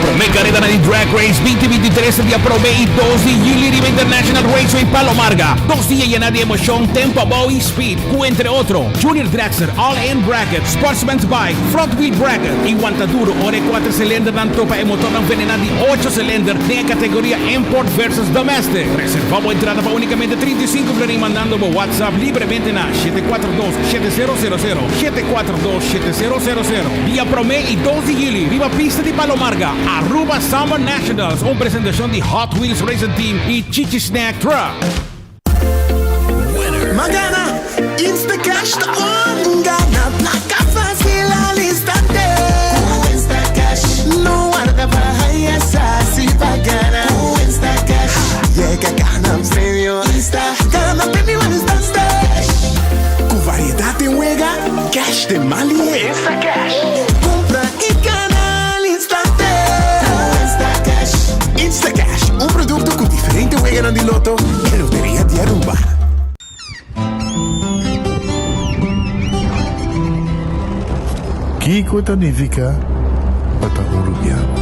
Prome careda di Drag Race 2023 ta dia prome y 2 di juli riba International Raceway Palo Marga. Dos dia yena di emocion, tempo abou y speed, cu entre otro, Junior Dragster, All In Bracket, Sportsman's Bike, Front Wheel Bracket y wanta duro ora e cuater cilindernan topa e motornan venena di ocho cilinder den e categoria Import versus Domestic. Reserva bo entrada pa unicamente 35 florin mandando bo WhatsApp libremente na 742 7000, 742 7000. Dia prome y dos di juli riba pista di Palo Marga, Aruba Summer Nationals, un presentacion di Hot Wheels Racing Team y Chichi Snack Truck. M'a gana! Instacash ta on! Gana placa facil al instante! Cu Instacash no warda pa haya sa si pa gana. Cu Instacash yega gana premio. Insta gana premio al instante! Cu variedad den wega, cash den man lihe. Instacash cumpra y gana al instante. Cu Instacash. Instacash, un producto cu diferente weganan di loto e Loteria di Aruba. Kiko ta nifiká pa ta un rubiano?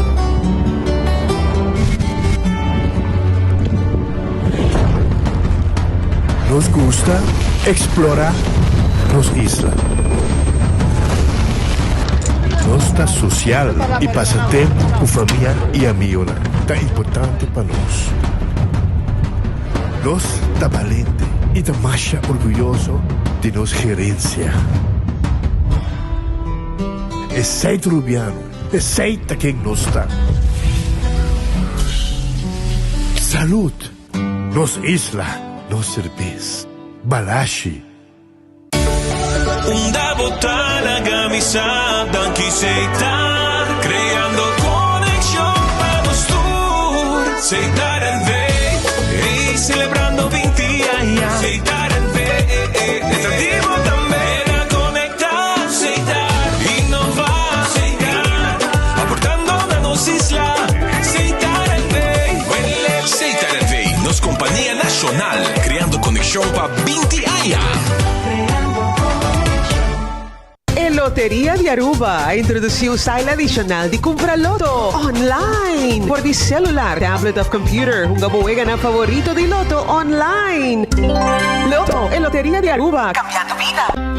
Nos gusta eksplorá nos isla. Nos ta sosial i pasa tempu ku famia i amigonan ta importante pa nos. Nos ta balente i ta masha orguyoso di nos gerensia. Esei ta Rubiano, esei ta ken nos ta. Salud! Nos isla, nos serbes. Balashi. Unda bo ta laga mi sa danki Setar creando conexion pa nos tur Setar NV ey celebrando 20 aña Setar NV ta di bo tambe na conecta Setar innova Setar aportando na nos isla Setar NV Setar NV nos compania nacional creando conexion pa 20 aña. E Loteria di Aruba a introduci un style adicional di cumpra loto online for di celular, tablet of computer. Hunga bo weganan favorito di loto online. Lotto, e Loteria di Aruba, cambiando bida.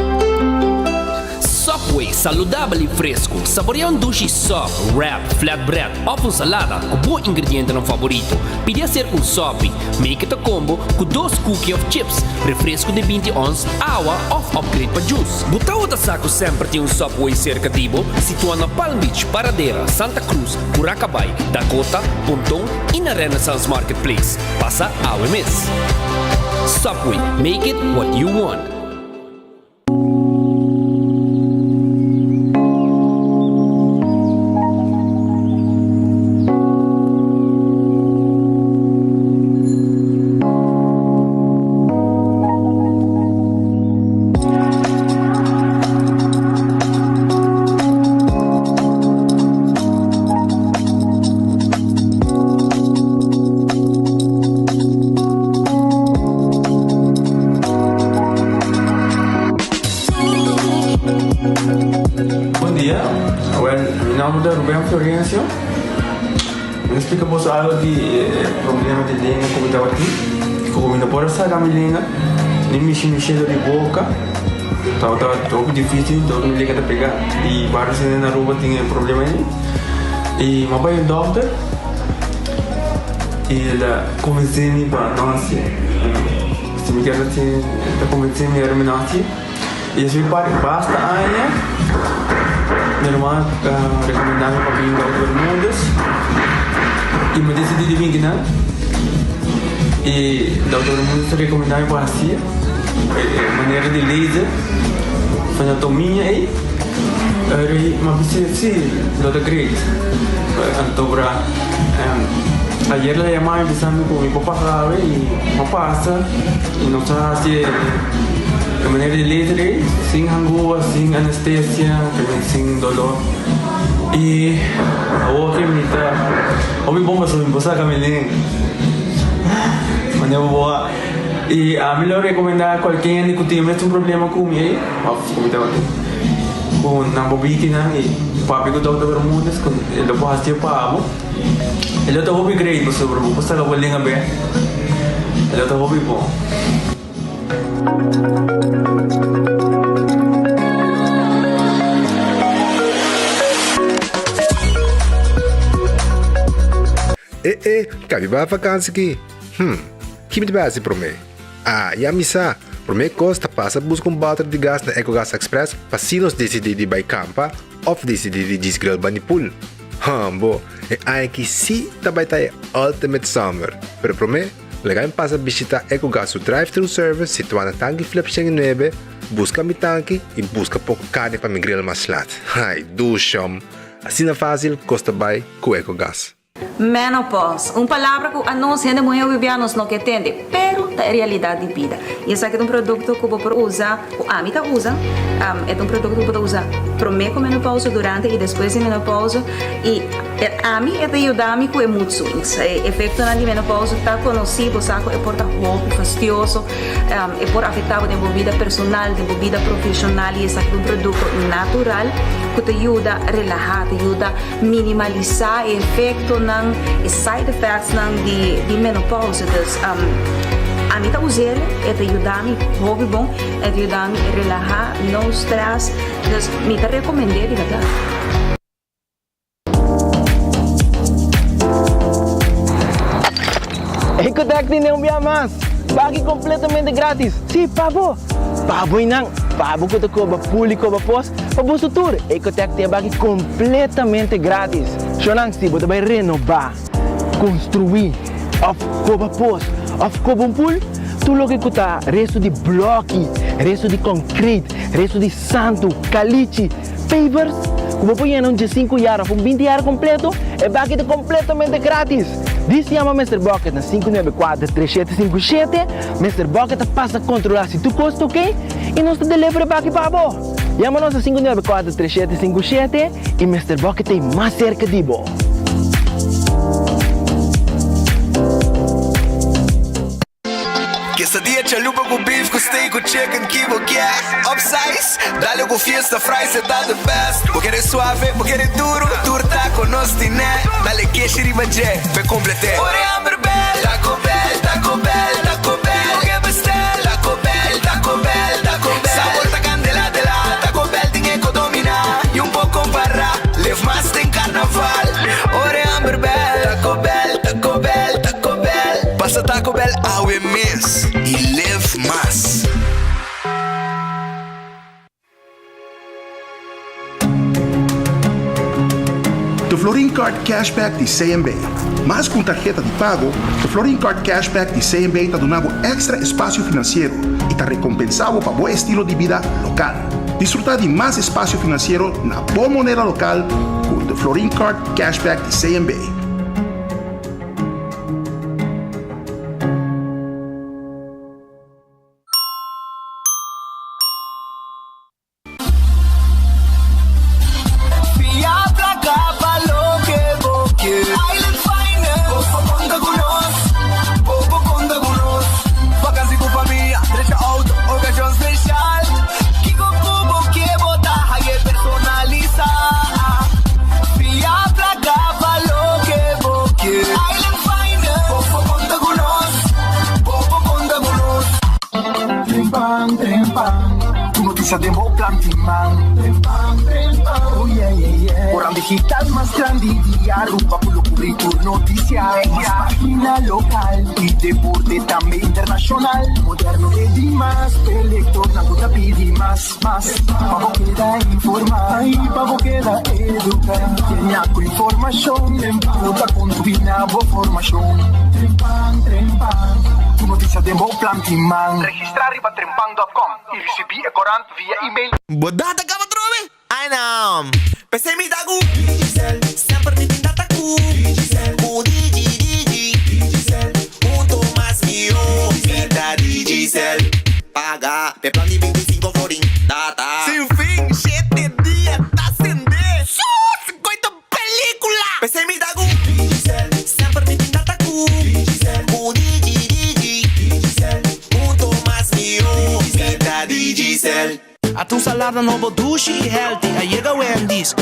Subway, saludabel y fresco. Saborea un dushi sub, wrap, flatbread of un salada cu bo ingredientenan favorito. Pidi hacer un sopi. Make it a combo cu dos cookie of chips, refresco di 20 ons, awa of upgrade pa juice. Bo tabata sa cu semper tin un Subway cerca di bo? Situa na Palm Beach, Paradera, Santa Cruz, Curacabai, Dakota, Ponton y na Renaissance Marketplace. Pasa awe mes. Subway, make it what you want. Bon dia, wel mi nomber ta Ruben Florencio. Mi ta splika boso algo di e problema di lenga ku mi tabatin. Ku mi no por a saka mi lenga, ni mishi mi shelo di boka. Tabata hopi dificil, dor mi lenga ta pega. I varios hende na Aruba tin e problema ei. I mi a bai un dokter i el a konvensé mi pa no hasié. Si mi kier hasié, el ta konvensé mi ora mi no hasié. I esei par basta aña mi ruman a rekomendá mi pa bin Dokter Bermudez i mi desidí di bin kinan. I Dokter Bermudez a rekomendá mi pa hasié e manera di laser fenotomia ei. Eri mi a bisa si lo ta great. Anto bra ayer el a yama mi bisa mi ku mi por pasa awe i mi a pasa i nos a hasi e manera di laser ei sin hangua, sin anestesia, sin dolor. I awor ke mi ta hopi bon pasobra mi por saka mi lenga manera bo a i ami lo rekomendá kualke hende ku tin e mesun problema ku mi ei òf ku mi tabatin ku nan por biki nan i. Papia ku Dòkter Bermudez ku e lo por hasié pa bo. E lo ta hopi great pasobra bo por saka bo lenga bek. E lo ta hopi bon. E e, kabi bai vakansi ki? Hm, ki mi ta bai hasi promé? Ah, ya mi sa! Promé kos ta pasa buska un bòter di gas na Ecogas Express pa si nos disidí di bai kampa òf disidí di djis grill bani pool. Hambo, e aña aki sí ta bai ta e ultimate summer! Pero promé, laga mi pasa bishitá Ecogas su drive-thru service situá na Tanki Flip 109, buska mi tanki i buska poko karni pa mi grill mas lat. Ai, dushom! Asina fásil kos ta bai ku Ecogas. Menopause, un palabra ku anos hende muhé hopi bia nos no ke tende, pero ta e realidat di bida. I esaki ta un produkto ku bo por usa, ku ami ta usa, e ta un produkto ku bo ta usa promé ku menopause, durante i despues di menopause, i ami e ta yuda mi ku e mood swings. E efektonan di menopause ta konosí, bo sa ku e por ta hopi fastioso, e por afektá bo den bo bida personal, den bo bida profeshonal, i esaki ta un produkto natural ku ta yuda relahá, ta yuda. Minimalisá e efektonan, e side effectsnan di di menopausa. Dus ami ta us'el, e ta yuda mi hopi bon, e ta yuda mi relahá, no stress. Dus mi ta rekomend'é di bèrdat. Ecotec tene un bia mas! Pagi completamente gratis! Si, pa bo! Pa bo y nan! Pa bo cu ta coba pul y coba pos, pa boso tur! Ecotec tin e baki completamente gratis! Shonan, si bo ta bay renoba, construi, of coba pos, of coba un pul, tur loke cu ta resto di bloki, resto di concrete, resto di santu, calichi, Pavers ku bo por yena un diesinku yar òf un binti yar kompleto, e baki ta kompletamente gratis! Dis yama Mister Bucket na 594 3757, Mister Bucket ta pasa kontrolá si tur kos ta oke i nos ta deliver e baki pa bo! Yama nos na 594 3757 i Mister Bucket ta ei mas serka di bo! Quesadilla chalupa ku beef ku steak ku chicken ki bo kier Upsize, dale ku fiesta fries e ta the best Bo kere suave, bo kere duro, tur taco nos tine Dale keshi riba dje, p'e complete Ora e hamber bel, Taco Bell, Taco Bell, Taco Bell Bo ke bestel, Taco Bell, Taco Bell, Taco Bell Sabor ta candela de la, Taco Bell tin e ko domina Y un por compara, live mas den carnaval Ora e hamber bel, Taco Bell, Taco Bell, Taco Bell Pasa Taco Bell awe mes y live mas. The Florin Card Cashback di CMB. Mas ku un tarheta di pago, The Florin Card Cashback di CMB ta duna bo èkstra espasio finansiero i ta rekompensá bo pa bo estilo di bida lokal. Disfrutá di mas espasio finansiero na bo moneda lokal ku The Florin Card Cashback di CMB. Fia placa pa loke bo kier. Island Finance. Bo por conta cu nos. Bo por conta cu nos. Vakantie cu famia, drecha auto, ocasion special. Kico cu bo kier bo ta haye personalisa. Fia placa pa loke bo kier. Island Finance. Bo por conta cu nos. Bo por conta cu nos. Trempan, trempan, Tu noticia den bo plan tin man. Trempan, trempan, oh yeah, yeah, yeah. Oran digital mas grandi di Aruba cu lo cubri tur noticia. Mas pagina local y deporte tambe internacional. Moderno e di mas, p'e lectornan cu ta pidi mas, mas. Pa bo keda informa y pa bo keda educa. Llena cu informacion cu ta contribui na bo formacion. Trempan, trempan, Tu noticia den bo plan tin man. Registra riba trempan dot com y ricibi e corant via email. Bo data caba trobe? Ay no. P'esei mi ta cu Digicel. Semper mi tin data cu Digicel. Cu Digi Digi. Digicel. Hunto mas mihó. Mi ta Digicel. Paga p'e plan di 25 florin. Data. Sin fin, shete dia ta sende. Sus! Koito pelicula! P'esei mi ta cu Digicel. Semper mi tin data cu Digicel. Cu Digi Digi. Digicel. Hunto mas mihó. Mi ta Digicel. Ata un salada nobo dushi y healthy a yega Wendy's.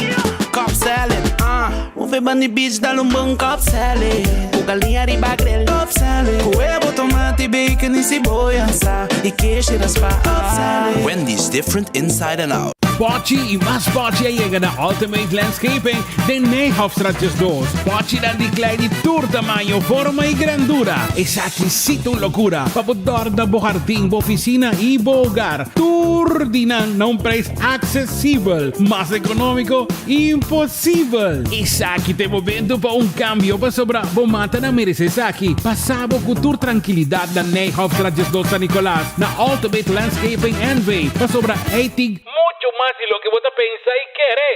Cobb salad, ah. Move bandi beach dal un bon Cobb salad. Cu galiña riba grill. Cobb salad. Cu huevo, tomati, bacon y ceboya. Sa y keshi raspa. Cobb salad. Wendy's different inside and out. Pochi y mas pochi a yega na Ultimate Landscaping den Nijhofstraat 12. Pochinan di klei di tur tamaño, forma y grandura. Esaki sí ta un locura pa bo dòrna bo hardin, bo oficina y bo hogar. Tur di nan na un prijs accesibel. Mas economico, imposibel! Esaki ta e momento pa un cambio pasobra bo matanan merece esaki. Pasa bo cu tur trankilidad na Nijhofstraat 12 San Nicolas na Ultimate Landscaping NV pasobra ey tin Mucho mas di loke bo ta pensa y kere.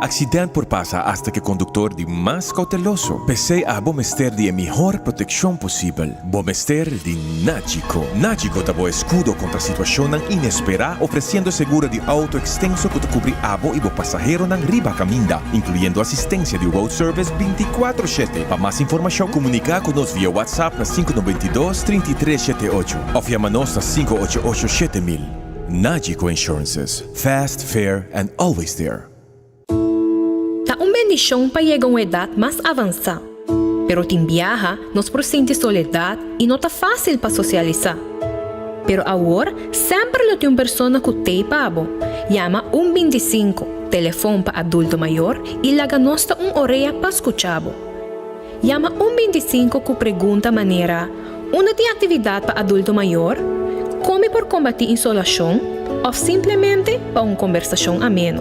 Accident por pasa hasta cu e conductor di mas cauteloso. P'esey abo mester di e mihor proteccion posibel. Bo mester di Nagico. Nagico ta bo escudo contra situacionnan inespera, ofreciendo seguro di auto extenso cu ta cubri abo y bo pasaheronan riba caminda, incluyendo asistencia di road service binticuatro shete. Pa mas informacion comunica cu nos via WhatsApp na sinku 92 33 shete ocho of yama nos na 588 7000. Nagico Insurances, fast, fair and always there. Ta un bendishon pa yega un edat mas avansá. Pero tin biaha nos por sinti soledat i no ta fásil pa sosialisá. Pero awor semper lo tin un persona ku t'ei pa bo. Yama un 25, telefon pa adulto mayor, i laga nos ta un orea pa skucha bo. Yama un 25 ku pregunta manera, Unda tin aktividat pa adulto mayor? Kon mi por kombatí insolashon? Òf simplemente pa un kombersashon ameno.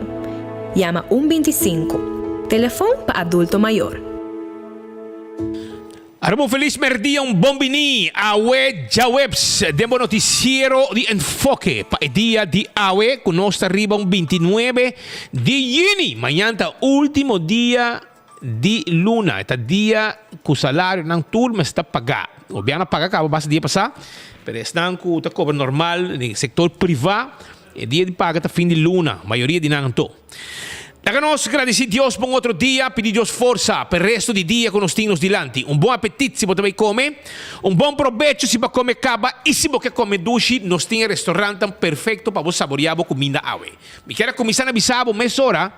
Yama un 25, telefon pa adulto mayor. Aruba un felis merdia, un bon bini awe djaweps den bo noticiero di Enfoke pa e dia di awe cu nos ta riba un 29 di juni. Mañan ta ultimo dia di luna, e ta dia cu salarionan tur mester ta paga. Gobierno a paga caba basta dia pasa, pero esnan cu ta cobra normal den sector priva, e dia di paga ta fin di luna, mayoria di nan anto. Laga nos gradici Dios pa un otro dia, pidi Dios forsa pa e resto di dia cu nos tin nos dilanti. Un bon apetit si bo ta bay come, un bon probecho si bo a come caba y si bo ke come dushi, nos tin e restaurantnan perfecto pa bo saboria bo cuminda awe. Mi kier a cuminsa na bisa bo mesora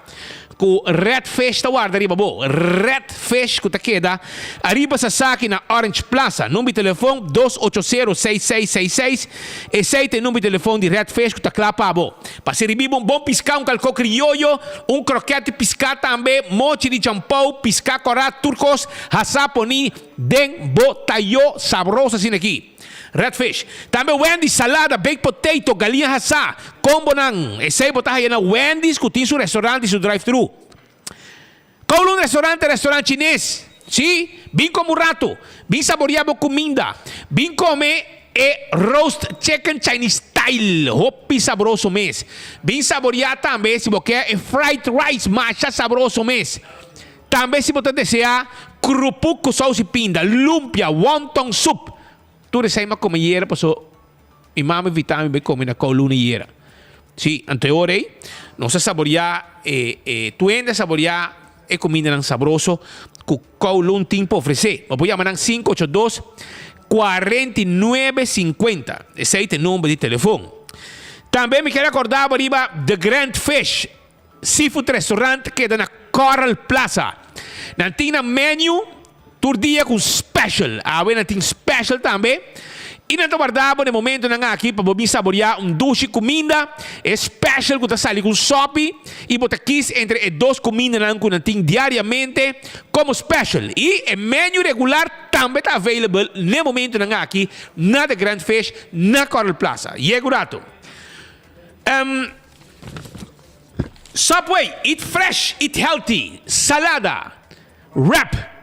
cu Red Fish ta warda riba bo. Red Fish cu ta keda ariba Sasaki na Orange Plaza. Number di telefon dos ocho sero seis seis seis seis. Esey ta e number di telefon di Red Fish cu ta cla pa bo. Pa sirbi bo un bon pisca, un calco crioyo, un croquet di pisca tambe, mochi di champou, pisca cora, tur cos hasa poni den bo tayo sabroso asina aki. Red fish. Tambe Wendy's, salada, baked potato, galiña hasá, combonan. Esei bo ta haya na Wendy's cu tin su restaurant y su drive thru. Kowloon Restaurant ta restaurant chines. Sí, bin come un rato. Bin saborea bo cuminda. Bin come e roast chicken Chinese style. Hopi sabroso mes. Bin saborea tambe si bo ke e fried rice masha sabroso mes. Tambe si bo ta desea krupuk ku sous i pinda, lumpia, wonton sup. Tur esei mi a kome yera paso mi mama invita mi bai kome na Kowloon yera. Si, anto e ora ei nos a saboria e e tur hende a saboria e kumindanan sabroso ku Kowloon tin pa ofresé. Bo por yama nan 582 49 50. Esei ta e number di telefon. Tambe mi kier akorda bo riba The Grand Fish. Seafood Restaurant keda na Coral Plaza. Nan tin nan menu tur dia ku special. Awe nan tin special tambe. I nan ta warda bo na e momentonan aki pa bo bin saboreá un dushi kuminda, e special ku ta sali ku un sopi i bo ta kis entre e dos kumindanan ku nan tin diariamente komo special. I e menu regular tambe ta available na e momentonan aki na The Grand Fish na Coral Plaza. Yega un rato. Subway, eat fresh, eat healthy, salada, wrap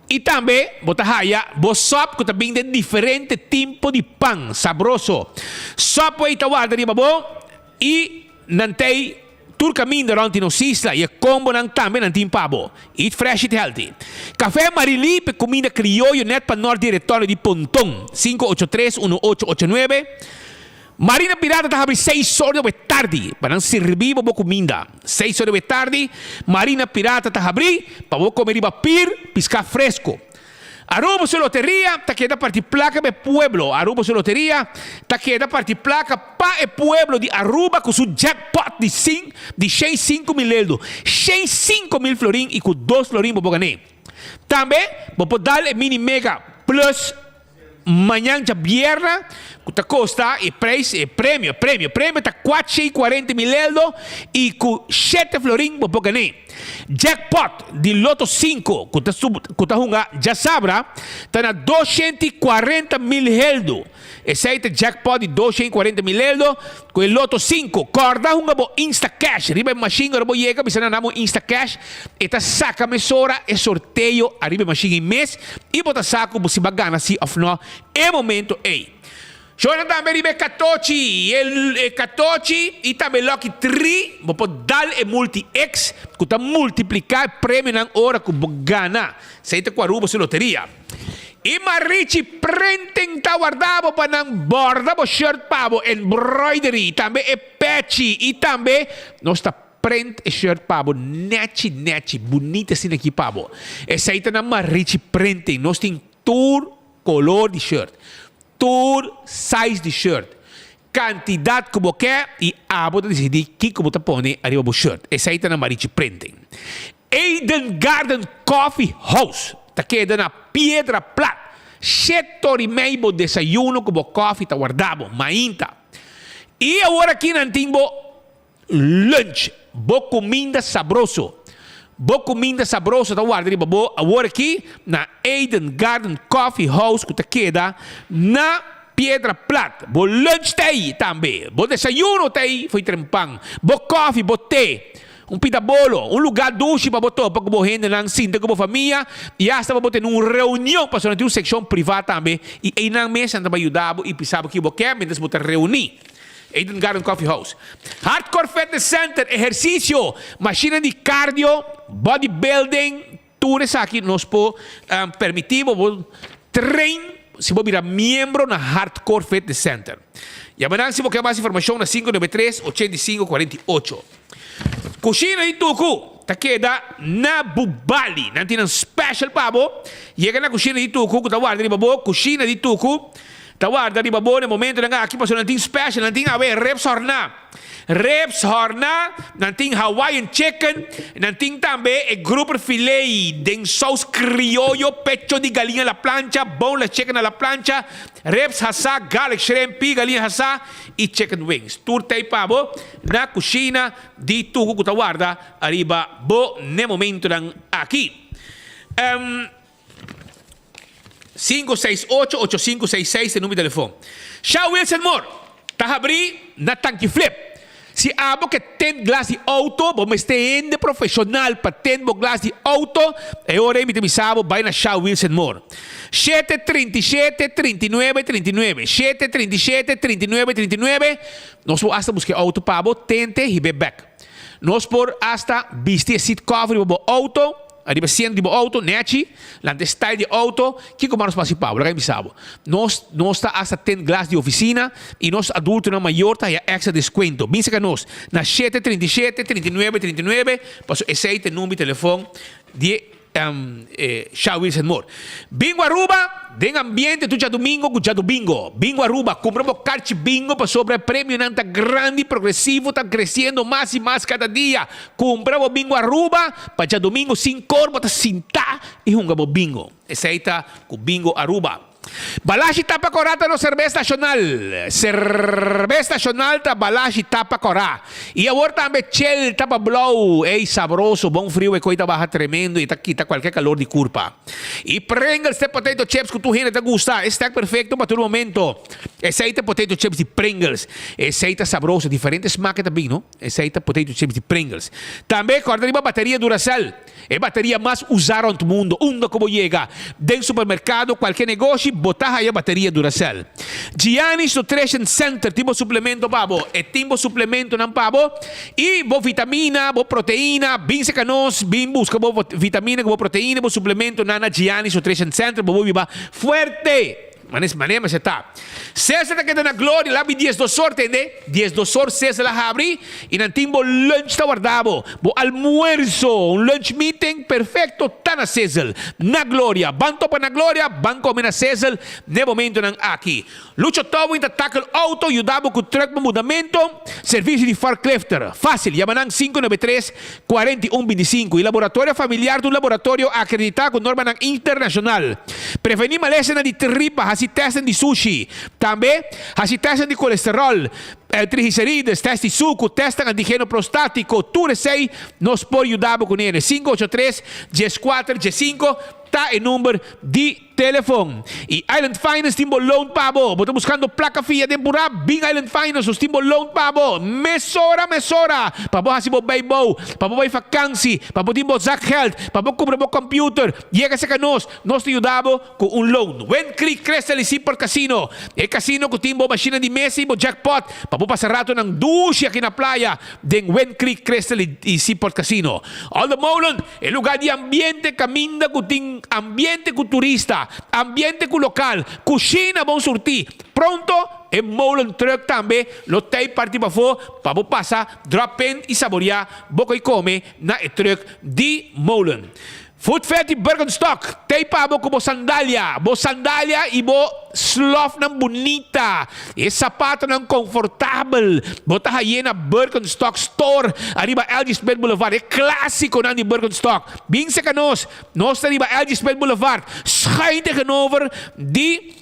y tambe bo ta haya bo sop cu ta bin den diferente tipo di pan sabroso. Subway ta warda riba bo y nan t'ey tur caminda rond di nos isla y e combonan tambe nan tin pa bo. Eat fresh, eat healthy. Café Marily p'e cuminda crioyo net pa nort di Retorio di Ponton, 583 1889. Marina Pirata ta habri seis or di tardi pa nan sirbi bo bo kuminda. Seis or di tardi Marina Pirata ta habri pa bo kome riba pir piská fresko. Aruba su loteria ta keda parti placa pa e pueblo Aruba su loteria ta keda parti placa pa e pueblo di Aruba cu su jackpot di cin di shen 5000 eldo, shen 5000 florin y cu dos florin bo por gané. Tambe bo por dal e mini mega plus mañan djabierna cu ta costa e prijs e premio premio premio ta cuatshe y cuarenta mil eldo y cu shete florin bo por gané. Jackpot di Lotto cinco cu ta cu ta hunga djasabra ta na doshent y cuarenta mil heldo. Esey ta jackpot di doshent y cuarenta mil eldo cu e Lotto cinco. Corda hunga bo Instacash riba e machine ora bo yega bisa nan bo Instacash e ta saca mesora e sorteo ariba e machine ey mes y bo ta sa cu bo si bo a gana si of no e momento ey. Shona tambe riba e katochi e katochi y tambe Lucky Tree bo por dal e Multi X cu ta multiplica e premionan ora cu bo gana. Esey ta cu Aruba su loteria. Y Marichi Printing ta warda bo pa nan borda bo shirt pa bo embroidery y tambe e pechi y tambe nos ta print e shirt pa bo nechi nechi bunita asina aki pa bo. Esey ta na Marichi Printing. Nos tin tur color di shirt. Tur size di shirt, kantidat ku bo ke i abo ta disidí kiko bo ta pone ariba bo shirt. Esei ta na Marichi Printing. Eden Garden Coffee House ta keda na Piedra Plat. Shete ora i mei bo desayuno ku bo kofi ta warda bo mainta. I awor aki nan tin bo Lunch, bo kuminda sabroso. Bo kuminda sabroso ta warda riba bo awor aki na Eden Garden Coffee House ku ta keda na Piedra Plat. Bo lunch ta ei tambe. Bo desayuno ta ei fo'i trempan. Bo kofi, bo te, un pita bolo, un lugá dushi pa bo topa ku bo hendenan, sinta ku bo famia i asta pa bo tene un reunion pasobra nan tin un sekshon privá tambe i einan mes nan ta bai yuda bo i pisa bo ki bo ke mientras bo ta reuní. Eden Garden Coffee House. Hardcore Fitness Center, ehercicio, machine di cardio, bodybuilding, tur esaki nos por permiti bo bo train si bo bira miembro na Hardcore Fitness Center. Yama nan si bo ke mas informacion na 593 85 48. Cushina di Tucu ta keda na Bubali. Nan tin nan special pa bo. Yega na Cushina di Tucu cu ta warda riba bo. Cushina di Tucu. Ta warda riba bo na e momentonan aki pasobra nan tin special, nan tin awe ribs horná, ribs horná, nan tin Hawaiian chicken, nan tin tambe e grouper filet den saus crioyo, pecho di galiña a la plancha, boneless chicken a la plancha, ribs hasá, garlic shrimp, pi galiña hasá y chicken wings. Tur ta ei pa bo na cushina di Tugu cu ta warda ariba bo na e momentonan aki. 568 8566 ta e number di telefon. Sha Wilson Moore ta habrí na Tanki Flip. Si abo ke tint glas di outo, bo mester hende profeshonal pa tint bo glas di outo, e ora ei mi ta bisa bo bai na Sha Wilson Moore. 737 39 39, 737 39 39, nos por asta buska e outo pa bo, tente hib'é bèk. Nos por asta bisti e seat cover riba bo outo. Ariba siento di bo auto, nechi, lanta e style di auto, kiko mas nos por hasi pa bo? Laga mi bisa bo. Nos, nos ta hasta tint glas di oficina y nos adultonan mayor ta haya extra descuento. Bin cerca nos na shete 37, 39, 39, paso esey ta e number di telefon di e Sha Wilson Moore. Bingo Aruba den ambiente tur djadumingo cu djadubingo. Bingo Aruba, cumpra bo carchi bingo pasobra e premionan ta grandi, progresivo, ta creciendo mas y mas cada dia. Cumpra bo bingo Aruba pa djadomingo sin cor bo ta sinta y hunga bo bingo. Esey ta cu Bingo Aruba. Balashi Tapa Cora ta nos cerbes nacional. Cerbes nacional ta Balashi Tapa Cora. Y awor tambe Chel Tapa Blauw. Ey sabroso, bon friu e coy ta baha tremendo y ta kita cualkier calor di curpa. Y Pringles te potato chips cu tur hende ta gusta. E snack perfecto pa tur momento. Esey ta potato chips di Pringles. Esey ta sabroso, diferente smaak e ta bin no. Esei ta potato chips di Pringles. Tambe corda riba bateria Duracell, e bateria mas usa rond mundo. Unda cu bo yega, den supermercado, cualke negoshi, bo ta haya bateria Duracell. Gianni's Nutrition Center tin bo suplemento pa bo. E tin bo suplementonan pa bo y bo vitamina, bo proteina. Bin seca nos, bin busca bo vitamina cu bo proteina, bo suplementonan na Gianni's Nutrition Center. Bo bo biba fuerte! Mane mane mester ta. Cesar ta keda na Gloria labi diesdos or tende. Diesdos or Cesar a habri y nan tin bo lunch ta warda bo. Bo almuerzo, un lunch meeting perfecto ta na Cesar. Na Gloria. Ban topa na Gloria, ban come na Cesar n'e momentonan aki. Lucho Towing ta tackle auto, yuda bo cu truck pa mudamento. Servicio di forklifter. Facil, yama nan 593 41 25. Y Laboratorio Familiar ta un laboratorio acredita cu normanan internacional. Preveni malesanan di tripa, haci testen di sushi. Tambe, haci testen di colesterol, triglicerides, test di sucu, testen antigeno prostatico. Tur esey nos por yuda bo cu nene. 583 14 15 ta e number di. Telefon. Y Island Finance tin bo loan pa bo. Bo ta buscando placa fia den pura? Bin Island Finance, nos tin bo loan pa bo. Mesora, mesora! Pa bo haci bo bijbouw, pa bo bay vakantie, pa bo tin bo zakgeld, pa bo cumpra bo computer. Yega cerca nos, nos ta yuda bo cu un loan. Wind Creek Crystal y Seaport Casino, e casino cu tin bo machine di mesa y bo jackpot pa bo pasa ratonan dushi aki na playa den Wind Creek Crystal y Seaport Casino. All the Molen. E lugá di ambiente kaminda ku tin ambiente ku turista, ambiente ku lokal, kushina bon surtí. Pronto e molen truck tambe lo tei parti pafó pa bo pasa drop in i saboriá bo koi kome na e truck di molen. Food Fair di Birkenstock tei pa bo ku bo sandalia, bo sandalia i bo slòfnan bunita, e sapatonan konfortabel. Bo ta haye na Birkenstock Store ariba LG Smith Boulevard, e klásikonan di Birkenstock. Bin serka nos, nos ta riba LG Smith Boulevard, schuin tegenover di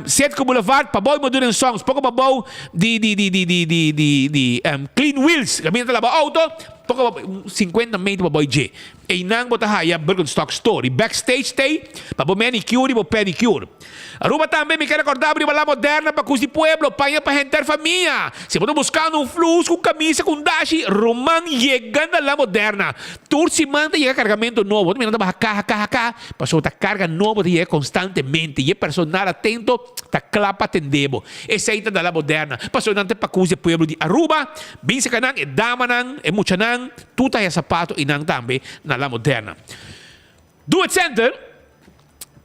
Citgo Boulevard, pabou di Modern Songs, poko pabou di di di di di di di di Clean Wheels, kaminda ta laba outo, poko pabou, sinkuenta meter pabou dje. Einan bo ta haya Birkenstock Store y backstage t'ey pa bo manicure y bo pedicure. Aruba tambe mi ke recorda bo riba La Moderna pa cus di pueblo, paña pa henter famia. Si bo ta buscando un flus cu camisa cu un dashi, Roman yega na La Moderna. Tur siman ta yega cargamento nobo. Bo ta mira nan ta baha caha, caha, caha, pasobra ta carga nobo ta yega constantemente y e personal atento ta cla pa atende bo. Esey ta na La Moderna, pasobra nan ta pa cus di pueblo di Aruba. Bin seca nan, e damanan, e muchanan. Tur ta haya sapato y nan tambe na La Moderna. Do It Center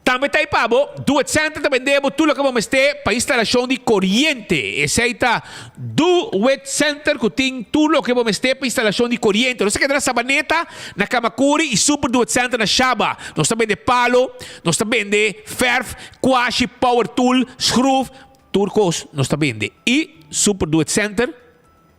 tambe ta pa bo. Do It Center ta bende bo tur loke bo mester pa instalacion di coriente. Esey ta Do It Center cu tin tur loke bo mester pa instalacion di coriente. Nos ta keda na Sabaneta, na Camacuri y Super Do It Center na Shaba. Nos ta bende palo, nos ta bende verf, kwashi, power tool, schroef, tur cos nos ta bende. Y Super Do It Center.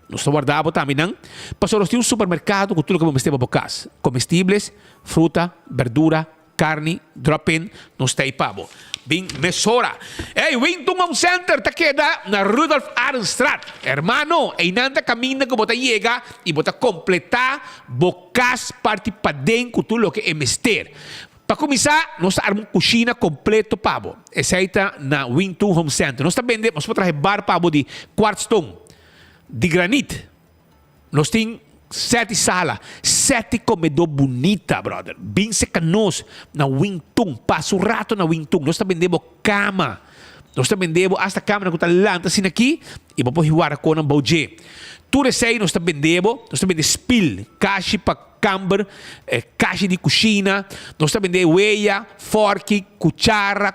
Nos ta warda bo tambe nan, pasobra nos tin un supermerkado ku tur loke bo mester pa bo kas, komestibles, fruta, berdura, karni, drop in, nos ta ei pa bo. Bin mesora. Ey, Wington Home Center ta keda na Rudolf Arendstraat. Hermano, einan ta kaminda ku bo ta yega i bo ta kompletá bo kas parti paden ku tur loke e mester. Pa kuminsá, nos ta arma un kushina kompleto pa bo. Esei ta na Wington Home Center. Nos ta bende, nos por traha e bar pa bo di kwartstone. Di granit. Nos tin seti sala, seti comedor bunita, brother. Bin seca nos na Wing Tun. Pasa un rato na Wing Tun. Nos ta bende bo cama. Nos ta bende bo hasta camanan cu ta lanta asina aki y bo por hiwara conan bou dje. Tur esey nos ta bende bo. Nos ta bende spil, kashi pa kamber, kashi di cushina. Nos ta bende weya, forki, cuchara,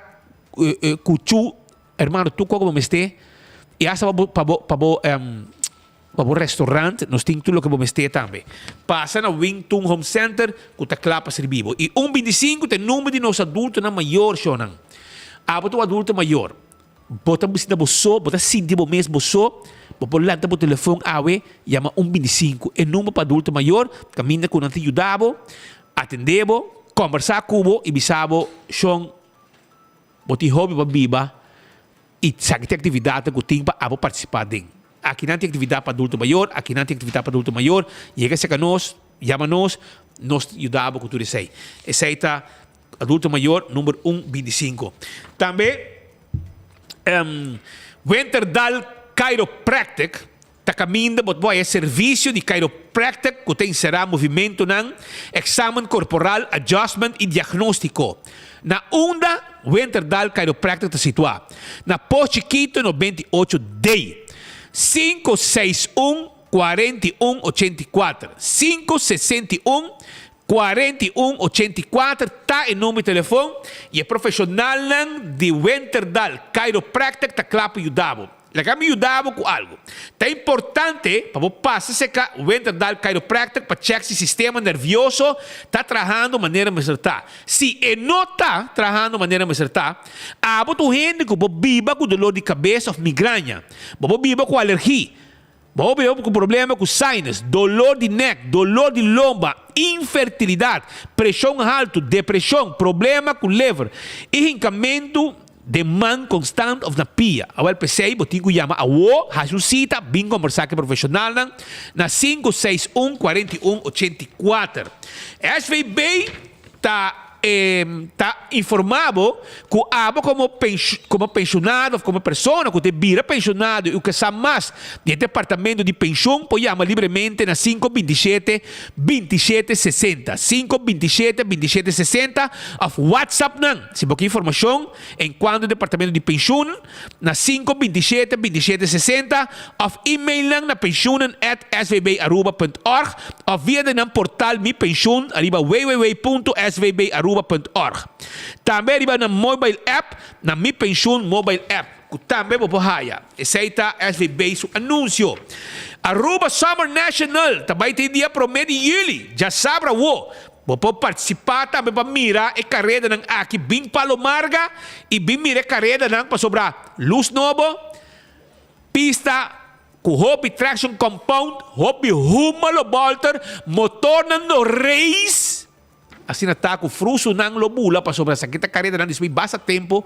cuchu. Hermano, tur koko bo mester i hasta pa bo pa bo pa bo pa bo restaurant nos tin tur loke bo mester tambe. Pasa na Wing Tun Home Center ku ta kla pa sirbi bo. I un 25 ta e number di nos adultonan mayor, shownan. Abo ta un adulto mayor, bo ta sinta bo so, bo ta sinti bo mes bo so, bo por lanta bo telefon awe yama un 25, e number pa adulto mayor kaminda ku nan ta yuda bo, atende bo, kombersa ku bo i bisa bo, shon, Bo tin hopi pa biba i sa ki tin aktividatnan ku tin pa abo partisipá den. Akinan tin aktividat pa adulto mayor, akinan tin aktividat pa adulto mayor. Yega serka nos, yama nos, nos ta yuda bo ku tur esei. Esei ta adulto mayor number un 25. Tambe Winterdal Chiropractic Ta kaminda bo ta por haya servisio di chiropractic ku ta enserá movimentunan, eksamen korporal, adjustment i diagnóstiko. Na unda Winterdal Chiropractic ta situá? Na Pos Chikitu 98 D, 561 41 84, 561. 41 84 ta e number di telefon y e profesionalnan di Winterdal Chiropractic ta cla pa yuda bo. Laga mi yuda bo cu algo. Ta importante pa bo pasa cerca Winterdal Chiropractic pa check si sistema nervioso ta trahando manera mester ta. Si e no ta trahando manera mester ta, abo ta un hende cu por biba cu dolor di cabes of migraña, bo por biba cu alergi, Bo hopi hopi ku problema ku sinus, dolor di nek, dolor di lomba, infertilidat, preshon haltu, depreshon, problema ku liver i hinkamentu den man konstant òf na pia. Awèl p'esei bo tin ku yama awo, hasi un sita, bin kombersá ku e profeshonalnan na 561 41 84. SVB ta ta informá bo ku abo komo komo penshonado òf komo persona ku ta bira penshonado i ku ke sa mas di e departamento di penshon por yama libremente na sinku 27 27 60, sinku 27 27 60, òf whatsapp nan si bo ke informashon enkuanto e departamento di penshun na sinku 27 27 60 òf email nan na pensioenen at svbaruba punt org òf via di nan portal Mi Pensioen ariba www.svbaruba punt org. Tambe ariba nan mobile app na Mi Pensioen mobile app ku tambe bo por haya. Esei ta SVB su anunsio. Aruba Summer National ta bai tin dia promé di yüli, djasabra awo. Bo por partisipá tambe pa mira e karedanan aki bin Palo Marga i bin mira e karedanan pasobra lus nobo, pista ku hopi traction compound, hopi huma lo bolter, motornan lo race, asina ta ku frusunan lo bula pasobra esaki ta karedanan despues basta tempu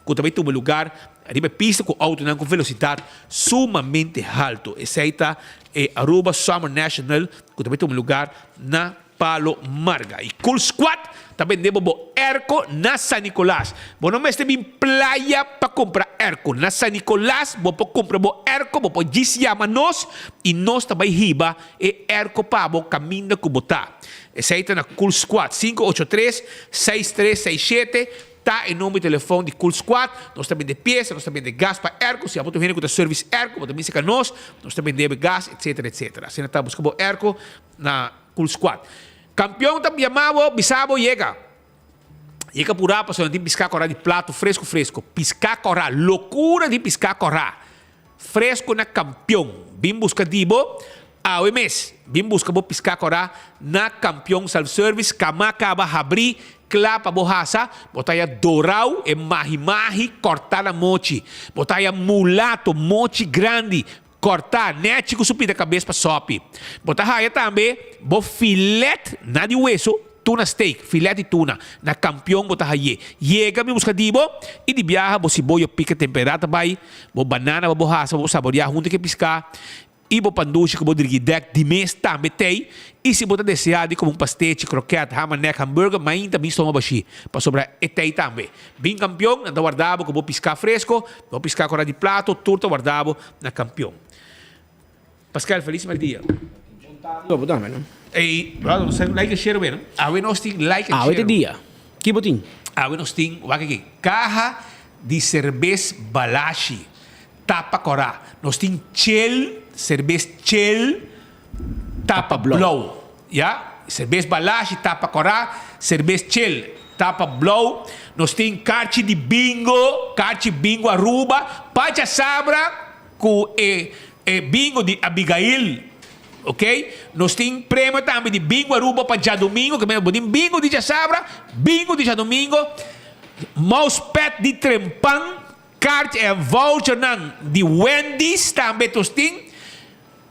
ku ta bai tuma lugar riba e pista ku outonan ku velosidat sumamente haltu. Esei ta e Aruba Summer National ku ta bai tuma lugar na Palo Marga. Y Cool Squad ta bende bo bo airco na San Nicolas. Bo no mester bin playa pa cumpra airco. Na San Nicolas bo por cumpra bo airco, bo por djis yama nos y nos ta bay hiba e airco pa bo caminda cu bo ta. Esey ta na Cool Squad, 583 6367 ta e number di telefon di Cool Squad. Nos ta bende pieza, nos ta bende gas pa airco. Si abo ta un hende cu ta service airco, bo ta bin cerca nos, nos ta bende bo e gas, etcetera, etcetera. Asina ta busca bo airco na Cool Squad. Campeon ta yama bo, bisa bo yega. Yega purá pasobra nan tin piská kòrá di plato fresco fresco. Piská kòrá, lokura di piská kòrá. Fresco na Campeon. Bin buska di bo awe mes. Bin buska bo piská kòrá na Campeon Self Service. Kama kaba habrí, kla pa bo hasa. Bo ta haya dorau, e mahi mahi kòrtá na mochi. Bo ta haya mulato, mochi grandi, Kòrtá nèchi ku su pida kabes pa sòpi. Bo ta haya tambe bo filet na di weso, tuna steak, filet di tuna, na Kampion bo ta hay'é. Yega mi buska di bo i di biaha bo siboyo pika temperá ta bai, bo banana bo bo hasa bo saboriá huntu ku e piská i bo pandushi ku bo drigidèk di mes tambe t'ei. I si bo ta deseá di kome un pastechi, krokèt, hamanek, hamburger, mainta bin stoma bashí, pasobra e t'ei tambe. Bin Kampion, nan ta warda bo ku bo piská fresko, bo piská kòrá di plato, tur ta warda bo na Kampion. Pascal, felis merdia. Bo tambe, no? Ey, brother, nos tin like and share awe, no? Awe nos tin like and Awe share. ta dia. Ki bo tin? Awe nos tin, wak aki, kaha di serbes Balashi, tapa kòrá. Nos tin chel, serbes chel, tapa blou. Ya, serbes Balashi, tapa kòrá, serbes chel, tapa blou. Nos tin karchi di bingo, karchi bingo Aruba, pa djasabra ku e e bingo di Abigail. Ok, nos tin premio tambe di bingo Aruba pa djadumingo, ke bo tin bingo di djasabra, bingo di djadumingo, mousepad di Trempan, karchi e vouchernan di Wendy's tambe nos tin.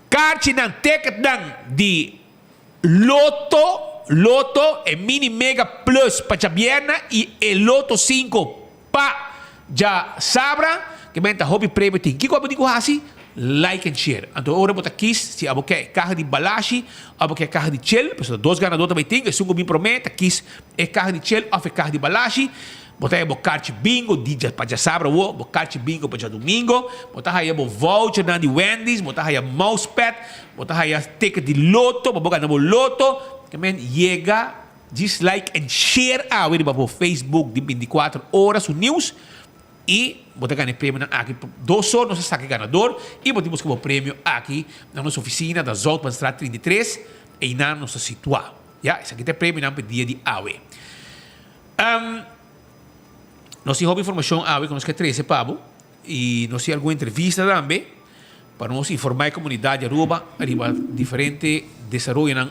Karchinan, ticketnan di Lotto, Lotto, e Mini Mega Plus pa djabierna y e Lotto 5 pa djasabra. Ke men ta hopi premio tin. Kiko abo tin ku hasi? Like and share. Anto ora bo ta kis si abo ke e kaha di Balashi of abo ke e kaha di Chel, pasobra dos ganador ta bai tin, esun ku bin prome ta kis e kaha di Chel of e kaha di Balashi. Bo ta haya bo karchi bingo di dja pa djasabra awo, bo karchi bingo pa djadumingo, bo ta haya bo vouchernan di Wendy's, bo ta haya mousepad, bo ta haya ticket di loto pa bo gana bo loto. Ke men yega djis like and share awe riba bo Facebook di 24 ora su nieuws y bo ta gana e premionan aki. Dos or nos a saka e ganador y bo tin buska bo premio aki na nos oficina na Zoutmanstraat 33, eynan nos ta situa. Ya, esaki ta e premionan pa e dia di awe. Um, nos tin hopi informashon awe ku nos ke trese pa bo i nos tin algun entrevista tambe pa nos informá e komunidat di Aruba riba diferente desaroyonan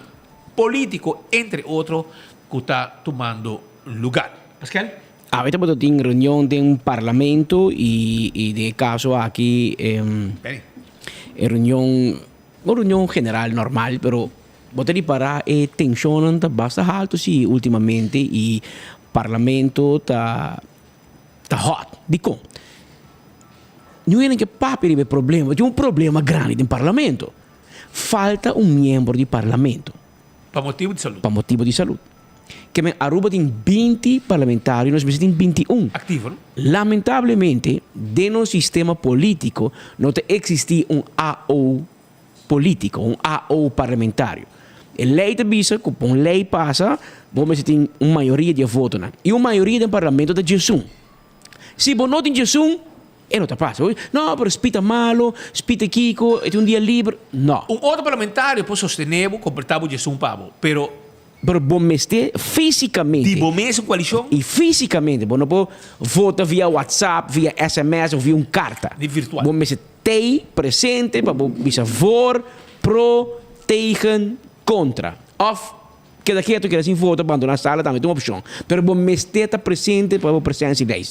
polítiko entre otro ku ta tumando lugar. Pascal? Awe tabata tin reunion den parlamento i i den e kaso aki e reunion un reunion general normal pero Bo ta ripará e tenshonnan ta basta haltu si ultimamente i parlamento ta ta hot. Dikon? Niun hende ke papia riba e problema. Tin un problema grandi den parlamento. Falta un miembro di parlamento. Pa motibu di salud. Pa motibu di salud. Ke men Aruba tin 20 parlamentario, nos mester tin 21. Aktivo, no? Lamentablemente den nos sistema politico no ta existi un AO politico, un AO parlamentario. E ley ta bisa cu pa un ley pasa, bo mester tin un mayoria di e votonan. Y un mayoria den parlamento ta djesun. Si bo no tin djesun, e no ta pasa. Bo bisa, no, pero Speed ta malo, Speed ta kico, e tin un dia liber. No. Un otro parlamentario por sostene bo, completa bo djesun pa bo, pero. Pero bo mester fisicamente. Di bo mes un coalicion. Y fisicamente, bo no por vota via WhatsApp, via sms of via un carta. Ni virtual. Bo mester T'ei presente pa bo bisa voor, pro, tegen, kontra. Òf keda ketu, keda sin vota, bandoná sala tambe ta un opshon. Pero bo mester ta presente pa bo presensia dei.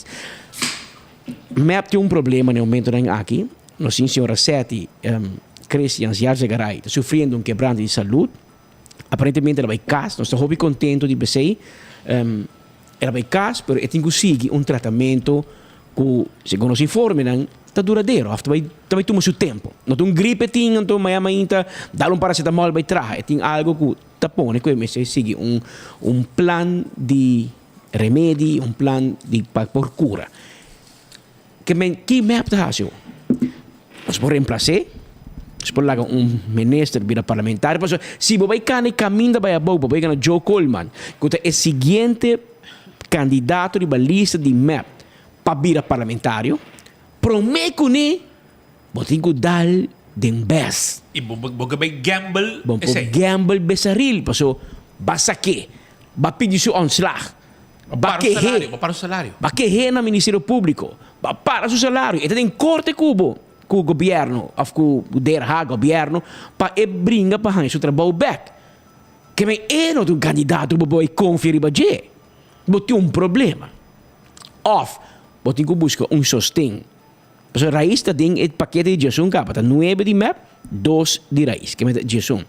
Mep tin un problema na e momentonan aki. Nos tin señora Setty Christians Yarzagaray ta sufriendo un kebrante di salud. Aparentemente el a bai kas. Nos ta hopi kontento di p'esei. El a bai kas, pero e tin ku sigui un tratamentu ku, segun nos informenan, ta duradero òf ta bai ta bai tuma su tempu. No ta un grip e tin, anto maya mainta dal un paracetamol bai traha. E tin algu ku ta pone ku e mester sigui un un plan di remedi, un plan di pa por kura. Ke men ki mep ta hasi ho? Nos por remplas'é, nos por laga un minister bira parlamentario, pasobra si bo bai kana e kaminda bai abou pa bo yega na Joe Koolman, ku ta e siguiente kandidato riba lista di mep pa bira parlamentario, promé kuné bo tin ku dal den bes. I bo bo ke bai gamble Bo por esei. gamble besaril, pasobra ba sak'é, ba pidi su ontslag. Ba Ba keh'é. Ba para su salario. Ba keh'é na Ministerio Públiko. Ba para su salario. E ta den korte ku bo, ku gobièrnu òf ku DRH, gobièrnu, pa e bringa pa haña su trabou bèk. Ke men e no ta un kandidato ku bo por bai konfia riba dje. Bo tin un problema. Òf bo tin ku buska un sosten. Pasobra Raiz ta den e pakete di djesun kaba. Ta nuebe di mep, dos di Raiz. Ke men ta djesun.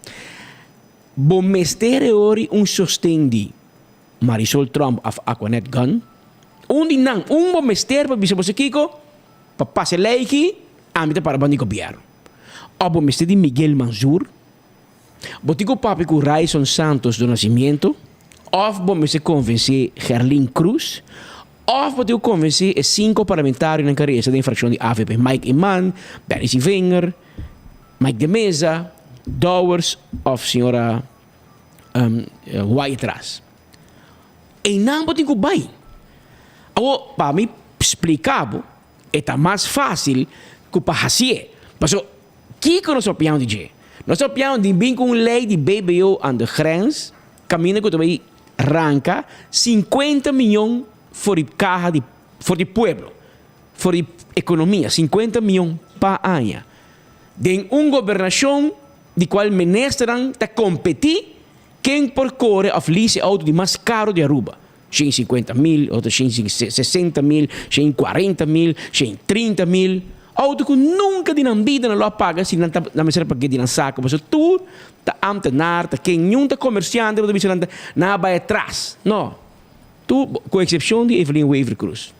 Bo mester e ori un sosten di. Marisol Tromp of Aquanet Gunn? Un di nan, un bo mester pa bisa boso kiko? Pa pasa e lei aki, ami ta para banda di gobierno. Of bo mester di Miguel Mansur? Bo tin ku papia ku Ryson Santos do Nascimento? Of bo mester konvensé Gerlin Cruz? Of bo tin ku konvensé e sinku parlamentarionan ku a resta den frakshon di avp, Mike Eman, Benny Sevinger, Mike de Meza, Dowers of señora wai atras. Einan bo tin ku bai. Awor, pa mi splika bo, e ta mas fásil ku pa hasié. Pasobra, kiko nos ta piano di dje? Nos ta piano di bin ku un lei di BBO aan de grens, kaminda ku ta bai ranka sinkuenta miyon for di kaha di, for di pueblo, for di ekonomia, sinkuenta miyon pa aña. Den un gobernashon di cual ministernan ta competi ken por core of lease e auto di mas caro di Aruba, shen cincuenta mil, otro shen sesenta mil, shen cuarenta mil, shen trinta mil, auto cu nunca di nan bida nan lo a paga si nan ta nan mester a pague di nan saco, pasobra tur ta ambtenaar, ta ken, niun ta comerciante bo ta bisa nan ta nan a bay atras, no, tur cu excepcion di Evelyn Wever Croes.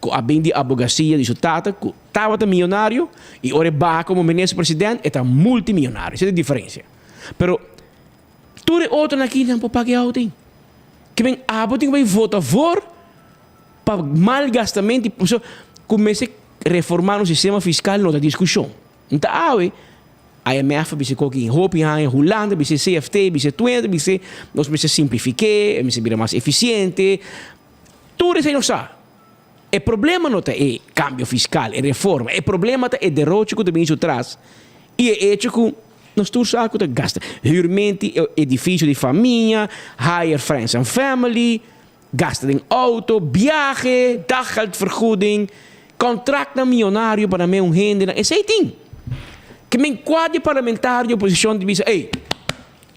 Ku a bin di abogasia di su tata ku tabata miyonario i ora e baha komo minister president e ta multimiyonario. Esei ta e diferensia. Pero tur e otronan aki nan por paga e auto ei. Ke men abo tin ku bai vota voor pa malgastamento i pasobra ku mester reforma nos sistema fiskal no ta diskushon. Nta awe IMF a bisa koki hopi haña, Hulanda a bisa, CFT a bisa, Twente a bisa, nos mester simplifik'é, e mester bira mas efisiente. Tur esei nos sa. E problema no ta e cambio fiscal, e reforma. E problema ta e derocho cu ta bini su tras y e hecho cu. Nos tur sa ku ta gasta. Huurmenti edifisio di famia, hire friends and family, gasta den auto, biahe, daggeldvergoeding, contractnan miyonario pa nan me un hendenan. Esei tin. Ke men kua di parlamentario di oposicion di bisa, ey,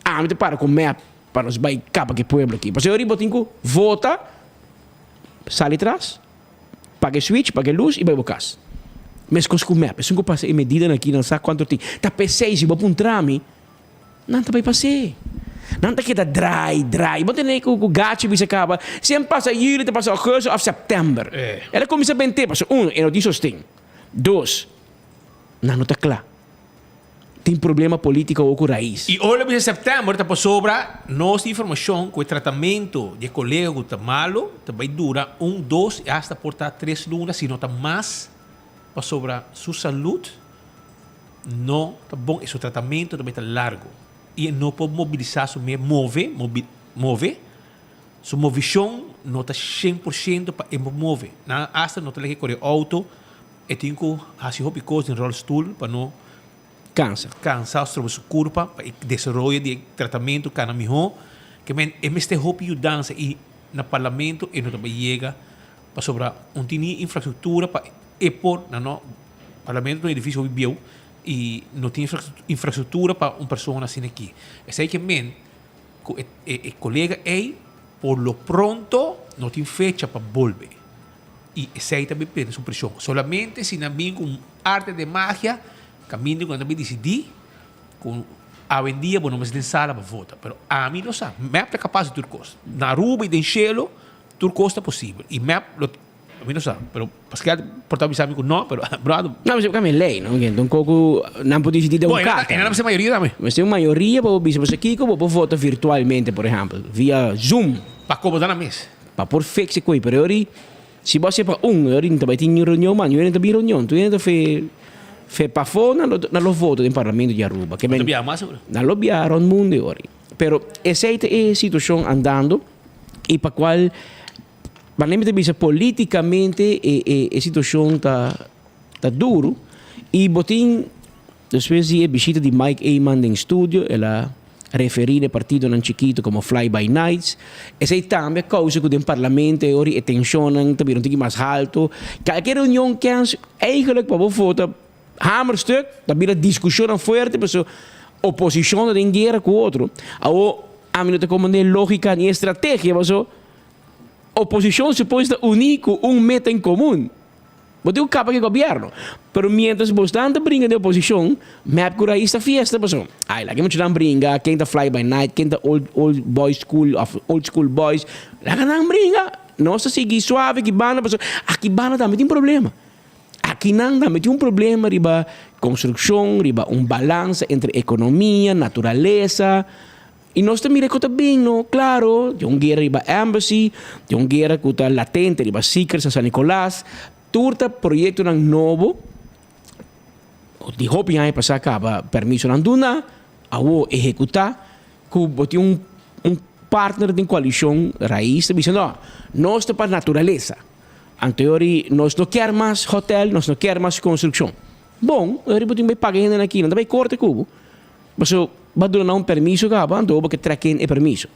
ami ta para ku mep pa nos bai kaba ku e pueblo aki. Pasobra bo tin ku vota, sali tras. Paga e switch, paga e lus i bai bo kas. Meskos ku mep, esun ku pasa e medidanan aki nan sa kuantu tin. Ta p'esei si bo puntra mi, nan ta bai pas'é. Nan ta keda drai, drai. Bo tene ku ku gachi bisa kaba, si pasa yüli ta pasa augustus òf sèptèmber. El a kuminsá bent'é pasobra uno, e no tin sosten. Dos, nan no ta kla. Tin problema politico awor cu rais. Y ora lo bisa september ta pasobra nos tin informacion cu e tratamento di e colega cu ta malo ta bay dura un, dos y hasta por ta tres luna si no ta mas pasobra su salud no ta bon y su tratamento ta bay ta largo y e no por mobilisa su mes move move su movicion no ta 100% pa e por move nan hasta no ta lege core auto. E tin ku hasi hopi kos den ròlstul pa no Kansa. kansa òf stroba su kurpa pa e desaroyo di e tratamentu kana mihó. Ke men e mester hopi yudansa i na parlamento e no ta bai yega pasobra un tin ni infrastruktura pa e por na no parlamento ta un edifisio hopi bieu i no tin infrastruktura pa un persona asina aki. Esei ke men ku e e kolega ei por lo pronto no tin fecha pa bolbe. I esei ta bin pende su preshon. Solamente si nan bin ku un arte de magia, kaminda ku nan ta bin disidí ku awendia bo no mester den sala pa vota. Pero ami lo sa, mep ta kapas di tur kos. Na Aruba i den shelu, tur kos ta posibel. I mep lo, ami no sa, pero Pascal por ta bisa mi ku no, pero brother. No, mester kambia lei, no? Enton koko nan por disidí den un karta. Bo, e nan mester mayoria tambe. Mester un mayoria pa bo bisa, pasobra kiko bo por vota virtualmente, por ehèmpel, via Zoom. Pa komo ta nan mes. Pa por fix e koe, pero yori si bo a sepa un, yori no ta bai tin niun reunion mas, niun hende ta bin reunion, tur hende ta fe fe pafó nan lo nan lo voto den parlamento di Aruba. Nan ta biaha mas seguro. Nan lo biaha rond mundo yori. Pero esei ta e situacion andando y pa cual manera mi ta bisa politicamente e e e situacion ta ta duro y bo tin despues di e bishita di Mike Eman den studio el a Referí na e partidonan chikitu komo fly by nights. Esei tambe a kousa ku den parlamento e ora e tenshonnan ta bira un tiki mas haltu. Kalke reunion kens eigenlijk pa bo vota hamerstuk ta bira diskushonnan fuerte pasobra oposishon ta den guera ku otro. Awor ami no ta komprendé lógika ni e strategia pasobra oposishon supos ta uní ku un meta en komun. Bo tin ku kaba ku e gobièrnu. Pero miéntras bosnan ta bringa den oposishon, mep ku rais ta fiesta pasobra ay laga e muchanan bringa, ken ta fly by night, ken ta old old boys school òf old school boys, laga nan bringa. Nos ta sigui suave aki banda pasobra aki banda tambe tin problema. Akinan tambe tin un problema riba konstrukshon, riba un balansa entre ekonomia, naturalesa. I nos ta mira ku ta bin, no? Klaro, tin un guera riba Embassy, tin un guera ku ta latente riba Seekers na San Nicolas. Tur ta proyektonan nobo di hopi aña pasá kaba permisonan duna, awor ehekutá, ku bo tin un un partner den koalishon Raiz ta bisa no, nos ta pa naturalesa. Anto yori nos no kier mas hotel, nos no kier mas konstrukshon. Bon, yori bo tin bai paga e hendenan aki, nan ta bai korte ku bo. Paso bo a duna nan un permiso kaba, anto bo ke trek in e permiso.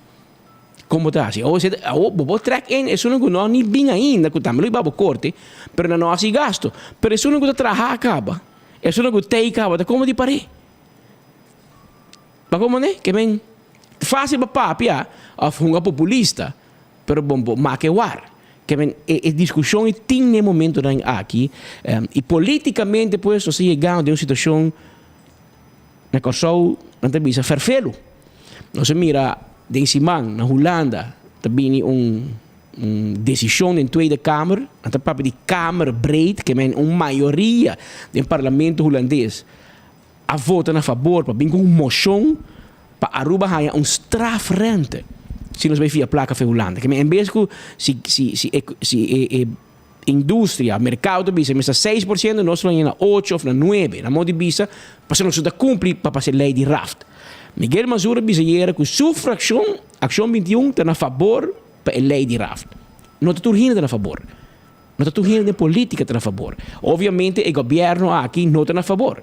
Kon bo ta hasi? Awor si awor bo por trek in esunnan ku no ni bin ainda, ku tambe lo hiba bo korte, pero nan no hasi gasto. Pero esunnan ku ta traha kaba, esunnan ku tei kaba, ta komo di par'é. Bo komo ne? Ke men fásil pa papia òf hunga populista, pero bo bo make war. Ke men e e diskushon i tin n'e momentonan aki, i politikamente pues nos ta yegando den un situashon Na Kòrsou nan ta bisa ferfelu. Nos a mira den siman na Hulanda ta bini un un desishon den Tweede Kamer, nan ta papia di kamerbreed, ke men un mayoria den parlamento hulandes a vota na fabor pa bin ku un moshon pa Aruba haña un strafrente si nos bai fia plaka fe Hulanda. Ke men en bes ku si si si e si e e Industria, merkado ta bisa mester 6%, nos lo haña na ocho of na nuebe. Na modo di bisa, pasobra nos no ta kumpli pa pasa e lei di raft. Miguel Mazur a bisa ayera ku su frakshon, Akshon 21, ta na fabor pa e lei di raft. No ta tur hende ta na fabor. No ta tur hende den politika ta na fabor. Obviamente e gobièrnu aki no ta na fabor.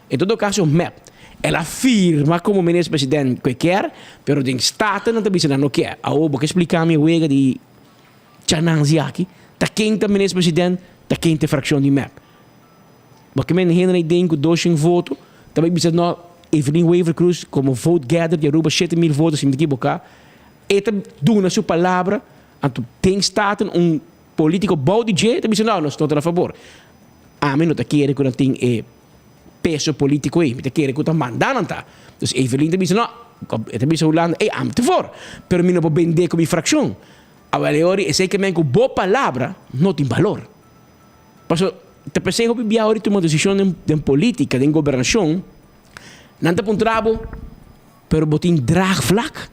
En todo caso mep. El a firma como minister president cu e kier, pero den Staten nan ta bisa nan no kier. Awor bo ke splica mi e wega di chanansi aki? Ta ken ta minister president, ta ken ta e fraccion di mep? Bo ke men hende nan den cu doshen voto ta bay bisa no Evelyn Wever Croes como vote gather di Aruba 7000 voto si mi ta ekiboca, e ta duna su palabra anto den Staten un politico bou di dje ta bisa no nos no ta na fabor. Ami no ta kere ku nan tin e peso politico ei, mi ta kere ku ta manda nan ta. Dus Evelyn ta bisa no, e ta bisa Hulanda, ey ami ta for, pero mi no por bende ku mi frakshon. Awel e ora esei ke men ku bo palabra no tin balor. Paso ta pesei hopi bia ora di tuma desishon den den politica, den gobernashon, nan ta puntra bo, pero bo tin draagvlak?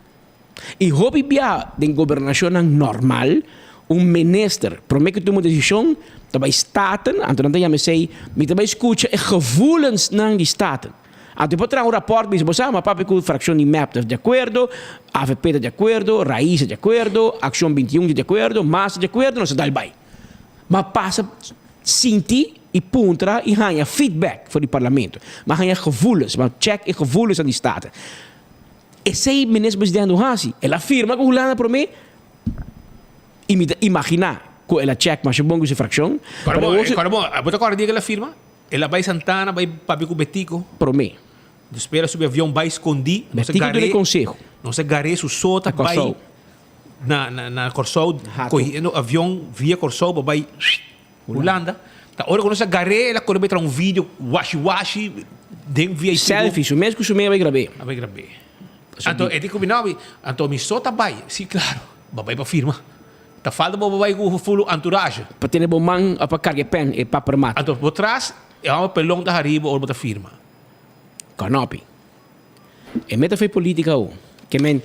I hopi bia den gobernashonnan normal, un minister promé ku tuma desishon ta bai Staten, anto nan ta yama esei, mi ta bai skucha e gevoelensnan di Staten. Anto e por traha un rapòrt bisa, bo sa, ma papia ku frakshon di mep ta di akuerdo, avp ta di akuerdo, Raiz ta di akuerdo, Akshon 21 ta di akuerdo, mas ta di akuerdo, nos ta dal bai. Ma pasa sinti i puntra i haña feedback for di parlamento. Ma haña gevoelens, ma check e gevoelensnan di Staten. Esei minister president no hasi. El a firma ku Hulanda promé i mi ta imaginá ku el a check masha bon ku su frakshon. Kòrda Pero bo, awor kòrda bo, bo ta kòrda dia ku el a firma? El a bai Santana bai papia ku Betico. Promé. Despues el a subi avion bai skondí. Nos a Betico duna gar'é, e konseho. nos a gar'é su sota Na bai Kòrsou. na na na Kòrsou, Hato. kohiendo avion via Kòrsou pa bai Hulanda. Ta ora ku nos a gar'é el a kore bai traha un video washi washi den VIP room. Selfie, su mes ku su mes a bai grab'é. A bai grab'é. Anto e di ku mi no, anto mi so ta bai. Si klaro, bo bai pa firma. Ta falta bo bai ku full entourage. Pa tene bo man of pa karga e pen, e papermat. Anto bo tras e hòmber pelon ta hariba ora bo ta firma. Kònòpi. E meta foi politica awo. Ke men,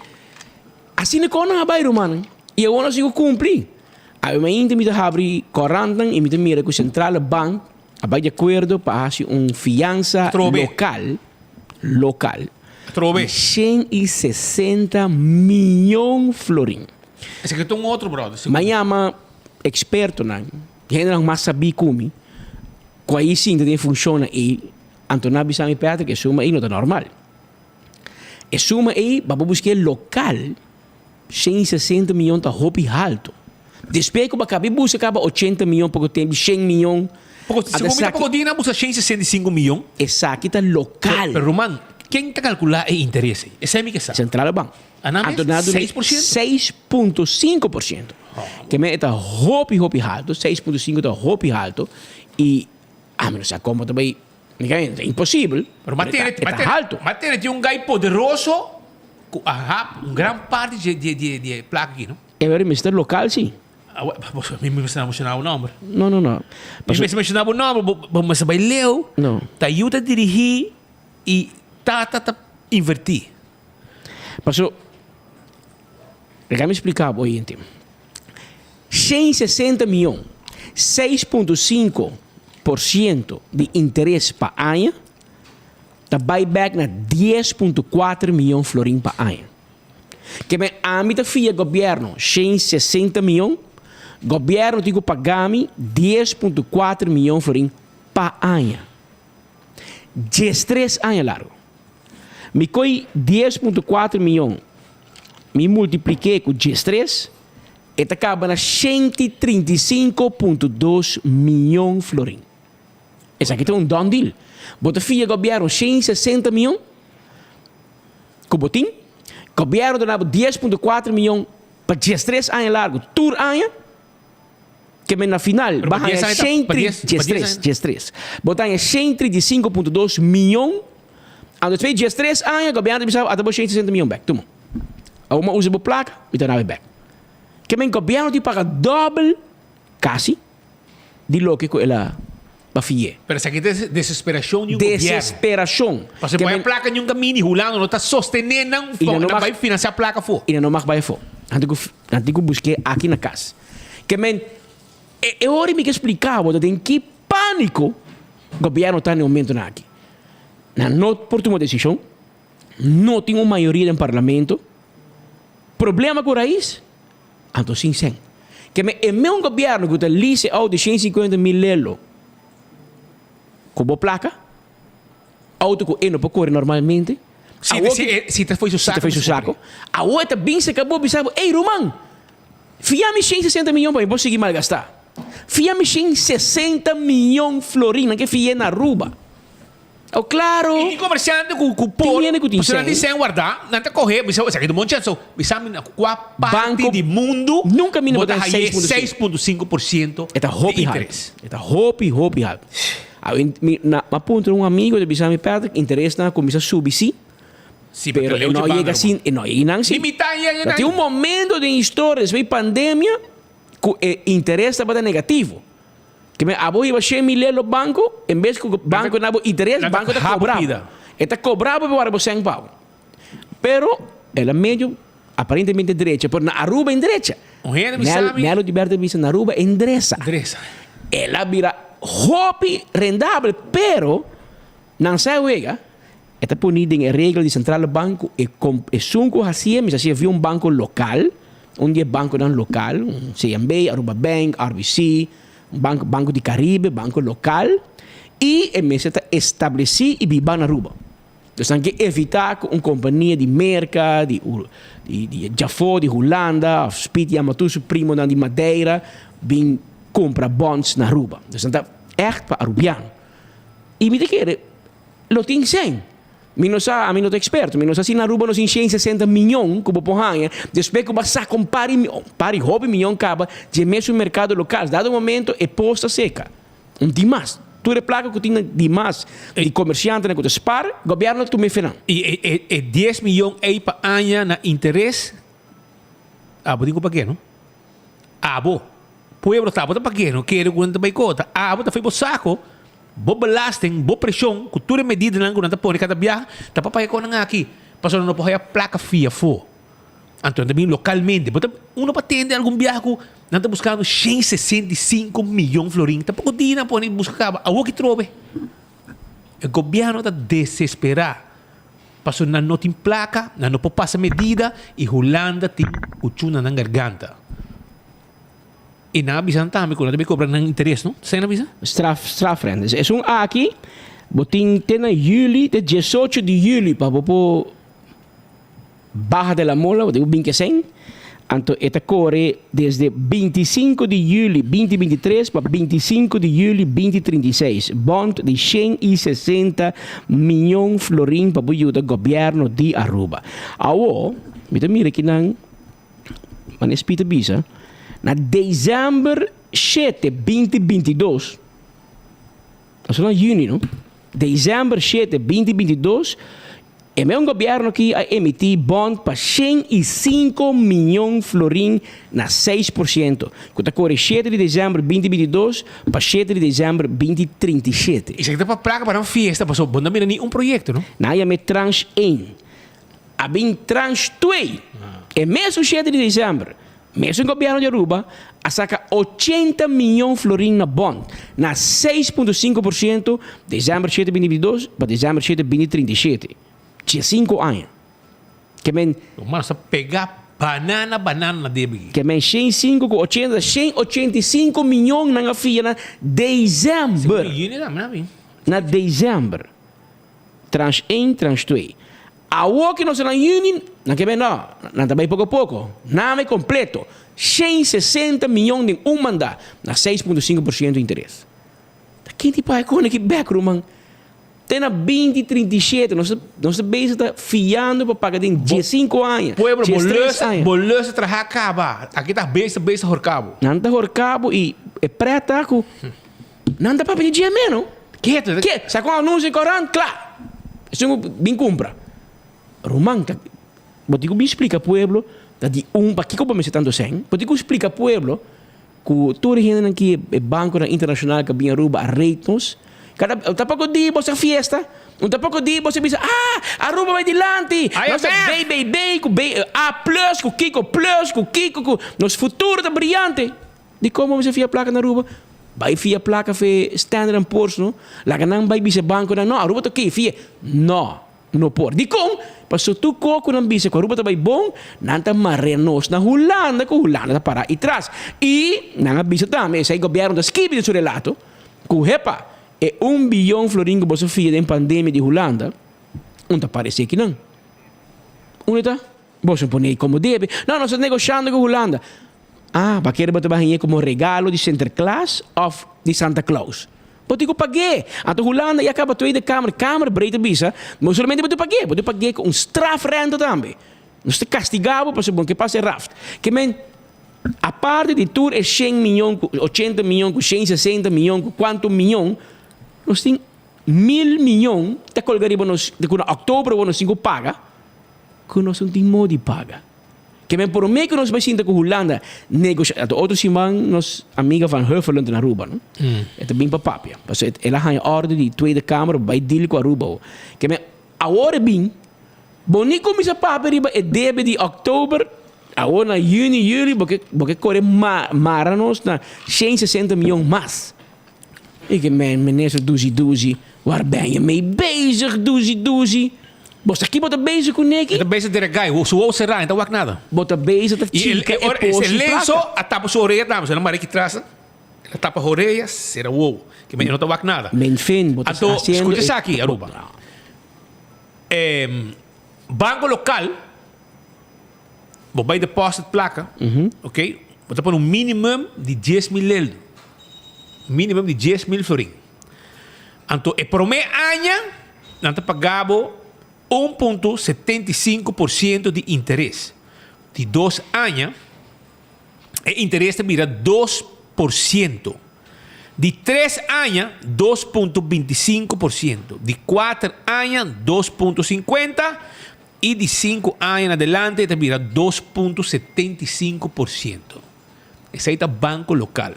asina kon nan a bai rumannan y awor nan sigu cumpli. Awe mainta mi ta habri corantnan y mi ta mira cu Centrale Bank a bai di acuerdo pa haci un fiansa Atrobe. local, local, Atrobe. di 160 miyon florin. Esaki ta un otro brother. Mi a yama expertonan, hendenan mas sabí cu mi, cu a sinta den funcionnan ey. Anto nan a bisa mi, Patrick, e suma ei no ta normal. E suma ei, ba bo busk'é lokal, 160 miyon ta hopi halto. Despues ku bo a kaba e buska kaba 80 miyon poko tempu, 100 miyon. Poko, Ata segun mi ta esaki, poko dia nan a buska 165 miyon. Esaki ta lokal. Pero ruman, ken ta kalkulá e interes ei? Esei mi ke sa. Centrale Bank. A nan Anto mes? nan a duna 6%? 6.5%. Ke men e ta hopi hopi halto, 6.5 ta hopi halto i Ami no sa como ta bay, ta imposibel, Pero ma tene, e ta halto. Ma tene tin un guy poderoso cu a hap un gran parti dje dje dje dje placa aki, no? E weri mester local si. Mi mester menciona bo nomber. No, no, no. Mi mester menciona bo nomber, bo mester bay leu. No. Ta yu ta dirigi y tata ta inverti. Paso, laga mi splica bo oyente. 160 mion, 6.5% di interes pa aña, ta bai bek na 10.4 mion florin pa aña. Ke men ami ta fia gobièrnu 160 mion, gobièrnu tin ku paga mi 10.4 mion florin pa aña. 13 aña largu. Mi koi 10.4 mion, mi multiplik'é ku 13, E ta kaba na 135.2 mion florin. Esaki ta un done deal. Bo ta fia gobièrnu 160 mion ku bo tin. Gobièrnu ta duna bo 10.4 mion pa 13 aña largu tur aña. Ke men na final Pero bo pa haña 10 aña ta, pa 10, pa 10 aña. 13. Bo ta haña 135.2 mion. Anto despues di 13 aña gobièrnu ta bisa bo ata bo 160 mion bèk. Tuma. Awor mi a usa bo plaka, mi ta daba e bèk. Ke men gobièrnu tin paga dòbel kasi di loke ku el a bafi'é. Pero esaki ta desesperashon di un gobièrnu. Desesperashon. Pasobra bo plaka niun kaminda i Hulanda no ta sostené nan I nan no nan mag bai finansiá plaka afó. I nan no mag bai afó. Nan tin ku nan tin ku busk'é aki na kas. Ke men e e ora mi ke splika bo ta den ki pániko gobièrnu ta na e momentunan aki. Nan no por tuma desishon. No tin un mayoria den parlamento. Problema ku rais? Anto sin sen. Ke me e meun gobierno ku ta lease out di 150 mil lelo ku bo plaka? Auto ku e no por kore normalmente. Si, Awor si, ki- e- si ta foi su Si ta saco. foi su saco. Awor e ta bin serka bo bisa bo, Ey ruman, fia mi 160 miyon pa mi por sigui malgastá. Fia mi 160 miyon florin, nan ke fi'é na Aruba. Oh, claro. Y tin comerciante cu cu por. Tin hende cu tin Pasobra nan tin sen. sen guarda, nan ta coge, bisa, esaki ta un bon chance. So, bisa mi na cua parti Banco di mundo nunca mi no bo ta ta haye 6.5. 6.5% E ta di hopi haltu. interes. E ta hopi, hopi haltu. Awe mi na a puntra un amigo ta bisa mi, Patrick, interesnan a cuminsa subi si, Sí, pero pero e no leu yega sin, e no yega nan si. Ni mitad yega Ta nan. tin un momento den historia despues di pandemia cu e interes tabata negativo. Ke men abo hiba shen mil lel lo banco, en bes cu banco na bo interes, nan ta banco ta habo cobra bo. pida. E ta cobra bo pa wara bo sèn pa bo. Pero el a medio aparentemente drecha, pero na Aruba en drecha. Un hende mi Nel, sabi. Nelo Gilberto a bisa na Aruba endresa. Dresa. El a bira hopi rendabel, pero nan sa wega, e ta poni den e regla di Centrale Bank cu e com, esun cu hacié, mester hacié via un banco local, un di e banconan local, un CMB, Aruba Bank, RBC, un banco, Banco di Caribe, banco local, y e mester ta estableci y biba na Aruba. Dus nan ke evita cu un compania di Merca, di di di djafo, di Hulanda, of Speed yama tur su primonan di Madeira bin cumpra bonds na Aruba. Dus nan ta echt pa Arubiano. Y mi ta kere lo tin sen. Mi no sa, ami no ta experto, mi no sa si na Aruba nos tin 160 miyon cu bo por haña, despues cu bo a saca un par di un par di hopi miyon caba dje mesun mercado local. Dado momento e pos ta seca. Un tin mas. Tur e plaka ku tin na di mas di komersiantenan ku ta spar, gobièrnu ta tuma e fenan. I e e e dies miyon ei pa aña na interes, abo tin ku pag'é no. Abo, pueblo ta abo ta pag'é no, kere ku nan ta bai kota. Abo ta fai bo sako, bo belasting, bo preshon ku tur e medidanan ku nan ta pone kada biaha ta pa paga konan aki, pasobra nan no por haya plaka fia afó. Anto nan ta bin localmente. Bo ta uno pa tende algun biaha cu nan ta buscando 165 miyon florin. Tampoco di nan pone busca caba. Awor ki trobe. E gobierno ta desespera. Pasobra nan no tin placa, nan no por pasa medida y Hulanda tin cuchu na nan garganta. Y nan a bisa nan tambe cu nan ta bin cobra nan interes, no? Esey nan a bisa? Straf, strafrente. Esun aki bo tin te na juli, te diesocho di juli pa bo por. Baha de la Mola, bo tin ku bin kesen, anto e ta kore desde 25 di juli 2023 pa 25 di juli 2036. Bond di 160 miyon florin pa bo yuda gobièrnu di Aruba. Awo, mi ta mira kinan, manera Speed ta bisa, na desèmber shete 2022, Nos na juni no. December shete 2022 e meun gobierno aki a emiti bond pa 105 miyon florin na 6% cu ta core shete di december 2022 pa shete di december 2037. Esaki ta pa placa pa nan fiesta pasobra bo no mira ni un proyecto no. Nan a yama e tranche een. A bin tranche twee. E mesun shete di december Mesun gobierno di Aruba a saca 80 miyon florin na bond na 6.5% december 7 2022 pa december 7 2037. 15 aña. Ke men. Mano sa pega banana banana na debi. Ke men 105 ku 80 185 miyon nan a fia na december. Na december. Tranche 1, tranche 2. Awor ki nos ta na yüni, nan ke ben no, nan ta bai poko poko. Name kompleto, 160 miyon den un manda, na 6.5% interes. Ta ken ti paga kone ki bek, ruman? Te na 2037, nos ta, nos ta bezig ta fiando pa paga den 15 aña, Pueblo, bo 13 lus, aña. bo lus ta traha kaba. Aki ta bezig, bezig horka bo. Nan ta horka bo i e pret ta ku Nan ta papia di dje meno. Keto. Ke, sa kon anuncio den korant, kla. Esun ku bin kumpra. Ruman, ta, bo tin ku bin splika pueblo ta di un, pakiko bo mester tantu sèn? Bo tin ku splika pueblo ku tur e hendenan ki e bankonan internashonal ku a bin Aruba a rate nos. Kada, un ta poko di bo sa fiesta, un ta poko di bo sa bisa, ah, Aruba bai dilanti, nos ta BBB ku B, A plus, ku kiko plus, ku kiko ku, nos futuro ta briante. Dikon bo mester fia plaka na Aruba? Bai fia plaka fe Standard and Poor's no. Laga nan bai bisa e bankonan, no, Aruba ta oké, fia. No, no por. Dikon? Pasobra tur kos ku nan bisa ku Aruba ta bai bon, nan ta marea nos na Hulanda ku Hulanda ta para i tras. I nan a bisa tambe, esei gobièrnu ta skibi den su relato, ku hepa. E un biyon florin ku boso fia den pandemia di Hulanda, un ta parese kinan? Unda ta? Boso pone ei komo debe. No, nos ta negoshando ku Hulanda. Ah, bo a kere bo ta bai hañ'é komo regalo di Sinterklaas òf di Santa Claus? Bo tin ku pag'é. Anto Hulanda ya kaba Tweede Kamer, Kamerbreed ta bisa, no solamente bo tin pag'é, bo tin pag'é ku un strafrente tambe. Nos ta kastigá bo pasobra bo no ke pasa e raft. Ke men, aparte di tur e shen miyon ku ochenta miyon ku shen sesenta miyon ku kuantu miyon, nos tin mil miyon ta kolga riba nos, ku na òktober awor nos tin ku paga. Ku nos no tin modo di paga. Ke men promé ku nos bai sinta ku Hulanda negosha. Anto otro siman nos amiga Van Huffelen ta na Aruba no. E ta bin pa papia. Pasobra el a haña orde di Tweede Kamer pa bai deal ku Aruba awo. Ke men awor e bin, bo ni kuminsá papia riba e debe di òktober, awor na yüni, yüli bo ke bo ke kore mara nos na 160 mion mas. I ke men minister duzi duzi, waar ben je mee bezig duzi duzi? Bo sa ki bo ta bezig ku neki? E ta bezig dera gai, su wowo será, e ta wak nada. Bo ta bezig ta chika e poshi E lenso plaka. a tapa su orea tambe, so el a mara ki tras, el a tapa orea, sera wowo, ke men e no ta wak nada. Men fin, bo ta Anto, hasiendo skucha e esaki, Aruba. Banko lokal, bo bai deposit plaka, ok, bo ta pone un minimum di 10,000 leldo. Minimum di 10,000 florin. Anto e prome aña nan ta paga bo 1.75 por ciento di interes. Di dos aña e interes ta bira 2 por ciento. Di tres aña 2.25 por ciento. Di kuater aña 2.50 i di sinku aña na adelante ta bira 2.75 por ciento. Esei ta banko lokal.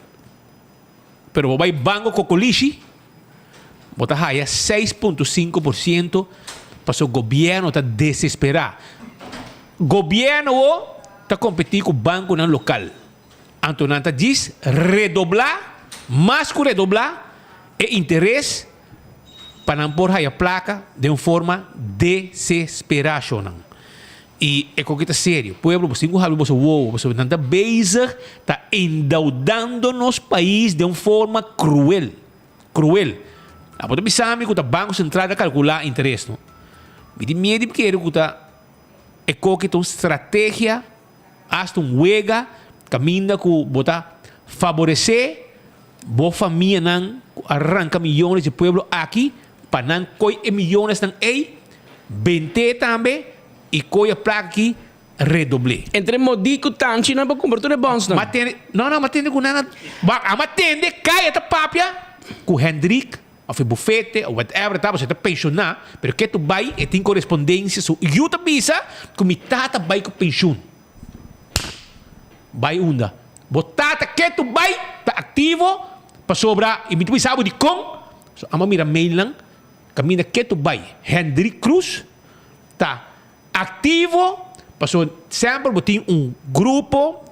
Pero bo bai banko kokolishi, bo ta haya 6.5 por ciento pasobra gobièrnu ta desesperá. Gobièrnu wo ta kompetí ku bankonan lokal. Anto nan ta djis redoblá, mas ku redoblá, e interes pa nan por haya plaka den un forma desesperá, shownan. I e koki ta serio. Pueblo, bo tin ku habri boso wowo, pasobra nan ta bezig ta endeudando nos pais den un forma kruel. Kruel. Abo ta bisa mi ku ta Banko Sentral ta kalkulá interes, no? Mi tin miedu di kere ku ta e koki ta un strategia, hasta un wega, kaminda ku bo ta faboresé bo famianan ku a ranka miyones di pueblo aki pa nan koi e miyonesnan ei, bent'é tambe i koi e plaka aki redobl'é. Entre modí ku tanchinan pa kumpra tur e bònsnan. Ma tende, no no, ma tende ku nan a, a ma tende kaya ta papia ku Hendrik òf e bufete òf whatever ta, pasobra e ta penshoná, pero ke tu bai e tin korespondensia, su yu ta bisa ku mi tata bai ku penshun. Bai unda? Bo tata ke tu bai ta aktivo pasobra i mi ta bisa bo dikon, so amo mira mailnan kaminda ke tu bai Hendrik Cruz ta aktivo pasobra semper bo tin un grupo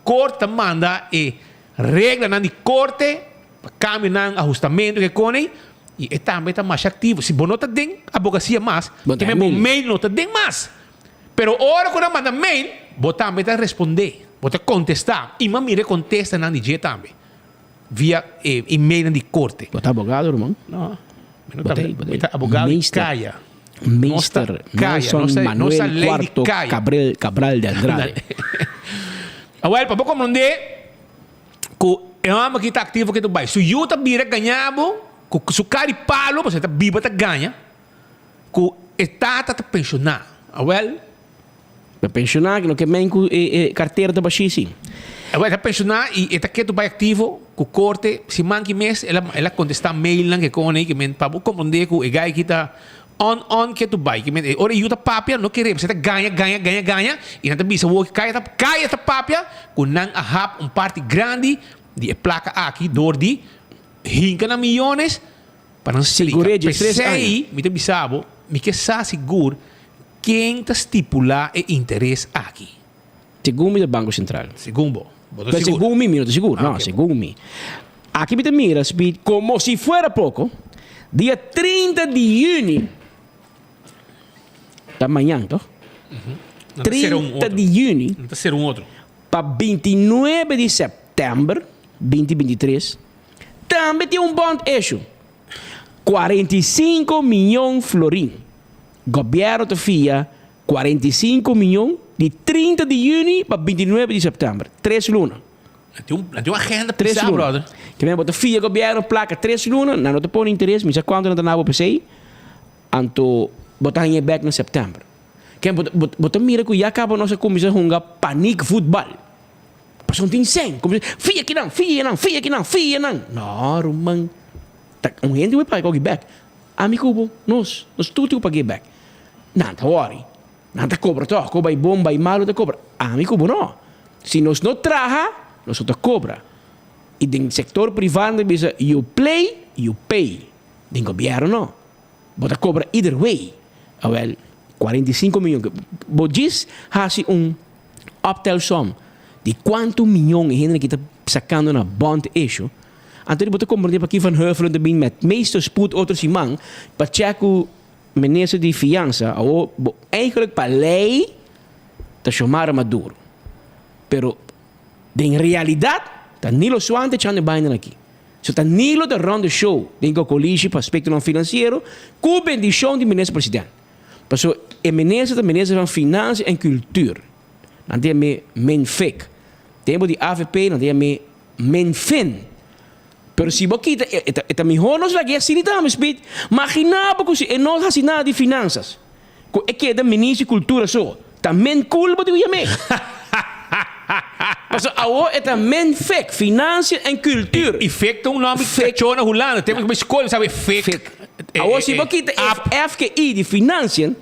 korte ta manda e reglanan di korte pa kambionan ahustamentu ke kone i e tambe ta masha aktivo si bo no ta den abogasia mas Bo ta bo mail. mail no ta den mas. Pero ora ku nan manda mail, bo tambe ta respondé, bo ta kontestá. I m'a mira e kontestanan di dje tambe via e emailnan di korte. Bo ta abogado, ruman? No, mi no ta, mi ta abogado di kaya. Meester Nelson Manuel Cuarto Cabrel Cabral de Andrade. Awel, pa bo komprondé ku e hòmber aki ta aktivo ke ta bai. Su yu ta bira gaña bo ku su kara di palo, pasobra e ta biba ta gaña. Ku e tata ta penshoná. Awel. Ta penshoná no ke men ku e kartera ta bashí si. Awel e ta penshoná i e ta ketu bai aktivo ku korte. Siman ki mes el a el a kontestá mailnan ke kon ei ke men pa bo komprondé ku e gai aki ta on on ketu bai. Ke men e ora e yu ta papia no kere pasobra e ta gaña gaña gaña gaña i nan ta bisa wou kaya ta kaya ta papia ku nan a hap un parti grandi di e plaka aki dor di hinka nan miyones. Pa nan splika. Sigur'é 13 aña. P'esei mi ta bisa bo, mi ke sa sigur ken ta stipulá e interes aki. Segun mi ta Banko Sentral. Segun bo. Bo ta sigur? Segun mi, mi no ta sigur. No, segun mi. Aki mi ta mira, Speed, komo si fuera poko, dia 30 di yüni, ta mañan toch? 30 di yüni. Nan ta sera un otro. Pa 29 di sèptèmber binti 23, Tambe tin un bond issue. 45 miyon florin. Gobierno ta fia 45 miyon di 30 di juni pa 29 di september. Tres luna. Nan tin un, nan tin un agenda Tres pisá, luna. brother. Ke men bo ta fia gobierno plaka tres luna, nan no ta pone interes, mi sa kuantu nan ta na bo p'esei, anto bo ta hañ'é bèk na september. Ke bo, bo, bo ta mira ku ya kaba nos a kuminsá hunga paniek voetbal. Pasobra no tin sèn. Kuminsá, fia kinan, fia nan, fia kinan, fia nan. No, ruman. Ta un hende ku bai paga koki bèk. Ami ku bo, nos, nos tur tin ku pag'é bèk. Nan ta wòri. Nan ta kobra tòg. Ku bai bon, bai malu ta kobra. Ami ku bo no. Si nos no traha, nos no ta kobra. I den sektor privá nan ta bisa, you play, you pay. Den gobièrnu no. Bo ta kobra either way. Awèl, 45 miyon. Bo djis hasi un optelsom di kuantu miyon e hende ki ta sakando na bond issue. Anto di bo ta komprendé pakí Van Huffelen ta bin met meester spoed otro siman pa chèk ku minister di fiansa awor bo eigenlijk pa lei ta Xiomara Maduro pero den realidat ta Nilo Swan ta echando e bainan aki. So ta Nilo ta run the show den Cocolishi pa aspektonan finansiero ku bendishon di minister president. Paso e minister ta minister van Financiën en Cultuur. Nan ta yam'é Minfik. Tempu di avp nan ta yam'é Minfin. Pero si bo kita e, e ta, e ta mihó nos lag'é asina tambe, Speed. Maginá bo ku si e no hasi nada di finansas, ku e keda minister di kultura so, ta Mincul bo tin ku yam'é. Pasobra awor e ta Minfik, Financiën en Cultuur. I fik ta un nòmber di kachó na Hulanda. Tempu ku mi skol mi sabi fik. Fik. Awor si bo kita e F ke I di Financiën,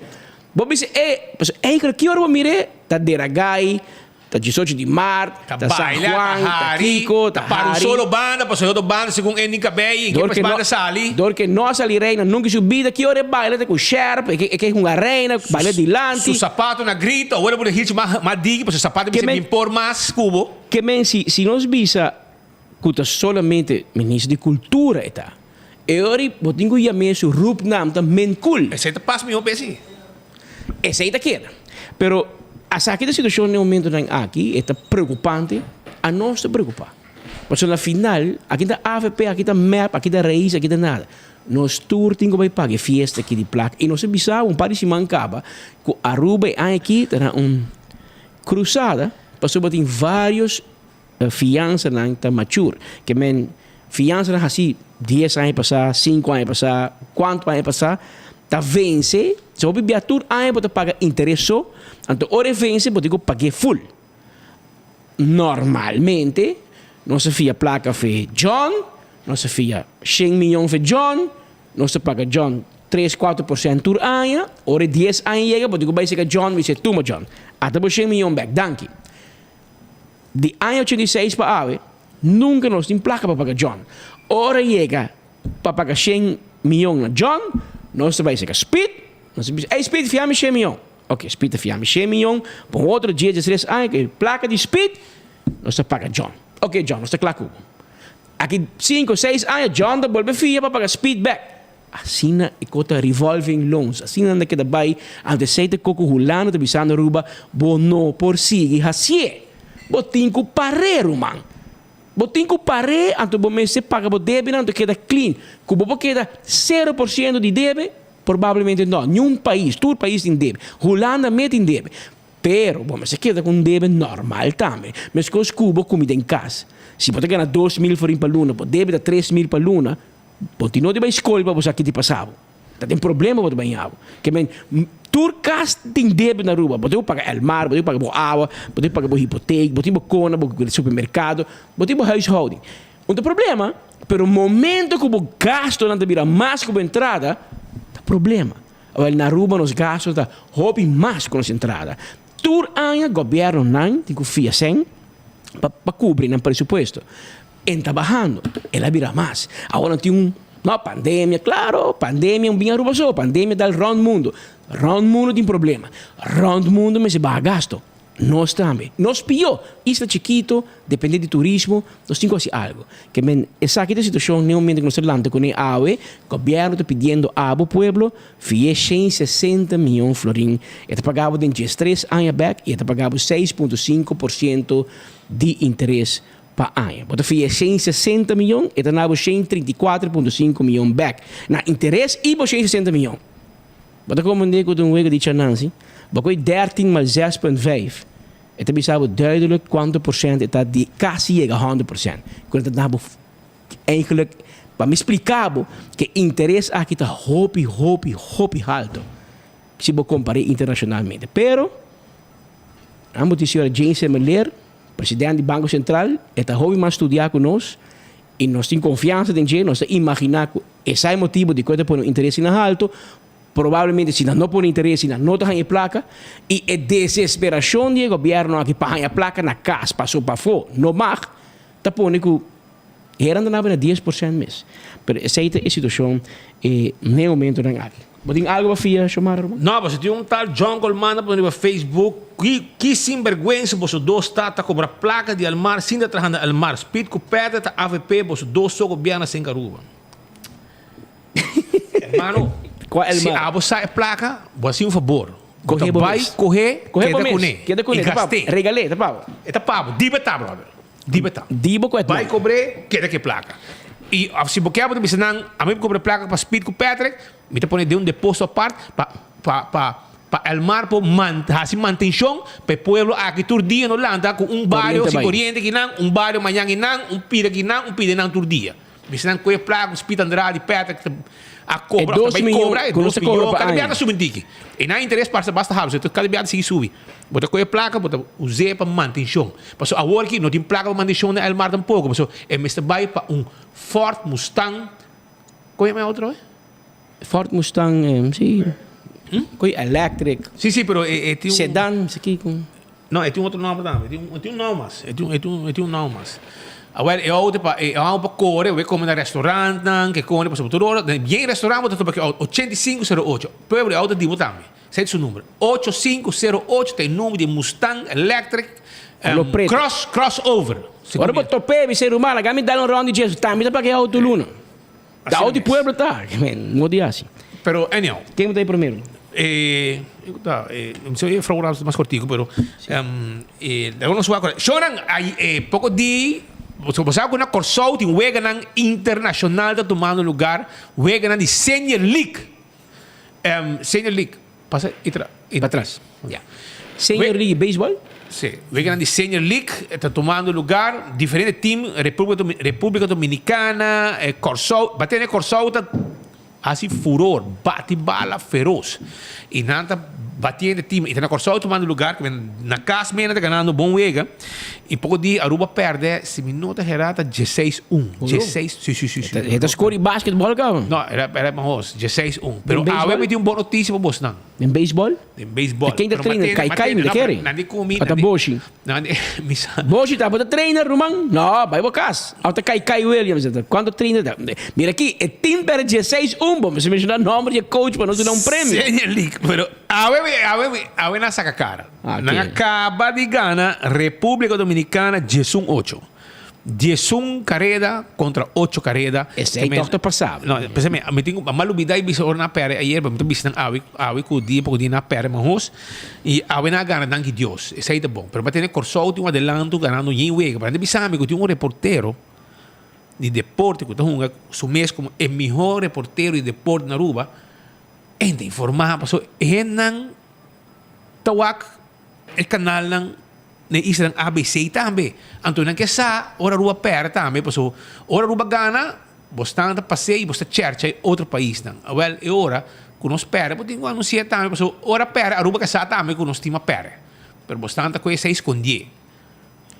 bo bisa e, pasobra eigenlijk ki ora bo mir'é ta Deragai, Ta diesocho di maart, Ta ta San baila, ta Juan, ta hari, Kiko, ta ta para un hari. solo banda, pasobra e otro banda segun e nin cabei, Dor ke ke no, banda sali. dor ke no a sali reina nunca in su bida, ki ora e baila ta ku sherp, e ke e ke hunga reina, baila dilanti. Su sapato na grito, awor e por hirchi mas mas diki, pasobra sapato Ke mester men, bin por mas ku bo. ke men si si nos bisa ku ta solamente minister di cultura e ta, e ora bo tin ku yam'é su roepnaam ta Menkul. Esei ta pas mihó p'esei. Esei ta keda. Pero asaki ta situashon den momentonan aki, e ta preokupante, anos ta preokupá. Pasobra na final, aki ta avp, aki ta mep, aki ta Raiz, aki ta nada. Nos tur tin ku bai paga e fiesta aki di plaka. I nos a bisa un par di siman kaba ku Aruba e aña aki ta na un krusada pasobra tin vários fiansanan ta mature. Ke men fiansanan hasi dies aña pasá, sinku aña pasá, kuantu aña pasá, ta vense. So hopi bia tur aña bo ta paga interes so, anto ora e vense bo tin ku pag'é full. Normalmente nos a fia plaka fe John, nos a fia shen miyon fe John, nos ta paga John tres, kuater por sènt tur aña, ora e dies aña yega bo tin ku bai seka John bo bisa tuma John, ata bo shen miyon bèk, danki. Di aña 86 pa awe, nunka nos tin plaka pa paga John. Ora yega pa paga shen miyon na John, nos ta bai seka Speed, nos ta bisa, Ey Speed, fia mi shen miyon. Ok, Speed ta fia mi shen miyon, pa un otro dies, diestres aña ku e plaka di Speed, nos ta paga John. Ok John, nos ta kla ku bo. Aki sinku, seis aña, John ta bolbe fia pa paga Speed bek. Asina e ko ta revolving loans, asina nan ta keda bai, anto esei ta ko ku Hulanda ta bisando Aruba, bo no por sigui hasié. Bo tin ku par'é ruman. Bo tin ku par'é, anto bo mester paga bo debenan, anto keda clean. Ku bo por keda sero por siento di debe? Probablemente no. Niun pais, tur pais tin debe. Hulanda mes tin debe. Pero bo mester keda ku un debe normal tambe. Meskos ku bo kumi den kas. Si bo ta gana 2000 florin pa luna, bo debe ta 3000 pa luna, Bo tin no di bai skol pa bo sa ki di pasa bo. Ta den problema bo ta bai ña bo. Ke men, tur kas tin debe na Aruba. Bo tin ku paga Elmar, bo tin ku paga bo awa, bo tin ku paga bo hipotek, bo tin bo kona, bo supermerkado, bo tin bo huishouding. Un ta problema, pero momento ku bo gastonan ta bira mas ku bo entrada, ta problema. Awel na Aruba nos gasto ta hopi mas ku nos entrada. Tur aña gobiernonan tin ku fia sèn pa kubri nan presupuesto. En ta bahando, el a bira mas. Awor nan tin un, no, pandemia, claro, pandemia un bin Aruba so, pandemia dal rond mundo. Rond mundo tin problema. Rond mundo mester baha gasto. Nos tambe. Nos pio, isla chikito, depende di turismo, nos tin ku hasi algo. Ke men, esaki ta e situacion n'e momento ku nos ta lanta kuné awe, gobierno ta pidiendo abo pueblo, fi'é 160 miyon florin. E ta paga bo den 13 aña bek i e ta paga bo 6.5 por ciento di interes. pa aña. Bo ta fia 160 miyon, e ta na bo 134.5 miyon bek na interes i bo 160 miyon. Bo ta comprende cu ta un wega di chanansi? Bo koe 13 mal 6.5, e ta bisa bo duidelijk cuanto porcent e ta di casi yega 100%. Cu e ta na bo eigenlijk, pa mi splica bo, cu e interes aki ta hopi, hopi, hopi halto si bo compare internacionalmente. Pero, Nan bo tin señora Jane Semeleer, president di Banco Central, e ta hopi mas studia cu nos y nos tin confiansa den dje, nos ta imagina cu esai motibo di cu e ta pone un interes asina halto, probablemente si nan no pone interes nan no ta haña e placa y e desesperacion di e gobierno aki pa haña placa na cas paso pafo no mag, ta pone cu Heran ta nabia na 10% mes. Pero esei ta e situacion e n'e momentonan aki. Bo tin algo pa fia, Xiomara Ruman? No, pasobra tin un tal Jungle manda pone riba Facebook, Ki ki sinberguensa boso dos ta ta cobra placa di Elmar sin ta traha na Elmar. Speed cu Peter ta avp boso dos so gobierna sin Aruba. Hermano, Cua si Elmar? abo sa e placa, bo haci un fabor. Bo ta Coge bo bay mes. coge, Coge bo keda mes. cune Keda cune, y ta pa bo. gast'é. Regal'é, ta pa bo. E ta pa bo. Diba ta, brother. Diba ta. Dibo ku e Bai kobr'é, keda ku e plaka. I òf si bo ke bo ta bisa nan, ami por kobra e plaka pa Speed ku Patrick, mi ta pone den un deposito apart pa pa pa pa Elmar por man hasi mantenshon pa e pueblo aki tur dia no lanta ku un bario Koriente sin bai. koriente kinan, un bario mañan kinan, un pida kinan, un pida nan tur dia. Bisa nan ku e plaka ku Speed Andrade, Patrick ta a E kobra òf ta dos bai miyon kobra, e ku nos dos ta kobra miyon, pa kada aña. biaha ta subi un tiki. E nan interes parse basta haltu, so kada biaha ta sigui subi. Bo ta kohe plaka, bo ta us'é pa mantenshon. Pasobra awor aki no tin plaka pa mantenshon na Elmar tampoko, pasobra e mester bai pa un Ford Mustang, kon yama e otro? Ford Mustang, si, koe electric. Si, si, pero e tin un. Sedan, si kiko. No, e tin otro nòmber tambe, e tin un, e tin un nòmber mas, e tin, e tin, e tin un nòmber mas. Awor e outo pa, e outo pa kore, bo kome na restaurantnan, ke kore pasobra tur ora, den bien restaurant bo ta topa ku e outo, 8508, pueblo e outo di bo tambe. Esei ta su number. Ocho sinku sero ocho ta e number di e Mustang Electric Color preto. cross crossover. Ora bo top'é mi ser humano, laga mi dal un round di dje, tambe ta paga e auto luna. Da auto di pueblo ta, no di hasi. Pero anyhow. Ken bo ta e primero? E, ta, e, mi sa e vrouw mas kortico, pero e, laga nos wak. Shonan, ai, e, poko di, bo sa ku na Kòrsou tin weganan internashonal ta tumando lugar, weganan di Senior League. Senior League, pasa itra, Pa tras. Ya. Senior League baseball? Si. Weganan di Senior League ta tumando lugar, diferente team, Republica, Republica Dominicana, Kòrsou, ba tene Kòrsou ta hasi furor, bati bala feroz. I nan ta batiendo team, i ta na Kòrsou tumando lugar, na kas mena ta ganando bon wega. I poko di Aruba pèrdè, si mi no ta herá, ta dieseis un. Dieseis, si, si, si, si. E ta score di basketball kaba? No, era, era mahos, dieseis un. Pero Den awe baseball? mi tin un bon notisia pa bosnan. Den baseball? Den baseball. Ta ken ta Pero trainer? matende, Kai Kai mi matende, ta no, kere. pero nan di ku mi, Ata nan di, Boshi. nan di, mi sa. Boshi ta bo ta trainer, ruman? No, bai bo kas. Of ta Kai Kai Williams. Kuantu trainer ta? Mira aki, e team pèrdè dieseis un. Bo mester menshoná nòmber di e coach pa nos duna un premio. Senior League, pero awe mi, awe mi, awe nan saka kara. Nan a kaba di gana Republica Dominicana diesun ocho. Diesun kareda kontra ocho kareda. Esei tòg ta pasá. No, p'esei mi, mi tin ku, mi a lubidá i bisa ora nan a pèrdè ayer, pero mi ta bisa nan awe, awe ku dia poko dia nan a pèrdè mahos. I awe nan a gana danki Dios. Esei ta bon. Pero bo a tene Kòrsou tin un adelanto ganando yen wega. Pero nan ta bisa mi ku tin un reportero di deporte ku ta hunga su mes komo e mihó reportero di deporte na Aruba. E ta informá pasobra e hendenan. Ta wak e kanalnan na e islanan ABC tambe. Anto nan ke sa ora Aruba pèrdè tambe paso ora Aruba gana bo stan ta pas'é i bo sta chèrcha e otro paisnan. Awèl e ora ku nos pèrdè bo tin ku anunsi'é tambe paso ora pèrdè Aruba ke sa tambe ku nos tim a pèrdè. Pero bo stan ta ku esei skondié.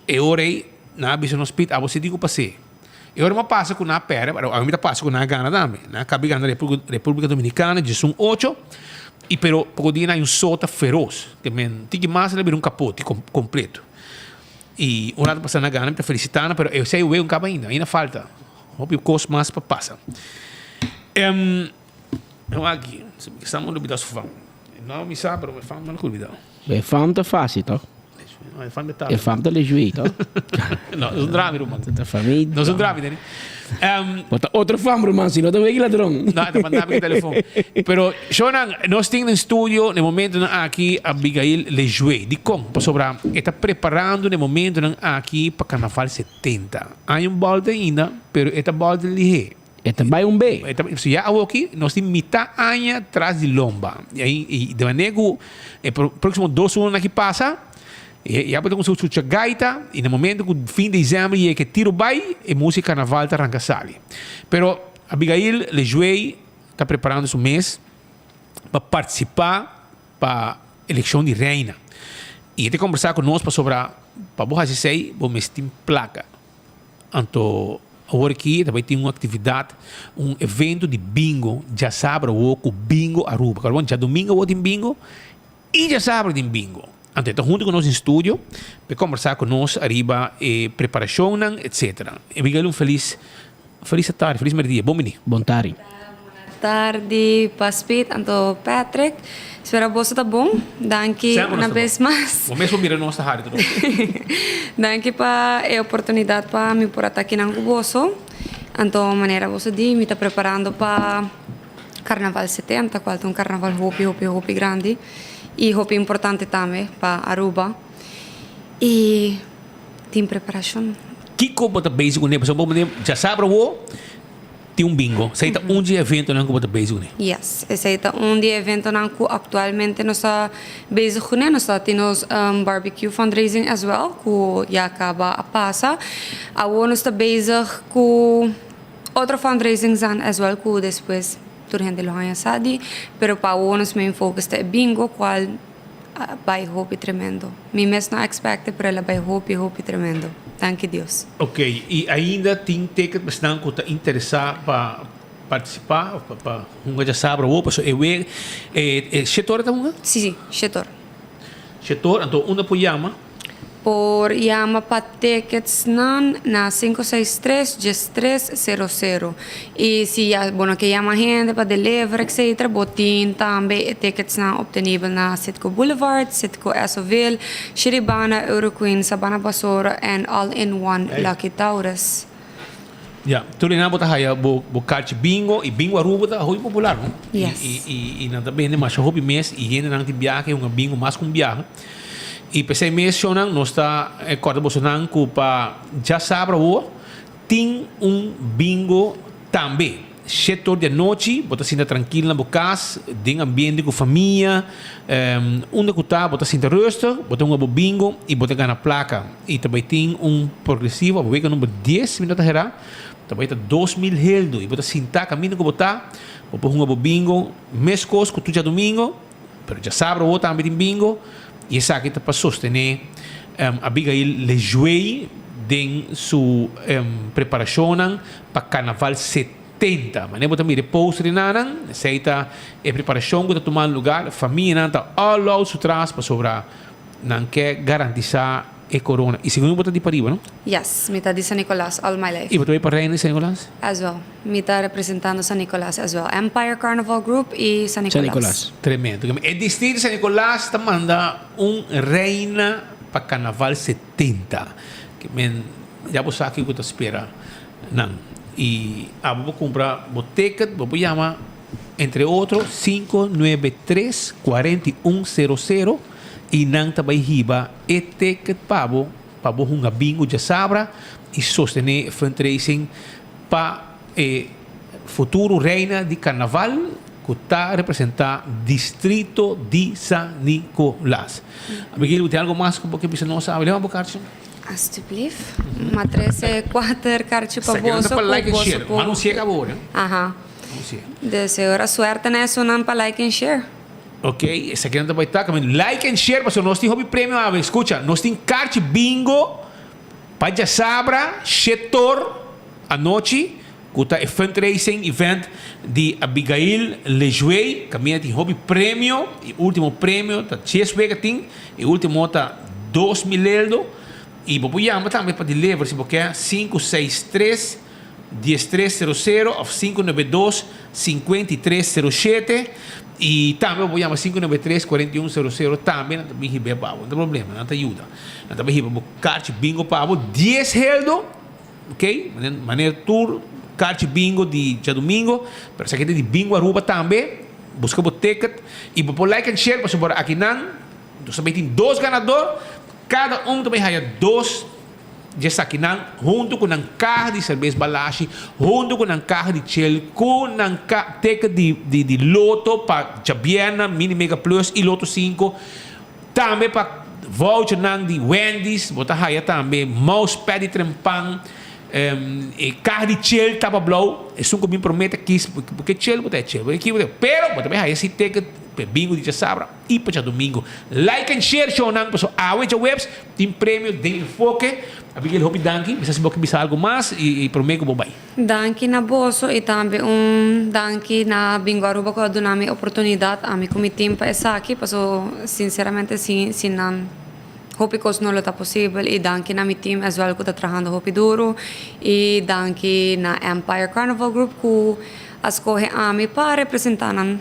E ora ei nan a bisa nos Piet abo si tin ku pas'é. E ora mi a pasa ku nan a pèrdè, pero ami ta pasa ku nan a gana tambe. Nan a kaba di gana Repúblika Dominikana diesun ocho, i pero poko dia nan hay un sota feros, ke men tiki mas el a bira un kapoti kompleto. I un rato pasá nan a gana, mi ta felisitá nan, pero esei wega no kaba ainda, ainda falta hopi kos mas pa pasa. Aki, mi sa mi a lubidá su fam. No mi sa, pero mi fam no a lubidá. E fam ta fásil, tòg? E fam ta. E fam ta lejuei, toch? No, nos drami, ruman. Ta fami. Nos drami, Danny. Bo ta otro fam, ruman, si no ta weki ladron. No, ta mandami ki telefon. Pero, shonan, nos tin den studio na e momentonan aki Abigail Lejué. Dikon? Pasobra e ta preparando na e momentonan aki pa Carnaval 70. Hay un bolta ainda, pero e ta bolta lihé. E ta bai un be. E ta, so ya awoki nos tin mitá aña tras di lomba. I ai, i de manera ku e próksimo dos lunanan aki pasa, ya bo ta kuminsá skucha gaita i na momento ku fin desèmber yega e tiro bai, e músika karnaval ta ranka sali. Pero Abigail Lejuey ta preparando su mes pa partisipá pa elekshon di reina. I e ta kombersá ku nos pasobra pa bo hasi esei bo mester tin plaka. Anto awor aki ta bai tin un actividad, un evento di bingo djasabra awor cu Bingo Aruba. Carbon djadomingo awor tin bingo y djasabra tin bingo. Anto e ta hunto cu nos den studio pa e combersa cu nos ariba e preparacionnan etcetera. Abigail un feliz feliz tardi, feliz merdia. Bon bini. Bon tardi. Tardi Paspit anto Patrick. Spera boso ta bon. Danki Semper una nos ta bon. bes mas. Bo mes por mira nos ta hari tur. Danki pa e oportunidad pa mi por a ta akinan ku boso. Anto manera boso di mi ta preparando pa Carnaval 70 cual ta un carnaval hopi hopi hopi grandi y hopi importante tambe pa Aruba. Y tin preparacion. Kiko bo ta bezig kuné? Pasobra bo mester djasabra awo. Tin un bingo. Esei ta un di e eventonan ku bo ta bezig kuné? Yes, esei ta un di e eventonan ku aktualmente nos ta bezig kuné. Nos ta tin nos barbecue fundraising as well ku ya kaba a pasa. Awor nos ta bezig ku otro fundraisingsnan as well ku despues tur hende lo haña sa di. Pero pa awor nos main focus ta e bingo kual A bai hopi tremendo. Mi mes no a expecte pero el a bai hopi hopi tremendo. Danki Dios. Ok, y ainda tin ticket pa esnan cu ta interesa pa participa of pa hunga djasabra awo pasobra e wega e shete ora ta hunga? Si si, shete ora. Shete ora, anto unda por yama? Por yama pa ticketsnan na 563 1300. Y si ya bo no ke yama hende pa deliver etc. Bo tin tambe e ticketsnan obtenibel na Citgo Boulevard, Citgo Essoville, Shiribana, Euroqueen, Sabana Basora en All in One Lucky Taurus. Ya, tur esnan bo ta haya bo bo karchi bingo y bingo Aruba ta hopi popular no? Yes. Y y y nan ta bende masha hopi mes y hendenan tin biaha hunga bingo mas ku un biaha. Y p'esei mes shownan nos ta corda bosonan cu pa djasabra awor tin un bingo tambe. Shete or di anochi bo ta sinta trankil na bo cas den ambiente cu famia unda cu ta bo ta sinta rustig bo ta hunga bo bingo y bo ta gana placa. Y ta bay tin un progresivo abo wega number dies mi no ta hera ta bay ta 2000 heldo y bo ta sinta caminda cu bo ta bo por hunga bo bingo mescos cu tur djadomingo. Pero djasabra awor tambe tin bingo y esaki ta pa sostene Abigail Lejuey den su preparacionnan pa Carnaval 70. Manera bo ta mira e poster di nanan, esey ta e preparacion cu ta tumando lugar. Famianan ta all out su tras pasobra nan ke garantisa e corona. Y segun bo ta di pariba, no? Yes, mi ta di San Nicolas all my life. Y bo ta bay pa Reina di San Nicolas? As well. Mi ta representando San Nicolas as well. Empire Carnival Group y San Nicolas. Tremendo. E distrito di San Nicolas ta manda un reina pa Carnaval 70. Ke men ya bo sa kico ta spera nan. Y abo bo cumpra bo ticket, bo por yama entre otro 593 4100 y nan ta bay hiba e ticket pa bo pa bo hunga bingo djasabra y sostene e fundraising pa e futuro reina di carnaval cu ta representa distrito di San Nicolas. Abigail, bo tin algo mas cu bo ke bisa nos awe? Lema bo karchi. Alstublieft. Ma trece cuater karchi pa Esaki nan ta boso pa cu like and boso share. por. Ma no ciega awor, eh? Aha. No ciega. Deseo ora suerte na esunnan pa like and share. Ok, esaki nan ta bai ta kaminda. Like and share pasobra nos tin hopi premio awe. Skucha, nos tin karchi bingo pa djasabra shetor anochi ku ta e fundraising event di Abigail Lejuey. Kaminda tin hopi premio. E ultimo premio ta dies wega tin. E ultimo ta 2000 eldo. I bo por yama tambe pa deliver si bo ke 563. 13 00 òf 592 53 07 i tambe bo por yama 593 41 00 tambe nan ta bin hib'é pa bo. No ta problema, nan ta yuda. Nan ta bin hiba bo karchi bingo pa bo dies heldo, ok, manera tur karchi bingo di djadumingo, pero esaki ta di Bingo Aruba tambe. Buska bo ticket i bo por like and share pasobra akinan nos ta bay tin dos ganador, kada un ta bay haya dos djesakinan hunto ku nan kaha di serbes Balashi, hunto ku nan kaha di chel, ku nan ticket di di loto pa djabièrnè, Mini Mega Plus i Loto sinku, tambe pa vouchernan di Wendy's, bo ta haya tambe mousepad di trempan. E kaha di chel taba blou, esun ku bin promé ta kis, porque chel bo ta e chel, porque ki bo ta e, pero bo ta bai haya si ticket pa e bingo di djasabra i pa djadumingo. Like and share shownan pasobra awe djaweps tin premio den Enfoke. Abigail hopi danki, mi sa si bo ke bisa algo mas i promé ku bo bai. Danki na boso i tambe un danki na Bingo Aruba ku a duna mi oportunidat ami ku mi team pa esaki paso sinceramente sin sin nan Hopi kos no lo ta posibel y danki na mi team as well cu ta trahando hopi duro y danki na Empire Carnival Group cu a scoge ami pa representa nan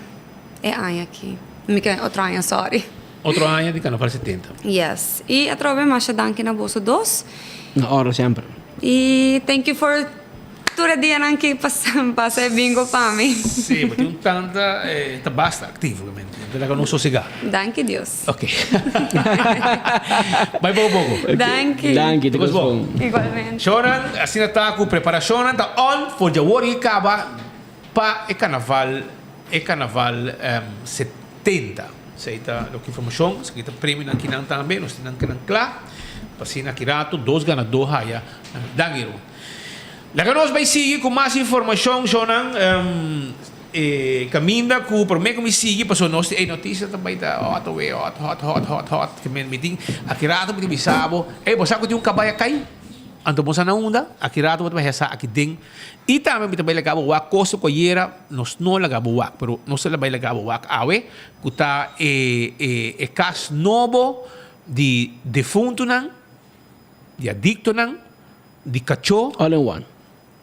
e aña aki. Mi ke otro aña sorry. Otro aña di Carnaval 70. Yes y atrobe masha danki na boso dos. Na oro semper. Y thank you for Tur e dianan ki pasa e bingo pa mi. Sí, bo tin un tanta ta basta activo obviamente. Bo ta laga nos sosega. Danki Dios. Ok. Bai poco poco. Danki. Danki, te kos bon. Igualmente. Shownan, asina ta ku preparashonnan ta on for djawor i kaba pa e karnaval, e karnaval 70. Esei ta loke informashon, esaki ta premionan kinan tambe, nos tin nan kinan kla pa asina aki rato dos ganadó haya. Danki Ruth. Laga nos bai sigui ku mas informashon shownan e kaminda ku promé ku mi sigui pasobra nos tin e notisia ta bai ta hot awe hot hot hot hot hot ke men mi tin aki rato mi tin bisa bo ey bo sa ku tin un kabai a kai anto bo sa na unda aki rato bo ta bai hesa aki den i tambe mi ta bai laga bo wak kos ku ayera nos no laga bo wak pero nos ta bai laga bo wak awe ku ta e e e kas nobo di defuntunan di adiktonan di kachó. All in one.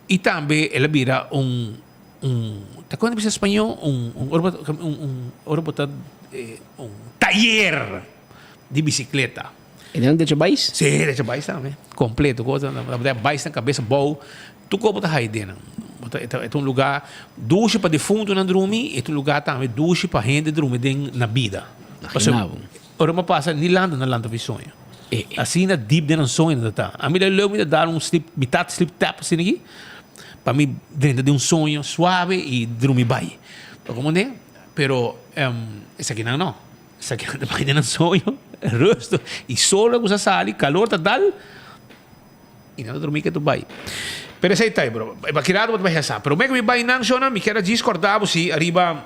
I tambe el a bira un, un, ta kon ta bisa spañó? Un, un, ora bo ta, un, un, ora bo ta, un tayer di bisikleta. E nan derecho bais? Sí, derecho bais tambe. Kompleto. Kos nan ta bais nan kabesa bou. Tur kos bo ta haña den nan. Bo ta, e ta, e ta un lugá dushi pa defuntunan drumi, e ta un lugá tambe dushi pa hende drumi den na bida. Imagina bo. Ora mi a pasa ni lanta na lanta fi soño. Asina deep den nan soño nan ta ta. Ami leu leu mi ta dar un sleep, mitad sleep tap asina aki, pa mi drenta den un soño suave y drumi bai. Bo comprende? Pero esakinan no. Esakinan ta bai den nan soño rustig y solo cu sa sali, calor ta dal y nan ta drumi ketu bai. Pero esey ta, bro. E bakirado bo ta bai hesa. Pero me cu mi bai nan shownan mi kier a djis corda bo si ariba.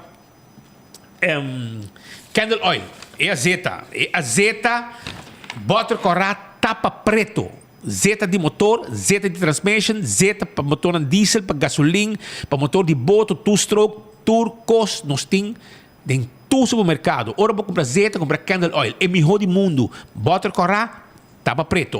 Candle oil, e azeta, e azeta boter kòrá tapa preto, zeta di motor, zeta di transmission, zeta pa motornan diesel, pa gasolin, pa motor di boto, two stroke, tur kos nos tin den tur supermerkado. Ora bo kumpra zeta, kumpra candle oil, e mihó di mundu, boter kòrá tapa preto.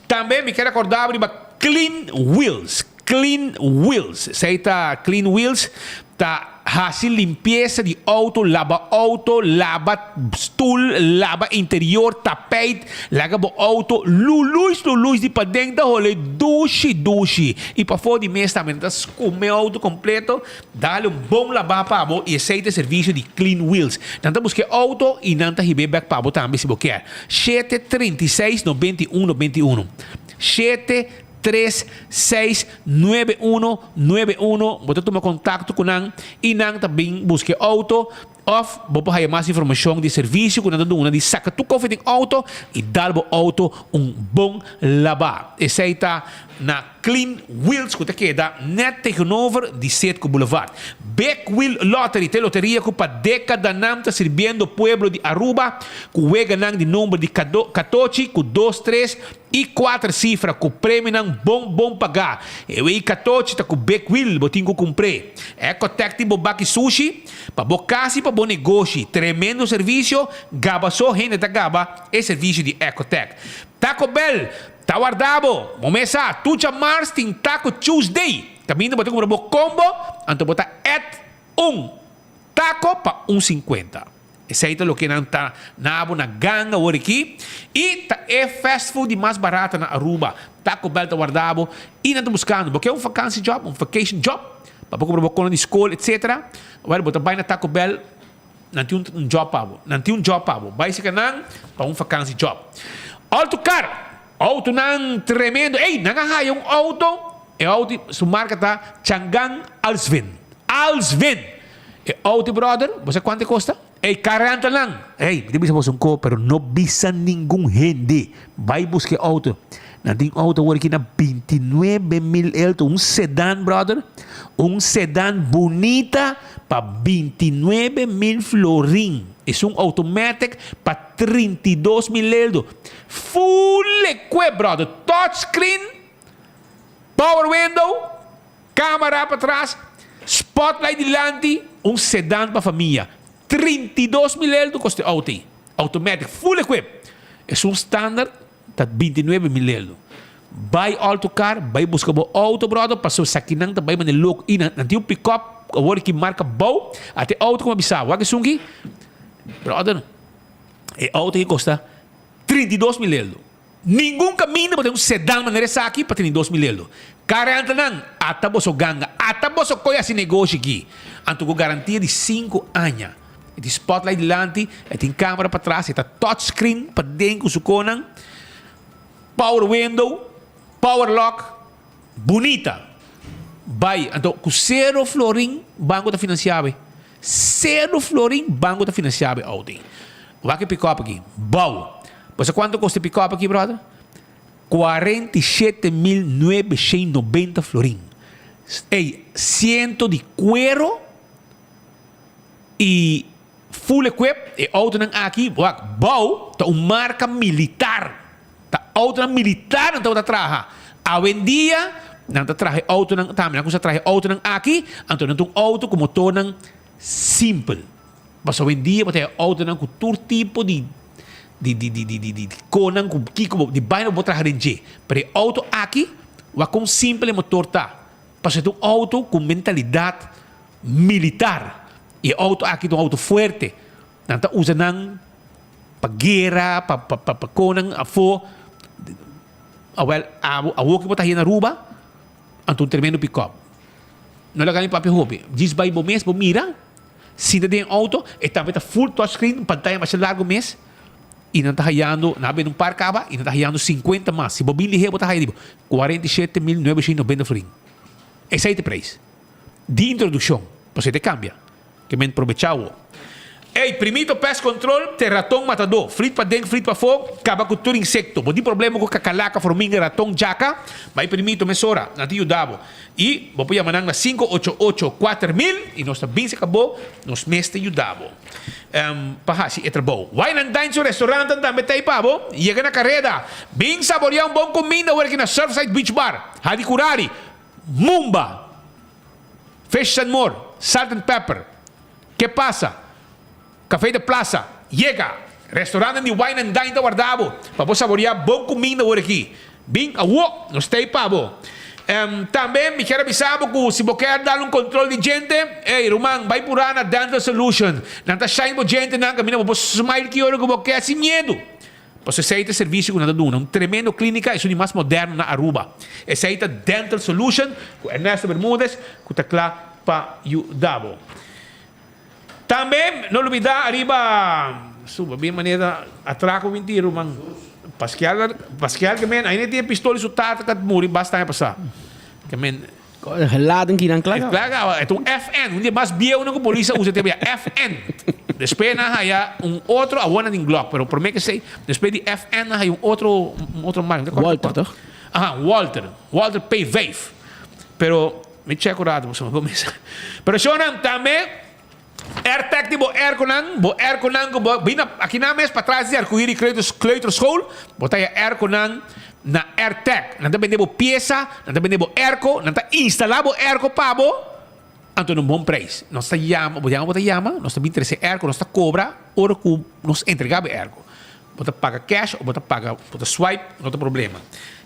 Tambe mi kier rekordá bo riba Clean Wheels. Clean Wheels, esei ta Clean Wheels ta hasi limpiesa di auto, laba auto, laba stoel, laba interior, tapijt, laga bo auto luluis luluis di paden ta hole dushi dushi y pafó di mes tambe nan ta skume auto completo, dale un bon laba pa bo y esei ta e servicio di Clean Wheels. Nan ta buska e auto y nan ta hib'é bek pa bo tambe si bo kier. Shete 36 91 91 Shete 3, 6, 9, 1, 9, 1, bo ta tuma kontakto ku nan i nan ta bin buska e outo òf bo por haya mas informashon di e servisio ku nan ta duna di saka tur kofi den outo i dal bo outo un bon labá. Esei ta na Clean Wheels ku ta keda nèt tegenover di Citgo Boulevard. Big Wheel Lottery ta e loteria ku pa dekadanan ta sirbiendo pueblo di Aruba ku weganan di nomber di katochi ku dos, tres, I kuater sifra ku premionan bon bon pagá. E wei katochi ta ku Big Wheel bo tin ku kumpr'é. Ecotec tin bo baki sushi pa bo kas i pa bo negoshi. Tremendo servisio, gaba so hende ta gaba e servisio di Ecotec. Taco Bell! Ta warda bo! Bo mes sa, tucha mars tin Taco Tuesday! Kaminda bo ta kumpra bo kombo, anto bo ta add un taco pa un sinkuenta. Esei ta loke nan ta na bo na ganga awor aki. I ta e fast food di mas barata na Aruba. Taco Bell ta warda bo i nan ta buskando. Bo ke un vakantie job, un vacation job, pa bo kumpra bo kona di skol etc. Wèl bo ta bai na Taco Bell, nan tin un job pa bo. Nan tin un job pa bo. Bai seka nan pa un vakantie job. Autocar! Autonan tremendo. Ey, nan a haya un auto. E auto su marca ta Changan Alsvin. Alsvin! E auto brother, bo sa cuanto e costa? Ey, 40 nan. Ey, mi ta bisa boso un co, pero no bisa ningun hende. Bay busca e auto. Nan tin auto awor aki na 29 mil elto. Un sedan brother. Un sedan bunita pa 29 mil florin. Esun automatic pa 32 mil eldo. Full equip brother. Touch screen, power window. Camara patras, spotlight dilanti, un sedan pa famia. 32 mil eldo costa e auto ei. Automatic, full equip. Esun standard ta 29 mil eldo. Bai Alto Car, bai busca bo auto brother, pasobra esakinan ta bai manera loco. Y nan tin un pick-up awor ki marca bou, ata e auto como a bisa, wak esun ki? Brother, e auto aki costa 32 mil eldo. Ningun kaminda bo den un sedan manera esaki pa tene 2000 eldo. Karenta nan, ata boso ganga, ata boso koe hasi negoshi aki. Anto ku garantia di sinku aña. E tin spotlight dilanti, e tin kamera patras, e ta touch screen paden ku su konan, power window, power lock, bunita. Bai, anto ku sero florin banko ta finansia bo. Sero florin banco ta financia bo auto ei. Wak e pick-up aki. Bou. Bo sa cuanto costa e pick-up aki, brother? 47.990 florin. Ey, siento di cuero y full equip. E autonan aki, wak, bou ta un marca militar. Ta autonan militar nan tabata traha. Awendia nan ta traha e autonan tambe. Nan kusa traha e autonan aki, anto nan ta un auto ku motornan simpel. Pasobra awendia bo ta haña autonan ku tur tipo di di di di di di konan ku kiko bo di baina bo por traha den dje. Pero e auto aki wak kon simpel e motor ta. Pasobra e ta un auto ku mentalidat militar. I e auto aki ta un auto fuerte. Nan ta usa nan pa guera, pa pa pa konan afó. Awel, abo awor ku bo ta hia na Aruba, anto un tremendo pick-up. No laga mi papia hopi. Djis bai bo mes, bo mira, sinta den e auto, e tambe ta full touchscreen, pantaya masha largo mes, i nan ta hayando, nan a bende un par kaba, i nan ta hayando sinkuenta mas. Si bo bin lihé bo ta haya di bo 47.990 florin. Esei ta e preis di introdukshon, pasobra e ta kambia. Ke men probechá awor. Ey, primito pest control te raton matadó. Frit paden, frit pafó, kaba ku tur insekto. Bo tin problema ku kakalaka, forminga, raton, djaka? Bai primito mesora, nan ta yuda bo. I bo por yama nan na 588 4000 i nos ta bin seka bo, nos mes ta yuda bo pa hasi e trabou. Wine and Dine su restaurantan tambe ta ei pa bo. Yega na kareda, bin saboreá un bon kuminda awor aki na Surfside Beach Bar, Hadi Kurari, Mumba. Fish and More, Salt and Pepper, Ke Pasa, Café de Plaza, Yega! Restaurantnan di Wine and Dine ta warda bo pa bo saboreá bon kuminda awor aki. Bin awo! Nos ta ei pa bo. Tambe mi kier a bisa bo ku si bo kier dal un kontrol di djente, ey ruman, bai purá na Dental Solution. Nan ta shine bo djentenan kaminda bo por smile ki ora ku bo kier sin miedu. Pasobra esei ta e servisio ku nan ta duna. Un tremendo klínika, esun di mas moderno na Aruba. Esei ta Dental Solution ku Ernesto Bermudez ku ta kla pa yuda bo. Tambe no lubida ariba suba bien manera atrako bin tiro man. Pascual Pascual ke men ainda tin e pistol di su tata ku a muri basta aña pasa. Ke men. Geladen ki nan kla kaba. E ta un FN, un di e mas bieunan ku polis a usa te bia, FN. Despues nan haya un otro, awor nan tin Glock, pero prome ke esei, despues di FN nan haya un otro, un otro marka. Walter toch? Aha, Walter, Walter P5. Pero mi check un rato pasobra bo mesa. Pero shownan tambe AirTag di bo airconan, bo airconan ku bo bina akinan mes patras di Arcoíris Kleuterschool, bo ta haya airconan na AirTag. Nan ta bende bo piesa, nan ta bende bo airco, nan ta instala bo airco pa bo, anto na un bon prijs. Nos ta yama, bo yama bo ta yama, nos ta bin trese airco, nos ta kobra ora ku nos entrega bo e airco. Bo ta paga cash o bo ta paga, bo ta swipe, no ta problema.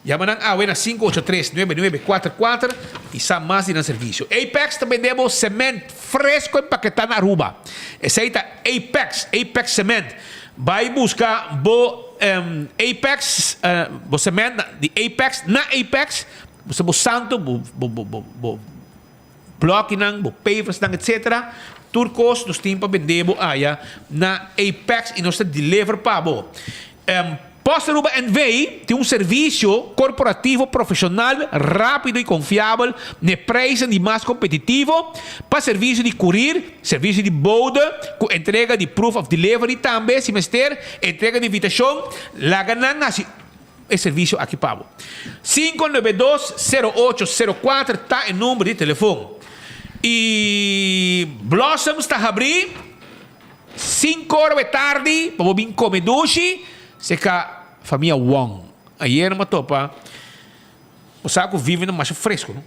Yama nan awe na 583 9944 y sa mas di nan servicio. Apex ta bende bo cement fresco empaketá na Aruba. Esey ta Apex, Apex Cement. Bay busca bo Apex, bo cement di Apex na Apex. Bo sa bo santo, bo bo bo bo Blòkinan, bo paversnan etc. Tur kos nos tin pa bende bo aya na Apex i nos ta deliver pa bo. Post Aruba NV tin un servisio korporativo profeshonal, rápido i konfiabel n'e prijsnan di mas kompetitivo pa servisio di kurir, servisio di bode ku entrega di proof of delivery tambe si mester, entrega di invitashon. Laga nan hasi e servisio aki pa bo. 592 0804 ta e number di telefon. I Blossoms ta habrí sinku ora be tardi pa bo bin kome dushi serka famia Wong. Ayer mi a topa, bo sa ku Vivian ta masha fresco no.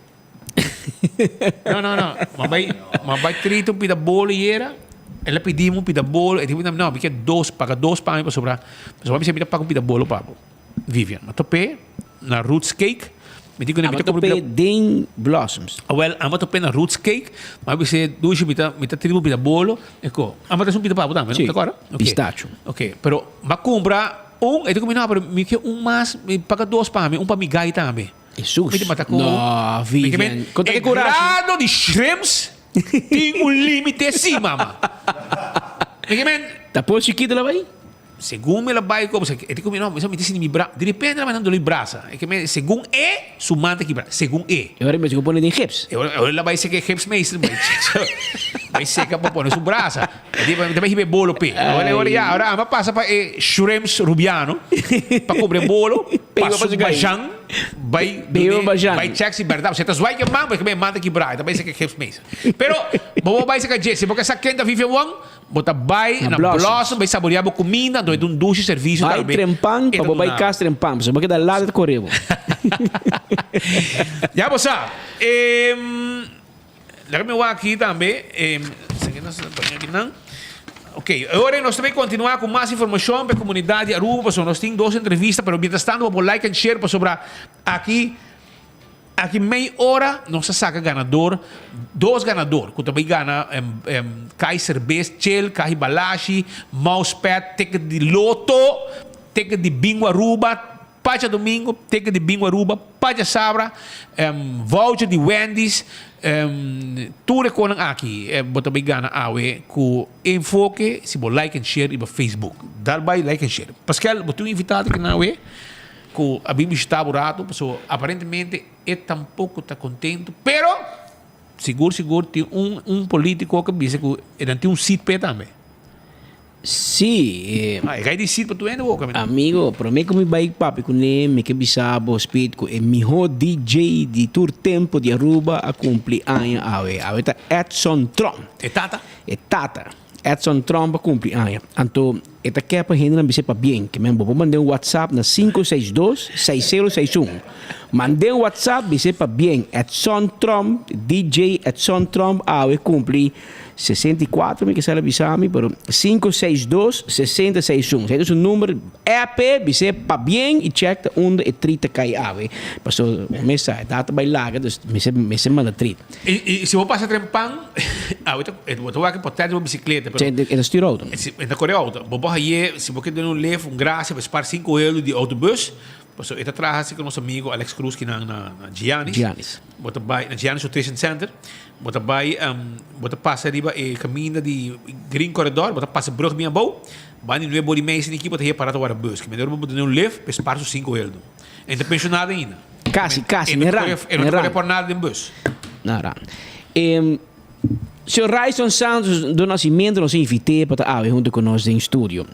No, no, no. Ma bai, ma bai trita un pida bolo yera. El a pidi mi un pida bolo. E di, no, mi ke dos, paga dos pa mi pasobra. Pasobra mi sa mi ta paga un pida bolo pa bo. Vivian, ma top'é na Roots Cake. Mi di kuné mi ta Ama kumpra top'é pida. den Blossoms. Awel, ama top'é na Roots Cake. Ma bis'é, Dushi, mi ta, mi ta trita un pida bolo. E ko, ama ta un pida pa bo tambe, no? Sí, Ta kòrda? Oké. pistacho. Oké, pero m'a kumpra un, e di ku mi, no, pero mi ke un mas, mi paga dos pa mi, un pa mi gai tambe. Jesus. Mi ta mata ku. No, Vivian. Konta E ke kurashi. grado di shrimps tin un limite si, mama. Mi ke men. Ta por chikito la bai? Segun mi la bai ku, e di ku mi no, mi sa mi ta sinti mi bra, di repente la bai nan doli brasa. E ke men segun e su man ta kibra, segun e. E ora mi mester ku pone den gips. E ora la bai seka e gips meester, bai bai seka pa pone su brasa. E di mi ta bai hiba e bolo p'e. Ora ora ya, ora ama pasa pa e shrimps rubiano pa kumpra e bolo, pa su bajan. Bai Bebe bajan. Bai check si berdad. Si ta zwai ke man, porque man ta kibra. Ta bai saka gips meester. Pero, bo bo bai saka dje. Si bo ke sa ken ta Vivian Wong, bo ta bai Na na Blossom. Blossom, bai saborea bo kuminda, anto e ta un dushi servicio Bai tambe. trempan E pa ta bo bai duna. kas trempan. Pasobra bo keda laat e ta kore bo. Ya bo sa. Em, laga mi wak aki tambe. Em, esaki nos ta pone aki nan. Ok, awor nos ta bay continua cu mas informacion pa e comunidad di Aruba, pasobra nos tin dos entrevista, pero mientras tanto bo por like and share pasobra aki aki mey ora nos ta saca ganador, dos ganador cu ta bay gana Kaiser Best Chill, Kahi Balashi, mousepad, ticket di loto, ticket di Bingo Aruba, Pa djadomingo, teken di Bingo Aruba, pa djasabra, voucher di Wendy's, tur e konan aki bo ta bay gana awe ku enfoke si bo like en share riba Facebook. Dal bay like en share. Paskel, bo tin un invitado aki nan awe ku a bin bishita bo rato, pasobra aparentemente e tampoko ta kontento, pero sigur sigur tin un un politico ku a bisa ku e nan tin un seat p'e tambe. Sí, e. Ah, e gai di seat pa tur hende boka mi. Amigo, prome ku mi bai papia kuné, mi ke bisa bo Speed ku e mihó DJ di tur tempu di Aruba a kumpli aña awe. Awe ta Edson Tromp. E tata? E tata. Edson Tromp a kumpli aña. Anto e ta ke pa hendenan bis'é pabien. Ke men bo por mand'é un WhatsApp na 562 6061. Mand'é un WhatsApp bis'é pabien. Edson Tromp, DJ Edson Tromp awe kumpli 64 mi kisera bisa mi pero 5 6 2 60 6 1 esei ta su number app bis'é pabien y check ta unda e treat ta kai awe paso mi sa e data bai laga dus mester mester manda treat. Y si bo pasa tren pan awe ta bo ta wak e potèt riba bisikleta pero E ta stuur auto. E ta kore auto bo por haye si bo ke duna un lef un gracia pa spar 5 euro di autobus Pasobra e ta traha si ku nos amigo Alex Cruz kinan na na Giannis. Giannis. Bo ta bai na Giannis Nutrition Center. Bo ta bai bo ta pasa riba e kaminda di Green Corridor, bo ta pasa brug bien abou. Banda di nuebe ora i media esei aki bo ta hia para ta wara bus. Ki mester bo duna un lift pa e spar su sinku eldo. E no ta pensionado ainda. Kasi, kasi, E no ne ta ran, kore e no ne ta kore ran. por nada den bus. Na ran. Señor Ryson Santos do Nascimento nos a invit'é pa ta awe hunto ku nos den studio.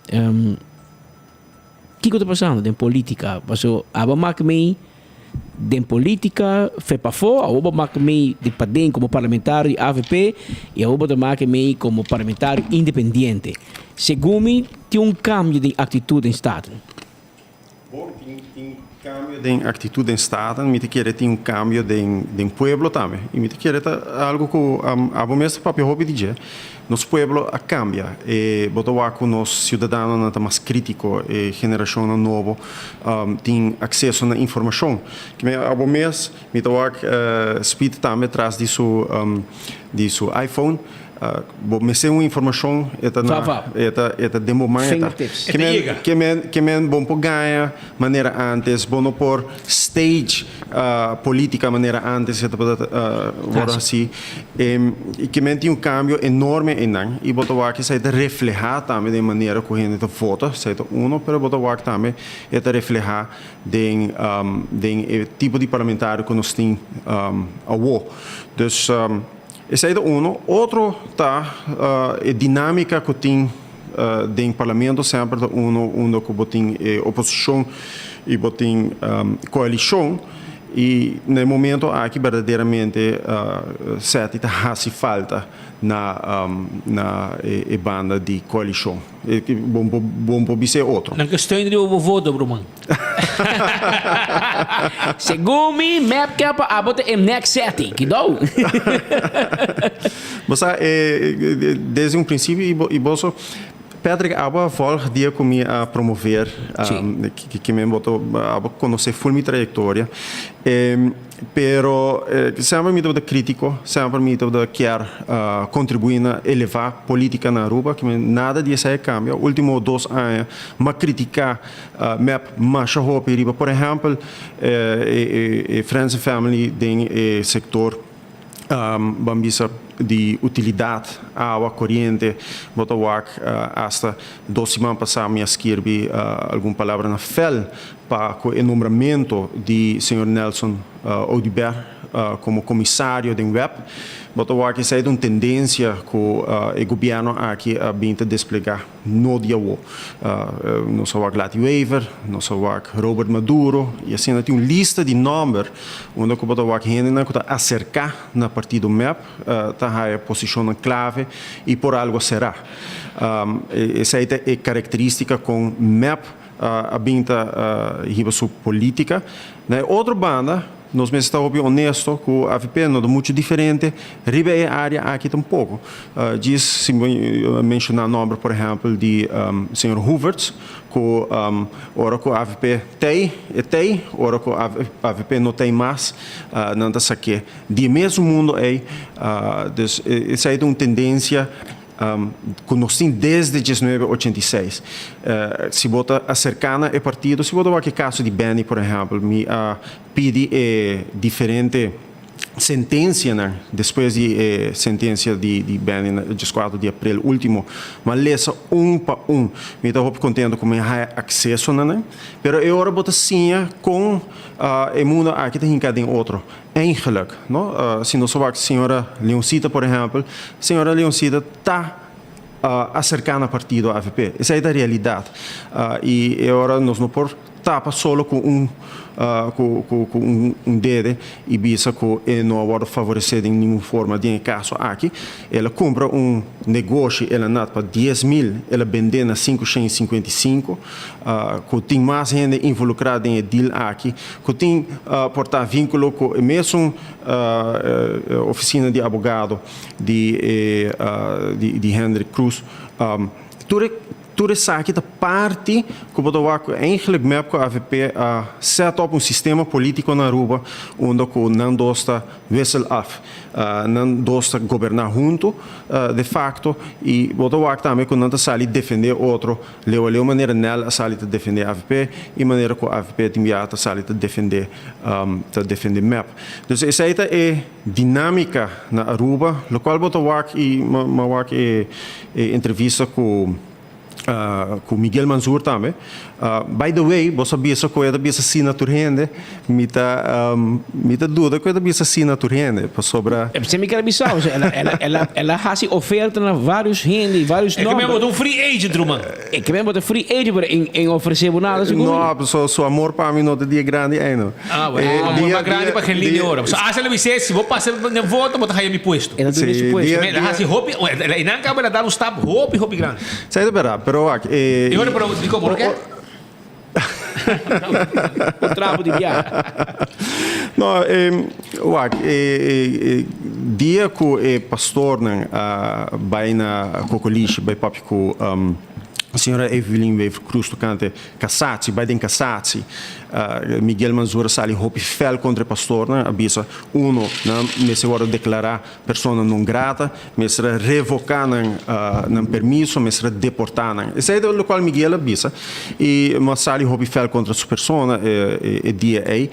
Kiko ta pasando den politica? Paso abo mak mei den politica fe pafó, abo bo mak mei di paden como parlamentario di avp y abo bo ta mak mei como parlamentario independiente. Segun mi tin un cambio den actitud den Staten. Bo tin tin. Cambio den actitud den Staten, mi ta kere tin un cambio den den pueblo tambe. Y mi ta kere ta algo cu abo mes ta papia hopi di dje. Nos pueblo a cambia. E bo ta wak cu nos ciudadanonan ta mas critico, e generacionnan nobo tin acceso na informacion. Kimen abo mes, mi ta wak Speed tambe tras di su di su iPhone. Bo mester un informacion e ta na e ta e ta den bo man e ta. Kimen kimen kimen bo por gaña manera antes, bo no por stage politica manera antes e tabata worde haci. Y kimen tin un cambio enorme eynan y bo ta wak esey ta refleha tambe den manera cu hende ta vota, esey ta uno, pero bo ta wak tambe e ta refleha den den e tipo di parlamentario cu nos tin awo. Dus. Esei ta uno. Otro ta e dinamica cu tin den parlamento semper ta uno unda cu bo tin e oposicion y bo tin coalicion y na e momento aki berdaderamente Setti ta haci falta na na e banda di coalicion. Bo por bisa e otro. Nan ke steun riba bo voto bruman. Segun mi, mep ke pa abo ta e next setting. Kidou. Bo sa, desde un principio y boso, Patrick, abo a volg dia cu mi a promover, ki men bo ta, abo conoce full mi trayectoria. Pero semper mi tabata critico, semper mi tabata kier contribui na eleva politica na Aruba, ki men nada di esey a cambia. Ultimo dos aña m'a critica mep masha hopi riba, por ehempel, e friends and family den e sector ban bisa di utilidad, awa, coriente, bo ta wak hasta dos siman pasa mi a skirbi algun palabra na fel Pa cu e nombramento di señor Nelson Oduber como comisario den web, bo ta wak esey ta un tendencia cu e gobierno aki a bin ta desplega no di awo. Nos a wak Lati Wever, nos a wak Robert Maduro y asina tin un lista di nomber unda cu bo ta wak hendenan cu ta acerca na partido mep ta haya posicionnan clave y por algo sera. Esey ta e caracteristica con mep a bin ta hiba su politica. Na e otro banda, nos mester ta hopi honesto cu avp no ta mucho diferente riba e area aki tampoco. Djis si mi menciona nomber por ehempel di señor Hoevertsz cu ora cu avp tey e tey, ora cu avp no tey mas nan ta sake di e mesun mundo ey. Dus esey ta un tendencia Cu nos tin desde diesnuebe ochenta i seis. Si bo ta acerca na e partido, si bo ta wak e caso di Benny por ehempel, mi a pidi e diferente sentencianan despues di e sentencia di Benny na diescuatro di april ultimo, mi a lesa un pa un. Mi ta hopi contento cu mi a haya acceso na nan, pero e ora bo ta siña con e mundo aki ta hinca den otro. Eigenlijk, no? Si nos a wak señora Leoncita, por ehempel, señora Leoncita ta acerca na partido avp. Esei ta realidad. Y e ora nos no por tapa solo cu un cu cu cu un dede y bisa cu e no a wordo favorece den ningun forma den e caso aki. El a cumpra un negoshi, el a nat pa 10,000, el a bende na 555. Cu tin mas hende involucra den e deal aki, cu tin por ta vinculo cu e mesun oficina di abogado di di Hendrik Croes. Tur e tur esaki ta parti cu bo ta wak cu eigenlijk mep cu avp a set up un sistema politico na Aruba unda cu nan dos ta wissel af. Nan dos ta goberna hunto de facto y bo ta wak tambe cu nan ta sali defende otro Leu a leu manera Nel a sali ta defende avp y manera cu avp tin bia ta sali ta defende ta defende mep. Dus esey ta e dinamica na Aruba locual bo ta wak y ma wak e entrevista cu cu Miguel Mansur tambe. By the way bo sa bisa cu e ta bisa si na tur hende mi ta mi ta duda cu e ta bisa si na tur hende pasobra. Esei mi ker a bisa bo, el a hasi oferta na varios hende y varios E ke nomber. men bo ta un free agent ruman. E ke men bo ta free agent pero e no ofrece bo nada segun mi. No, pasobra su amor pa mi no ta di e grandi ei no. Ah bueno, amor mas grandi pa Gerlin di ora. Pasobra hasta el a bis'é si bo pasa den voto bo ta haya mi puesto. E ta duna su puesto. El a hasi hopi, einan kaba el a dar un stap hopi hopi grandi. Esei ta berdad, pero wak e. E ora pero dikon bo no ke? Un trapo di biaha. No, wak, e dia ku e pastornan a bai na Kokolishi bai papia ku señora Evelyn Wever-Croes tokante Cassatie, bai den Cassatie, Miguel Manzur a sali hopi fel kontra e pastornan, a bisa, uno, nan mester wòrdu deklará persona non grata, mester a revoká nan nan permiso, mester a deportá nan. Esei ta lokual Miguel a bisa i mi a sali hopi fel kontra su persona e dia ei,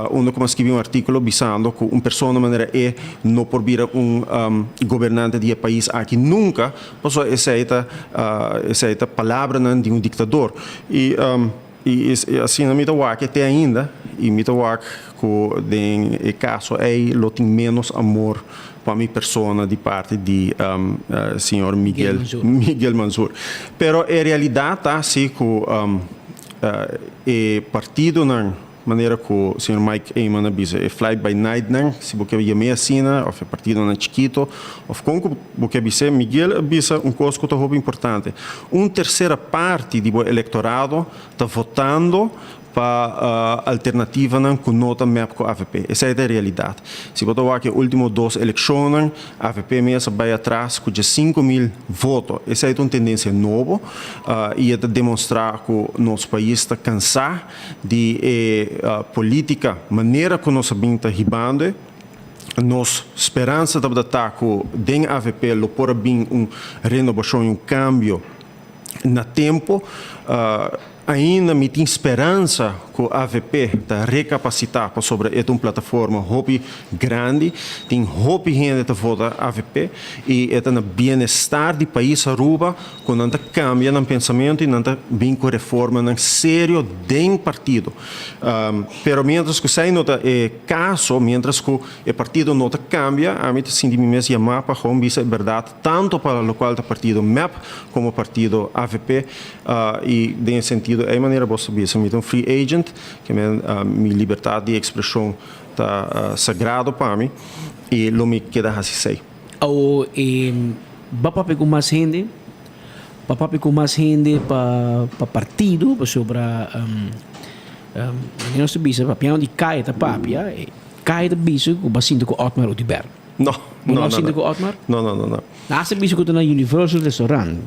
unda ku mi a skibi un artíkulo bisando ku un persona manera e no por bira un gobernante di e pais aki nunka, pasobra esei ta esei ta palabranan di un diktador. I I asina mi ta wak e te ainda, i mi ta wak ku den e kaso ei lo tin ménos amor pa mi persona di parti di señor Miguel Miguel Mansur. Pero e realidat ta si ku e partidonan manera ku señor Mike Eman a bisa, e fly by nightnan, si bo ke yam'é asina, òf e partidonan chikito, òf kon ku bo ke bis'é, Miguel a bisa un kos ku ta hopi importante. Un tersera parti di bo elektorado ta votando pa alternativanan ku no ta mep ku avp. Esei ta e realidat. Si bo ta wak e ultimo dos elekshonnan, avp mes a bai atras ku 15.000 voto. Esei ta un tendensia nobo i e ta demonstrá ku nos pais ta kansá di e politika manera ku nos a bin ta hibando e. Nos speransa tabata ta ku den avp lo por a bin un renobashon i un kambio na tempu. Ainda mi tin speransa ku avp ta rekapasitá pasobra e ta un plataforma hopi grandi. Tin hopi hende ta vota avp i e ta na bienestar di pais Aruba ku nan ta kambia nan pensamentu i nan ta bin ku reformanan serio den partido. Pero mientras ku esei no ta e kaso, mientras ku e partido no ta kambia, ami ta sinti mi mes yamá pa gewoon bisa e bèrdat tanto pa lokual ta partido mep komo partido avp. I den e sentido ei manera bos ta bisa mi ta un free agent, ke men mi libertat di ekspreshon ta sagrado pa mi i lo mi keda hasi esei. Awo e ba papia ku mas hende, ba papia ku mas hende pa pa partido pasobra manera nos ta bisa papiando di kaya ta papia, kaya ta bisa ku bo a sinta ku Otmar Oduber. No, Bo no, no a no, sinta no. ku Otmar? No, no, no, no. Nan a bisa ku ta na Universal Restaurant.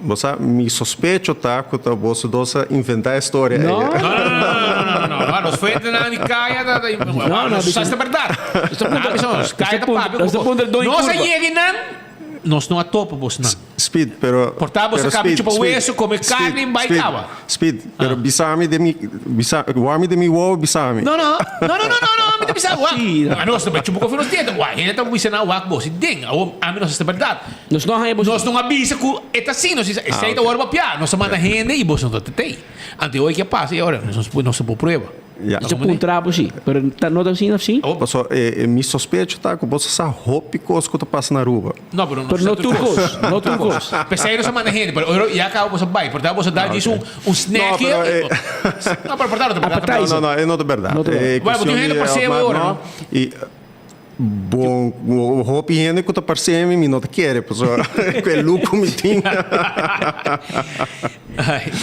Bo sa, mi sospecho ta ku ta boso dos a inventá e storia ei. No, No, no, no, no, no, no, no. Nos fuentenan di kaya ta, ta, No, no, nos bisa- sa esta bèrdat. Nos ta puntra- Nan bisa nos, nos ta kaya ta puntra- papia nos ta ku bos. puntra Don Nos a Curva. yega einan, nos no a topa bosnan. Speed, pero... Por ta boso pero kaba Speed, chupa Speed, weso, come Speed, carne, bai Speed, kaba. Speed, pero bisa mi den mi, bisa, wak mi den mi wowo bisa mi. No, no, no, no, no, no, no, mi ta bisa wak. Sí. A nos ta bai chupa kofi nos diente. Wak, hende ta bisa nan wak bo si den. Awor ami nos ta bèrdat. Nos no haña bo si. Nos no a bisa ku e ta asina. Nos bisa esei ta wòrdu papiá. Nos a manda hende i boso no ta tetei. Anto e oi ke a pasa i ora nos nos por prueba. Ya. Nos a puntra bo si, pero ta no ta asina of si? Paso e mi sospecho ta ku boso sa hopi kos ku ta pasa na Aruba. No, pero no Pero no tur kos, no tur kos. P'esei nos a manda hende, pero ora ya kaba boso a bai, por ta boso a dal djis un un snack No, pero e No, pero por ta no ta bèrdat. Appetizer. No, no, e no ta bèrdat. No ta bèrdat. E Bueno, bo tin kuestion hende di parsé Otmar ora, no. no? I bon, hopi hende ku ta parsé mi, mi no ta kere, pasobra ku e look ku mi tin.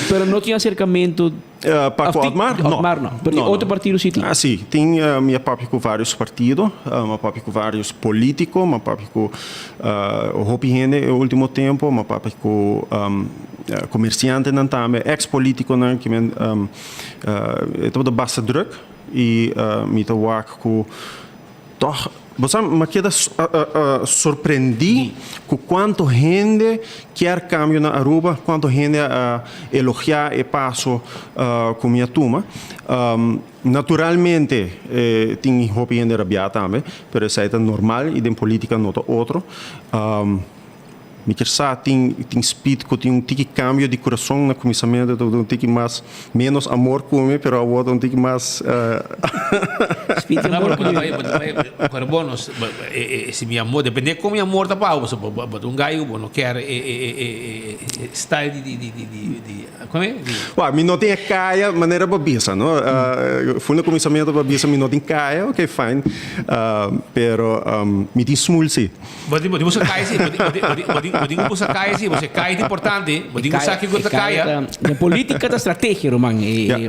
Pero no tin aserkamentu Pa ku Otmar? No. Otmar no. Pero di otro partido si tin? Ah, si. Tin, mi a papia ku varios partido, mi a papia ku varios politico, mi a papia ku hopi hende e ultimo tempo, mi a papia ku comerciantenan tambe, ex politiconan, ki men e tabata basta druk i mi ta wak ku Tòg, bo sa, mi a keda sorprendí ku kuantu hende kier kambio na Aruba, kuantu hende a elogiá e paso ku mi a tuma. Naturalmente tin hopi hende rabiá tambe, pero esei ta normal i den polítika no ta otro. Mi kier sa tin tin speed ku tin un tiki kambio di kurason na kuminsamentu ta un tiki mas menos amor ku mi pero awor ta un tiki mas Speed tin amor ku mi. Pero bo nos si mi amor depende kon mi amor ta pa bo bo ta un gai ku bo no kier e e e style di di di di kon e di. Wak mi no tin e kaya manera bo bisa no fu na kuminsamentu bo bisa mi no tin kaya ok fine pero mi tin smul si. Bo tin bo tin boso kai si bo tin bo tin bo tin. bo tin ku buska kaya si, pasobra kaya ta importante. Bo tin ku sa kiko ta kaya. Den politica ta strategia, ruman.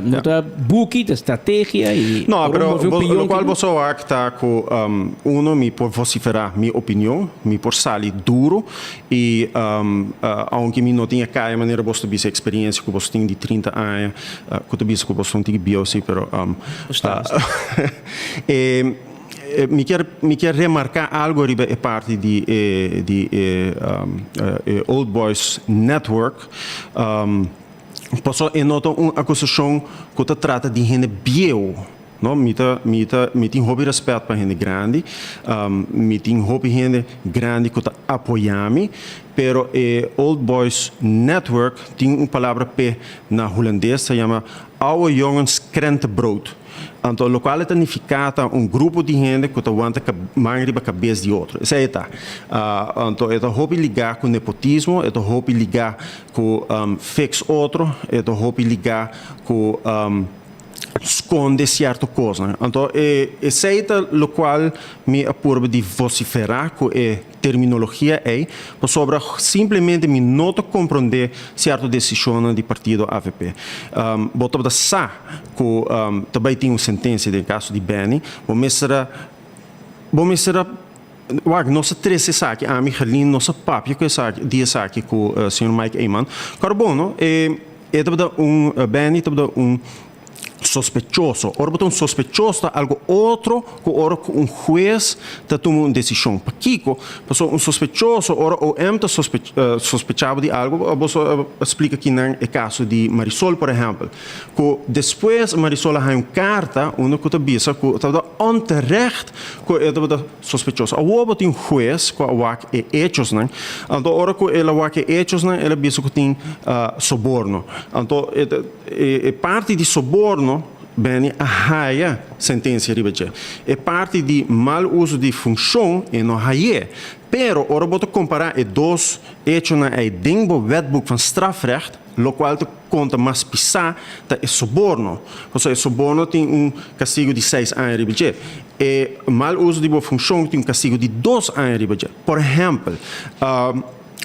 No ta buki, ta strategia y No, ora pero move un bo, pion locual ki- bo so wak ta cu um, uno mi por vocifera mi opinion, mi por sali duro y um, uh, aunke mi no tin e caya manera bos ta bisa experiencia cu bos tin di 30 aña, uh, cu ta bisa cu bos no tin bieu si, pero um, Gusta, uh, eh, eh, mi kier mi kier remarca algo riba e parti di e di e um, uh, e Old Boys Network. Um, Pasobra e no ta un akusashon ku ta trata di hende bieu, no. Mi ta, mi ta, mi tin hopi rèspèt pa hende grandi, mi tin hopi hende grandi ku ta apoyá mi, pero e Old Boys Network tin un palabra p'e na hulandes, ta yama Oude Jongens Krentenbrood. Anto lokual e ta nifiká ta un grupo di hende ku ta wanta man riba kabes di otro. Esei e ta. Anto e ta hopi ligá ku nepotismo, e ta hopi ligá ku fix otro, e ta hopi ligá ku skonde sierto kosnan. Anto e esei ta lokual mi a purba di vosiferá ku e terminologia ei, pasobra simplemente mi no ta komprondé sierto desishonnan di partido avp. Bo tabata sa ku ta bai tin un sentensia den kaso di Benny, bo mester a, bo mester a, wak, nos a trese esaki, ami, Gerlin, nos a papia ku esaki, di esaki ku señor Mike Eman. Kòrda bon, no, e e tabata un, Benny tabata un sospechoso. Ora bo ta un sospechoso ta algo otro ku ora ku un hues ta tuma un desishon. Pakiko? Pasobra un sospechoso, ora OM ta sospechá bo di algo, bo a splika kinan e kaso di Marisol por ehèmpel, ku despues Marisol a haña un karta unda ku ta bisa ku tabata onterecht ku e tabata sospechoso. Awor bo tin un hues ku a wak e echosnan, anto ora ku el a wak e echosnan el a bisa ku tin soborno. Anto e ta. E parti di soborno, Benny a haya sentencia riba dje. E parti di mal uso di funcion e no hay'é. Pero ora bo ta compara e dos hechonan ei den bo wetboek van strafrecht, locual ta conta mas pisá ta e soborno. Pasobra e soborno tin un castigo di seis aña riba dje. E mal uso di bo funcion tin un castigo di dos aña riba dje. Por ehempel,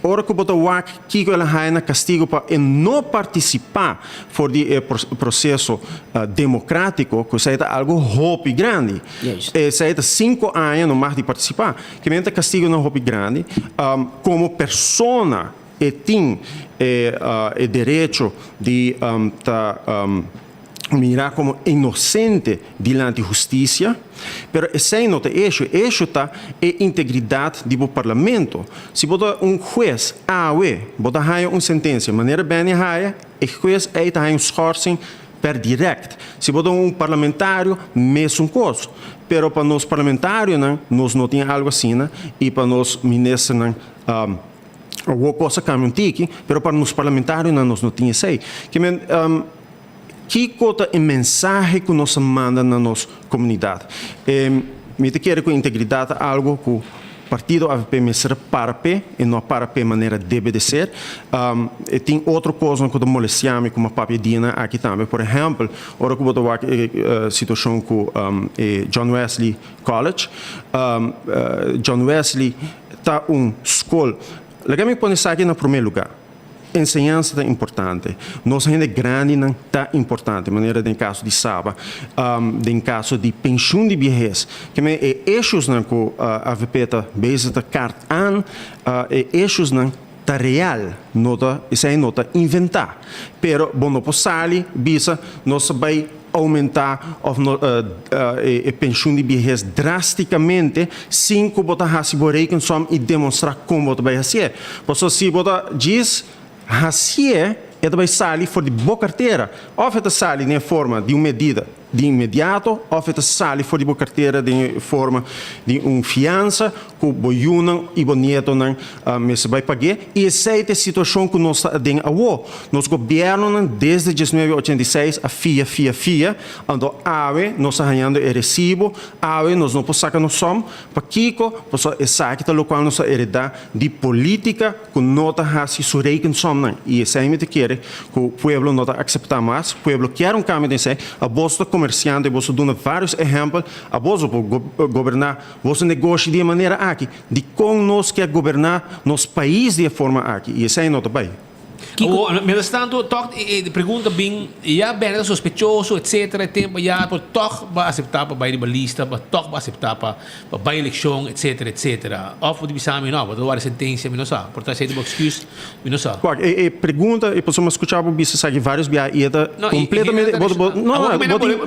Ora ku bo ta wak kiko el a haña na kastigu pa e no partisipá for di e proseso demokratiko, ku esei ta algu hopi grandi. Esei ta sinku aña no mag di partisipá. Kimen ta kastigunan hopi grandi. Komo persona e tin e derecho di ta mira komo inosente dilanti hustisia, pero esei no ta e esho. E esho ta e integridat di bo parlamento. Si bo ta un hues awe, bo ta haña un sentensia manera Benny a haña, e hues ei ta haña un schorsing per direct. Si bo ta un parlamentario, mesun kos. Pero pa nos parlamentarionan nos no tin algu asina i pa nos ministernan awor kos a kambia un tiki, pero pa nos parlamentarionan nos no tin esei. Ke men. Kiko ta e mensahe ku nos a manda na nos komunidat? Mi ta kere ku integridat ta algu ku partido avp mester a para p'e, e no a para p'e manera debe de ser. E tin otro kosnan ku ta molestia mi ku mi a papia dianan aki tambe. Por ehèmpel, ora ku bo ta wak e situashon ku e John Wesley College. John Wesley ta un skol. Laga mi pone esaki na promé lugá. Enseñansa ta importante. Nos hende grandinan ta importante, manera den kaso di Saba, den kaso di penshun di biehes. Keme e issuesnan ku avp ta bezig ta kart aan, e issuesnan ta real, no ta, esei no ta inventá. Pero bo no por sali bisa nos ta bai oumentá òf no e penshun di biehes drástikamente sin ku bo ta hasi bo rekensom i demostrá kon bo ta bai hasié. Pasobra si bo ta djis hasié, e ta bai sali for di bo kartera. Òf e ta sali den e forma di un medida di inmediato òf e ta sali for di bo kartera den e forma di un fiansa ku bo yunan i bo nietonan mester bai pag'é. I esei ta e situashon ku nos ta aden awó. Nos gobièrnunan desde diesnuebe ochenta i seis a fia, fia, fia, anto awe nos ta hañando e resibo, awe nos no por saka nos sòm. Pakiko? Pasobra esaki ta lokual nos a heredá di polítika ku no ta hasi su rekensomnan. I esei mi ta kere ku pueblo no ta akseptá mas. Pueblo kier un kambio den esei. Abos ta. komersiante, boso duna vários ehèmpel, aboso por goberná boso negoshi di e manera aki. Dikon nos ke goberná nos pais di e forma aki? I esei no ta bai. Awor, mientras tanto, tòg e pregunta bin, ya Benny ta sospechoso, etcetera, e tempo ya, pero tòg bo a aseptá pa bai riba lista, bo tòg bo a aseptá pa bai elekshon, etcetera, etcetera. Òf bo ta bisa mi, no, bo ta wòrdu sentensia, mi no sa. Por ta esei ta bo excuse, mi no sa. Wak, e e pregunta, e pasobra mi a skuchá bo bisa esaki vários biaha i e ta kompletamente, bo bo, no, no,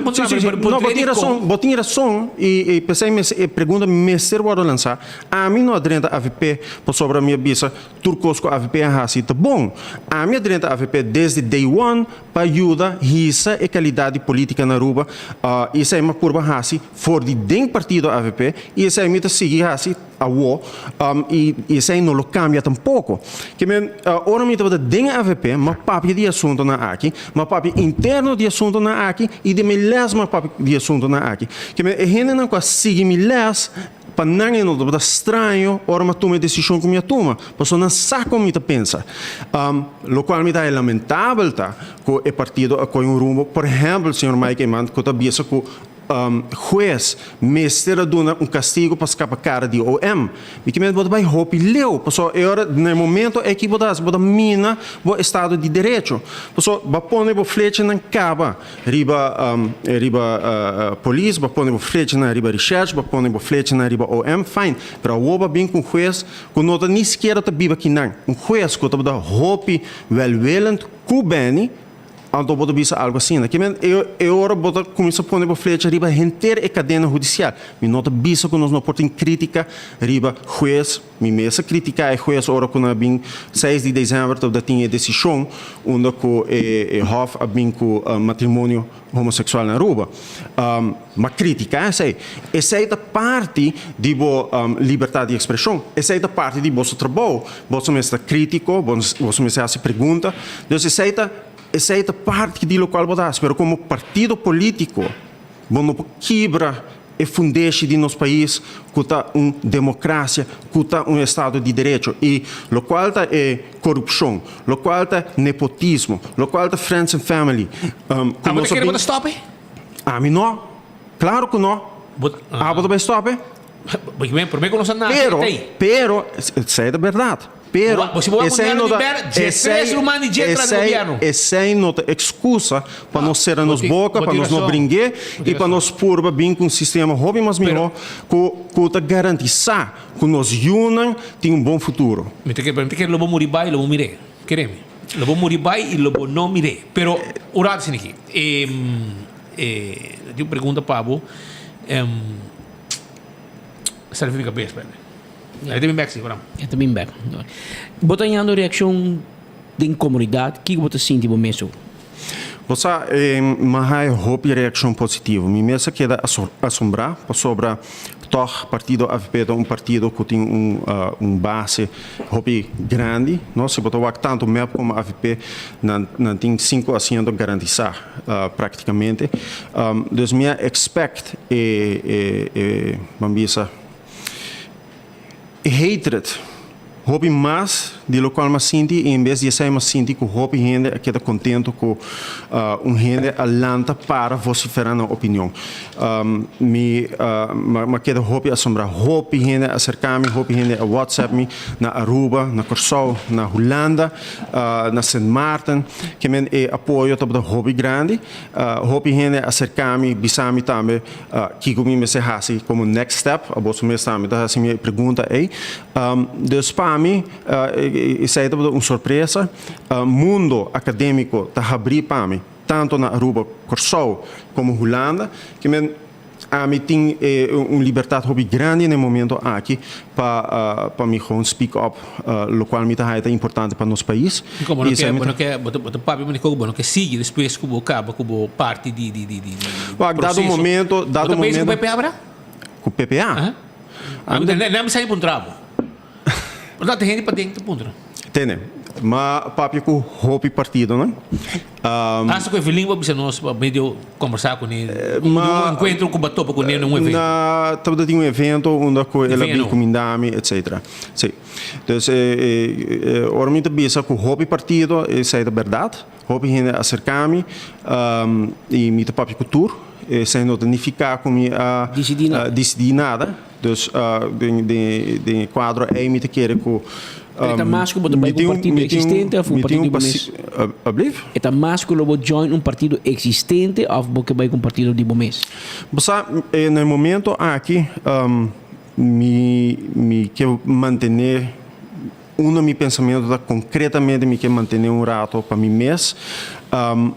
bo tin, si, si, si, no, bo tin rason, bo tin rason i i p'esei mes e pregunta mester wòrdu lansá. Ami no a drenta avp pasobra mi a bisa Tur kos ku avp a hasi ta bon. Ami a drenta avp desde day one pa yuda hisa e kalidat di politika na Aruba i esei mi a purba hasi for di den partido avp i esei mi ta sigui hasi awo i esei no lo kambia tampoko. Ke men ora mi tabata den avp mi a papia di e asuntonan aki, mi a papia interno di e asuntonan aki i den mi les mi a papia di e asuntonan aki. Ke men e hendenan ku a sigui mi les Pa nan e no tabata straño ora mi a tuma e desishon ku mi a tuma, pasobra nan sa kon mi ta pensa. Lokual mi ta haña lamentabel ta ku e partido a kohe un rumbo, por ehèmpel señor Mike Eman ku ta bisa ku hues mester a duna un kastigu pa skapa kara di OM. Mi ke mester bo ta bai hopi leu, pasobra e ora na e momento aki bo ta hasi bo ta mina bo estado di derecho. Pasobra bo a pone bo flechanan kaba. Riba riba polis, bo a pone bo flechanan riba recherche, bo a pone bo flechanan riba OM, fine. Pero awor bo a bin ku un hues ku no ta ni sikiera ta biba kinan. Un hues ku tabata hopi welwillend ku Benny, anto bo ta bisa algu asina. Ke men e ora bo ta kuminsá pone bo flecha riba henter e kadena hudisial. Mi no ta bisa ku nos no por tin krítika riba hues. Mi mes a kritiká e hues ora ku nan a bin seis di desèmber tabata tin e desishon unda ku e hòf a bin ku matrimonio homoseksual na Aruba. M'a kritiká esei. Esei ta parti di bo libertat di ekspreshon. Esei ta parti di boso trabou. Boso mester ta krítiko, boso mester hasi pregunta. Dus esei ta esei ta parti di lokual bo ta hasi. Pero komo partido polítiko bo no por kibra E fundeshi di nos pais ku ta un demokrasia, ku ta un estado di derecho i lokual ta e korupshon, lokual ta nepotismo, lokual ta friends and family ku Abo nos ta a kere bo bin. ta stòp e? Ami no. Klaro ku no. Abo ta bai stòp e? Promé ku nos a nase Pero, e ta ei. pero, esei ta bèrdat. Pero esei no ta, esei, esei, esei no ta excusa pa nos cera nos boca, pa nos no bringu'é y pa nos purba bin cu un sistema hopi mas miho cu, cu ta garantisa cu nos yunan tin un bon futuro. Mi ta kere, mi ta kere lo bo muri bai y lo bo mir'é. Kere mi. Lo bo muri bai y lo bo no mir'é. Pero un rato asina aki. E, e, tin un pregunta pa bo. Sali for mi cabes, espera. E ta bin bek si, Bram. E ta bin bek. Bo ta hañando reakshon den komunidat? Kiko bo ta sinti bo mes oe? Bo sa, mi a haña hopi reakshon positivo. Mi mes a keda asombrá pasobra tòg partido avp ta un partido ku tin un base hopi grandi, no? Si bo ta wak tantu mep komo avp nan nan tin sinku asiento garantisá praktikamente. Dus mi a expect e e ban bisa. E hatred hopi mas di locual m'a sinti y en bes di esey m'a sinti cu hopi hende a keda contento cu un hende a lanta para vocifera nan opinion. Mi m'a keda hopi asombra. Hopi hende a acerca mi, hopi hende a whatsapp mi na Aruba, na Corsou, na Hulanda, na Sint Maarten. Ke men e apoyo tabata hopi grandi. Hopi hende a acerca mi, bisa mi tambe Kiko mi mester hasi komo next step? Aboso mes tambe ta hasi mi e pregunta ei. Dus pa mi esei tabata un sorpresa. Mundo akadémiko ta habrí pa mi, tantu na Aruba, Kòrsou komo Hulanda. Ke men ami tin un libertat hopi grandi na e momento aki pa pa mi gewoon speak up lokual mi ta haya ta importante pa nos pais. Dikon bo no ke bo no ke bo ta papia mane koko bo no ke sigui despues ku bo kaba ku bo parti di di di di Wak dado proseso. momento Bo dado ta bezig ku momento PPA bra? Ku PPA? Ami ta nan mi sa puntra bo. Bo ta hende paden ta puntra. Tene, m'a papia ku hopi partidonan. Hasta ku Evelyn bo a bisa nos pa medio kombersá kuné, un enkuentro ku bo a topa kuné na un evento. Na tabata tin un evento unda ku el a bin kuminda mi etcetera. Si. Dus ora mi ta bisa ku hopi partido esei ta bèrdat. Hopi hende a aserká mi i mi ta papia ku tur. Esei no ta nifiká ku mi a disidí nada. Dus den den e kuadro ei mi ta kere ku Pero e ta mas ku bo ta bai ku un partido eksistente òf un partido di bo mes? Ablief? E ta mas ku lo bo join un partido eksistente òf bo ke bai ku un partido di bo mes? Bo sa, na e momento aki mi mi ke mantené Uno mi pensamiento ta concretamente mi ke mantene un rato pa mi mes,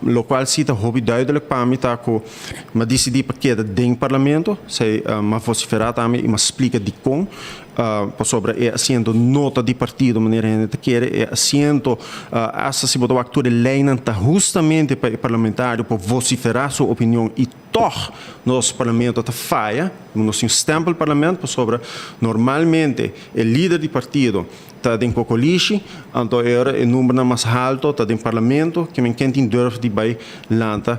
locual si ta hopi duidelijk pa mi ta cu mi a dicidi pa keda den Parlamento, esey mi a vocifera tambe y mi a splica dicon, pasobra e asiento no ta di partido manera hende ta kere, e asiento hasta si bo ta wak tur e leynan ta hustamente pa e parlamentario por vocifera su opinion y Tòg nos parlamento ta faya, nos tin un stempelparlament pasobra normalmente e lider di partido ta den kokolishi, anto e ora e numbernan mas halto ta den parlamento, ke men ken tin durf di bai lanta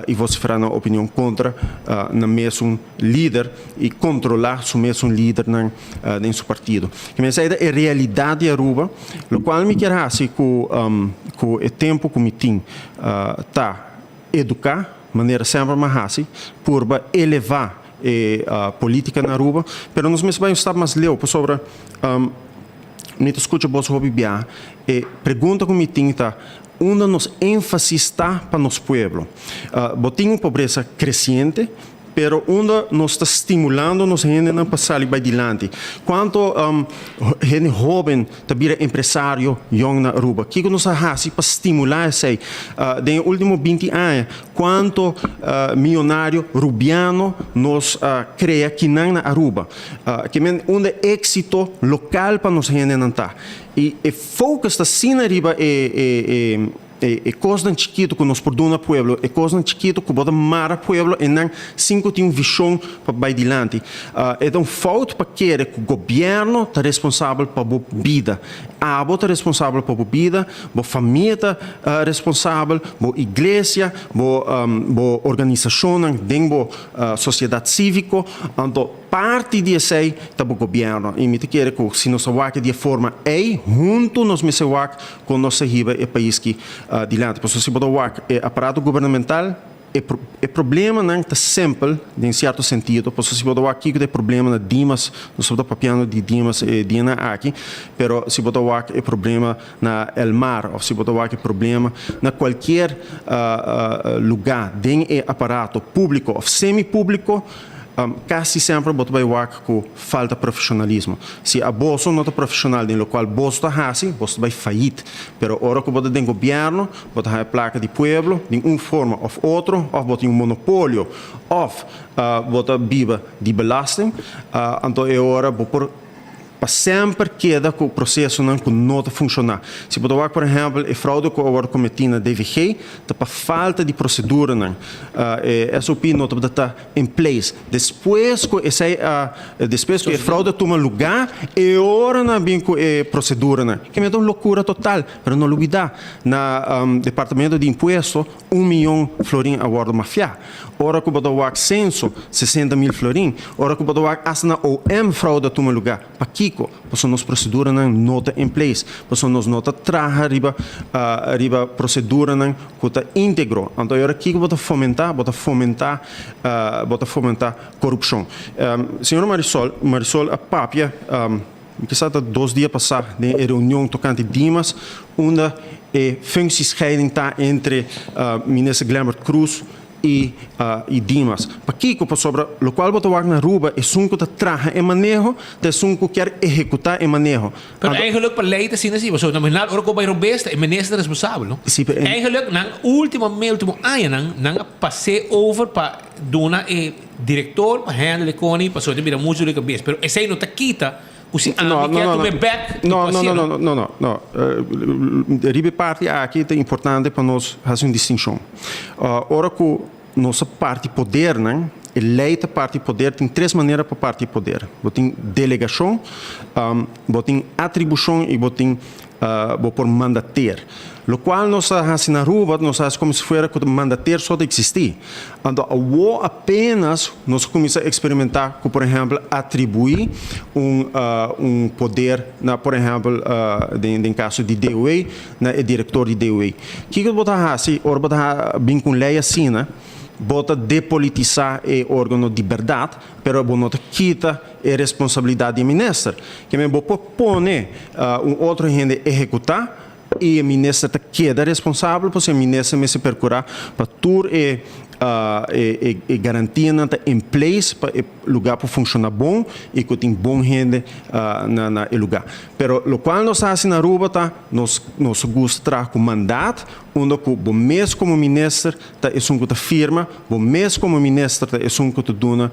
i vosiferá nan opinion kontra nan mesun lider i kontrolá su mesun lidernan den su partido. Ke men esei ta e realidat di Aruba, lokual mi kier hasi ku ku e tempu ku mi tin ta eduká, Manera semper m'a hasi, purba elevá e polítika na Aruba, pero nos mester bai un stap mas leu pasobra mi ta skucha boso hopi biaha. E pregunta ku mi tin ta, unda nos énfasis ta pa nos pueblo? Bo tin un pobresa kresiente, pero unda nos ta stimulando nos hendenan pa sali bai dilanti? Kuantu hende hóben ta bira empresario yong na Aruba? Kiko nos a hasi pa stimulá esei? Den e último binti aña, kuantu miyonario rubiano nos a krea kinan na Aruba? Ke men unda e éksito lokal pa nos hendenan ta? I e focus ta asina riba e E kosnan chikitu ku nos por duna pueblo, e kosnan chikitu ku bo ta mara pueblo e nan sin ku tin un vishon pa bai dilanti. E ta un fout pa kere ku gobièrnu ta responsabel pa bo bida. Abo ta responsabel pa bo bida, bo famia ta responsabel, bo iglesia, bo bo organisashonnan den bo sosiedat síviko. Anto. Parti di esei ta bo gobièrnu i mi ta kere ku si nos a wak di e forma ei, huntu nos mester wak kon nos ta hiba e pais ki dilanti. Pasobra si bo ta wak e aparato gubernamental, e e problemanan ta simpel den sierto sentido, pasobra si bo ta wak kiko ta e problema na Dimas, nos tabata papiando di Dimas e dianan aki, pero si bo ta wak e problema na El Mar òf si bo ta wak e problema na kualkier lugá den e aparato públiko òf semi-públiko, Kasi semper bo ta bai wak ku falta profeshonalismo. Si aboso no ta profeshonal den lokual boso ta hasi, boso ta bai fayit. Pero ora ku bo ta den gobièrnu, bo ta haña plaka di pueblo den un forma òf otro, òf bo tin un monopolio, òf bo ta biba di belasting, anto e ora bo por Pa semper keda ku prosesonan ku no ta funshoná. Si bo ta wak por ehèmpel e froude ku a wòrdu kometí na DVG ta pa falta di proseduranan. E SOP no tabata ta in place. Despues ku esei a despues ku e froude a tuma lugá e ora nan a bin ku e proseduranan. Keme ta un lokura total. Pero no lubidá na departamento di impuesto Un miyon florin a wòrdu mafiá. Ora ku bo ta wak senso, sesenta mil florin. Ora ku bo ta wak asta na OM fraude a tuma lugá. Pakiko? Pasobra nos proseduranan no ta in place. Pasobra nos no ta traha riba riba proseduranan ku ta íntegro. Anto e ora kiko bo ta fomentá? Bo ta fomentá bo ta fomentá korupshon. Señora Marisol, Marisol a papia Mi kisa ta dos dia pasá den e reunion tokante Dimas unda e functiescheiding ta entre Minister Glenbert Croes y y Dimas. Pakiko? Pasobra lokual bo ta wak na Aruba esun ku ta traha e maneho ta esun ku kier ehekutá e maneho. Pero eigenlijk pa ley ta asina si, pasobra na final ora ku bo bai robes ta e minister ta responsabel no. Si, pero e. Eigenlijk nan ultimo ultimo añanan nan a pas'é over pa duna e. Director pa handle e koni pasobra ta bira mucho di kabes pero esey no ta kita ku si ami kier tuma e bek mi No, por no, hacié no, no, no, no, no. Riba e parti aki ta importante pa nos haci un distincion. Ora cu nos a parti podernan, e ley ta parti poder, tin tres manera pa parti poder. Bo tin delegacion, bo tin atribucion y bo tin bo por mandateer. Locual nos a haci na Aruba, nos a haci como si fuera cu mandateer so ta existi. Anto awo apenas nos a cuminsa experimenta cu por ehempel atribui un un poder na por ehempel den den caso di DOE na e director di DOE. Kico bo ta haci ora bo ta bin cu un ley asina? Bo ta depolitisá e órgano di bèrdat, pero bo no ta kita e responsabilidat di e minister. Ke men bo por pone un otro hende ehekutá i e minister ta keda responsabel, pasobra e minister mester perkurá pa tur e e garantianan ta in place pa e lugá por funshoná bon i ku tin bon hende na na e lugá. Pero lokual nos ta hasi na Aruba ta nos nos gusta traha ku mandat unda ku bo mes komo minister ta esun ku ta firma, bo mes komo minister ta esun ku ta duna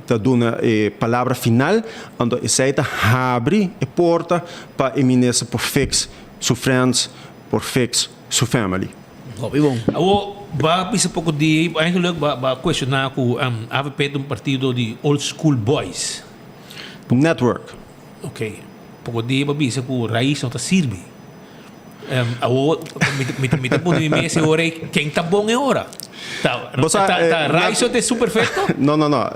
ta duna e palabra final, anto esei ta habri e porta pa e minister por fix su friends, por fix su family. Hopi bon. Awor ba bisa poko di eigenlijk ba ba cuestiona cu avp ta un partido di old school boys. Network. Ok. Poko di ba bisa cu raiz no ta sirbi. Awor mi mi ta pone mi mes e ora ei ken ta bon e ora? Ta ta Raizo ta esun perfecto? No no no.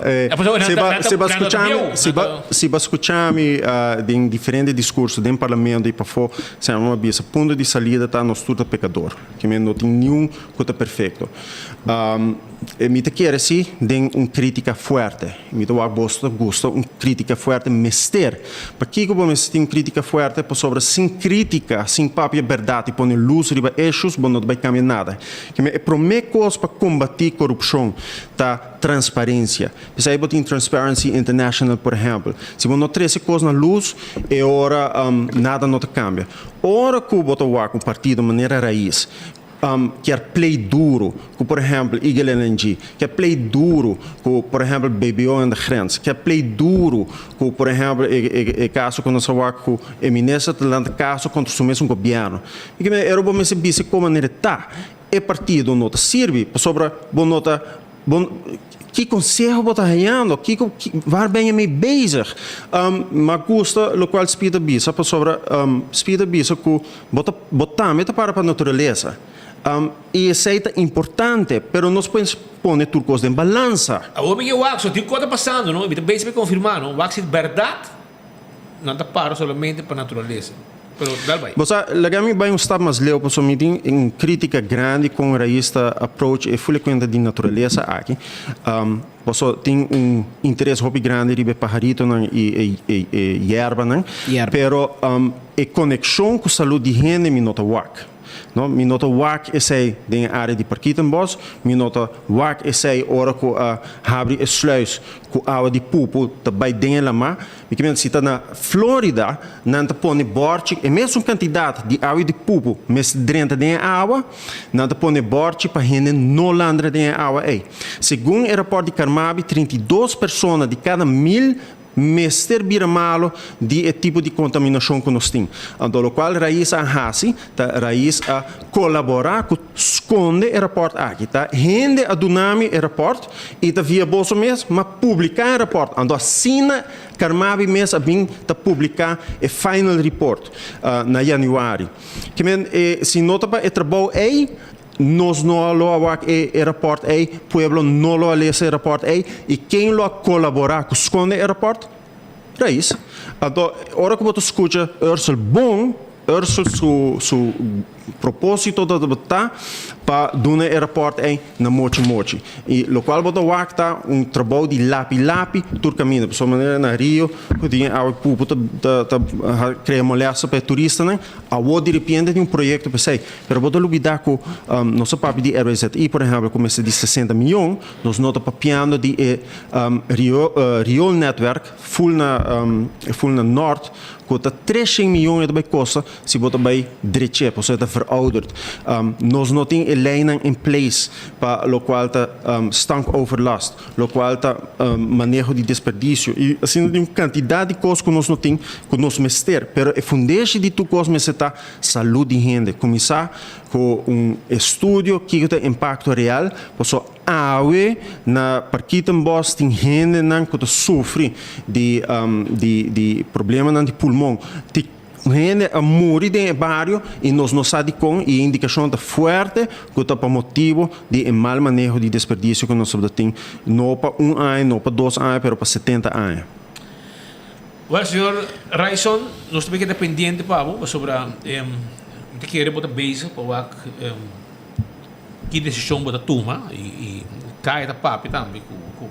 Si bo si bo scucha mi si bo si bo scucha mi den diferente discurso den parlamento y pafó semper mi a bisa punto di salida ta nos tur ta pecador ke men no tin niun cu ta perfecto. Mi ta kere si den un critica fuerte. Mi ta wak boso ta gusta un critica fuerte mester. Pakiko bo mester tin un critica fuerte? Pasobra sin critica, sin papia berdad y pone luz riba issues bo no ta bay cambia nada. Keme e prome cos pa combati corupcion ta transparencia. P'esei bo tin Transparency International por ehempel. Si bo no trece cos na luz e ora nada no ta cambia. Ora cu bo ta wak un partido manera Raiz kier play duro cu por ehempel Eagle LNG, kier play duro cu por ehempel BBO en de grens, kier play duro cu por ehempel e caso cu nos a wak cu e minister ta lanta caso contra su mesun gobierno. Mi ke mira ero bo mester bisa con manera ta e partido no ta sirbi pasobra bo no ta Bo, ki conseho bo ta hañando? Kiko, waar ben je mee bezig? Ma gusta locual Speed a bisa pasobra Speed a bisa cu bo ta, bo tambe ta para pa naturalesa. Y esey ta importante, pero nos por pone tur cos den balansa. Awor mi ke wak, so tin cos ta pasando no, y mi ta bezig pa confirma no, wak si berdad nan ta para solamente pa naturalesa. Pero dal bai. Bo sa, laga mi bai un stap mas leu pasobra mi tin un critica grandi con Raiz ta approach e fule cuenta di naturalesa aki. Pasobra tin un interes hopi grandi riba e paharitonan y e yerbanan. Pero e conexion cu salud di hende mi no ta wak. No, mi no ta wak esei den e área di Parkietenbos, mi no ta wak esei ora ku a habri e sluis ku awa di pupu ta bai den e lamá. Mi ke mira si ta na Florida nan ta pone bòrchi, e mesun kantidat di awa di pupu mester drenta den e awa, nan ta pone bòrchi pa hende no landra den e awa ei. Segun e rapòrt di Carmabi, 32 persona di kada mil Mester bira malo di e tipo di contaminacion cu nos tin. Anto locual Raiz a haci ta Raiz a colabora cu sconde e rapport aki. Ta hende a duna mi e rapport y ta via boso mes ma publica e rapport. Anto asina Carmabi mes a bin ta publica e final report na januari. Kimen si no ta pa e trabou ey Nos no lo a wak e e raport ei, pueblo no lo a lesa e raport ei, i ken lo a kolaborá ku skonde e raport? Raiz. Anto, ora ku bo ta skucha Ursel bon, Ursel su su propósito tabata pa duna e raport ei na mochi mochi. I lokual bo ta wak ta un trabou di lapi lapi tur kaminda. Pasobra manera na Rio ku tin e awa pupu ta ta ta krea molèsta pa e turistanan, awor diripiente tin un proyekto pa esei. Pero bo ta lubida ku nos a papia di RWZI, por ehèmpel, ku mester di sesenta mion, nos no ta papiando di e rioolnetwerk ful na ful na nòrt ku ta treshen mion e ta bai kosta si bo ta bai drech'é, pasobra e ta verouderd. Nos no tin e leinan in place pa lokual ta stankoverlast, lokual ta maneho di desperdisio i asina tin un kantidat di kos ku nos no tin ku nos mester, pero e fundeshi di tur kos mester ta Salud di hende. Kuminsá ku un estudio kiko ta e impakto real, pasobra awe na Parkietenbos tin hendenan ku ta sufri di di di problemanan di pulmon. Tin hende a muri den e bario i nos no sa dikon i e indikashon ta fuerte ku ta pa motibu di e mal maneho di desperdisio ku nos tabata tin no pa un aña, no pa dos aña, pero pa setenta aña. Well señor Ryson, nos ta keda pendiente pa bo pasobra mi ta kere bo ta bezig pa wak. Ki desishon bo ta tuma i Kaya ta papia tambe ku ku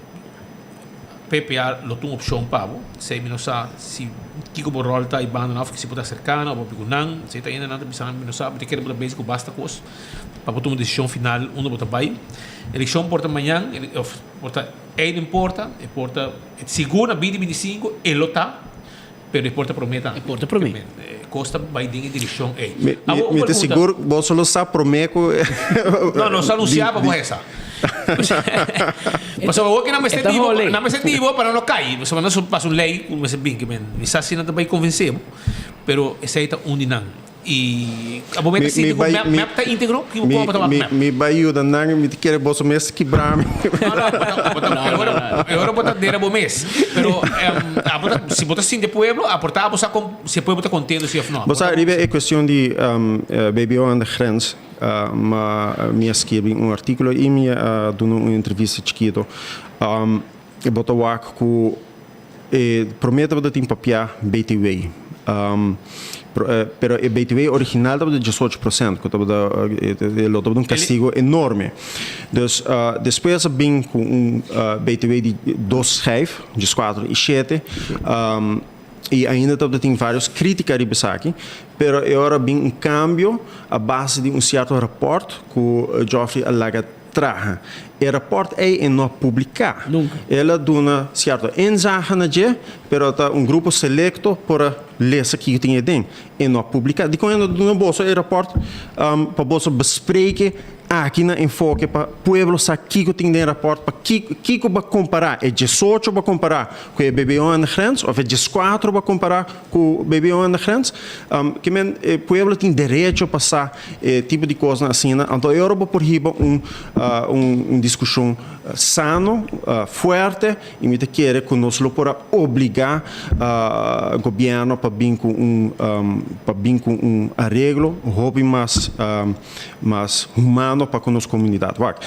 PPA lo ta un opshon pa bo. Esei mi no sa si kiko bo ròl ta i banda nan òf si bo ta serkano òf bo papia ku nan. Esei ta ainda nan ta bisa mi no sa. Bo ta kere bo ta bezig ku basta kos pa bo tuma desishon final unda bo ta bai. Elekshon por ta mañan òf por ta eiden porta, e por ta sigur na binti 25 e lo ta. Pero e por ta promé tambe. E por ta promé. Kos ta bai den e direkshon ei. Mi, mi, mi ta sigur boso lo sa promé ku. No, nos a anunsiá pa bo hesa. Pasobra awor ke nan mester di bo, nan mester di bo pa nan no kai. Pasobra nan pasa un lei ku mester bin ke men. Mi sa si nan ta bai konvensé bo, pero esei ta un di nan. I abo mester sinti ku mep, mep ta íntegro? Ki bo koba ta wak mep? Mi bai yuda nan, mi ta kere boso mes kibra mi. No, no, bo ta, e ora, e ora bo ta dera bo mes. Pero abo ta, si bo ta sinti e pueblo, aporta abo sa kon, si e pueblo ta kontento si òf no. Bo sa riba e kuestion di BBO aan de grens, ma mi a skirbi un artíkulo i mi a duna un entrevista chikito. Bo ta wak ku E promé tabata tin papiá BTW. Pero e BTW original tabata 18%, ku tabata e lo tabata un kastigo enorme. Dus despues a bin ku un BTW di dos schijf, dieskuater i shete, i ainda tabata tin vários krítika riba esaki, pero e ora a bin un kambio a base di un sierto rapòrt ku Geoffrey a laga traha. E rapòrt ei e no a publiká. El a duna sierto inzage na dje, pero ta un grupo selekto por a lesa kiko tin aden. E no a publiká. Dikon e no duna boso e rapòrt pa boso bespreke aki na Enfoke pa pueblo sa kiko tin den e rapòrt, pa kiko bo a kompará? E diesocho bo a kompará ku e BBO aan de grens òf e dieskuatro bo a kompará ku BBO aan de grens? Ke men e pueblo tin derecho pa sa E tipo di kosnan asina, anto e ora bo por hiba un un diskushon sano, fuerte, i mi ta kere ku nos lo por a obligá gobièrnu pa bin ku un pa bin ku un areglo hopi mas mas humano pa ku nos komunidat. Wak,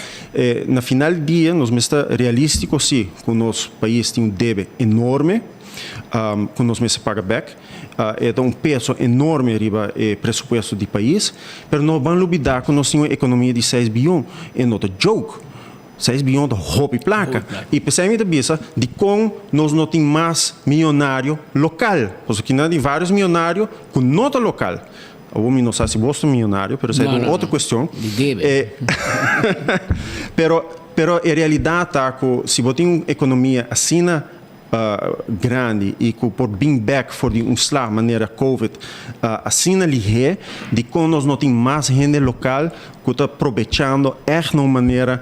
na final di dia nos mester ta realístiko si ku nos pais tin un debe enorme ku nos mester paga bèk. E ta un peso enorme riba e presupuesto di pais, pero no ban lubida ku nos tin un ekonomia di seis bion, e no ta joke. Seis bion ta hopi plaka. I p'esei mi ta bisa dikon nos no tin mas mionario lokal, pasobra kinan tin vários mionario ku no ta lokal. Awor mi no sa si bos ta mionario, pero esei ta un otro kuestion. Pero pero e realidat ta ku si bo tin un ekonomia asina grandi i ku por bin bèk for di un sla manera Covid asina lihé, dikon nos no tin mas hende lokal ku ta probechando ègt na un manera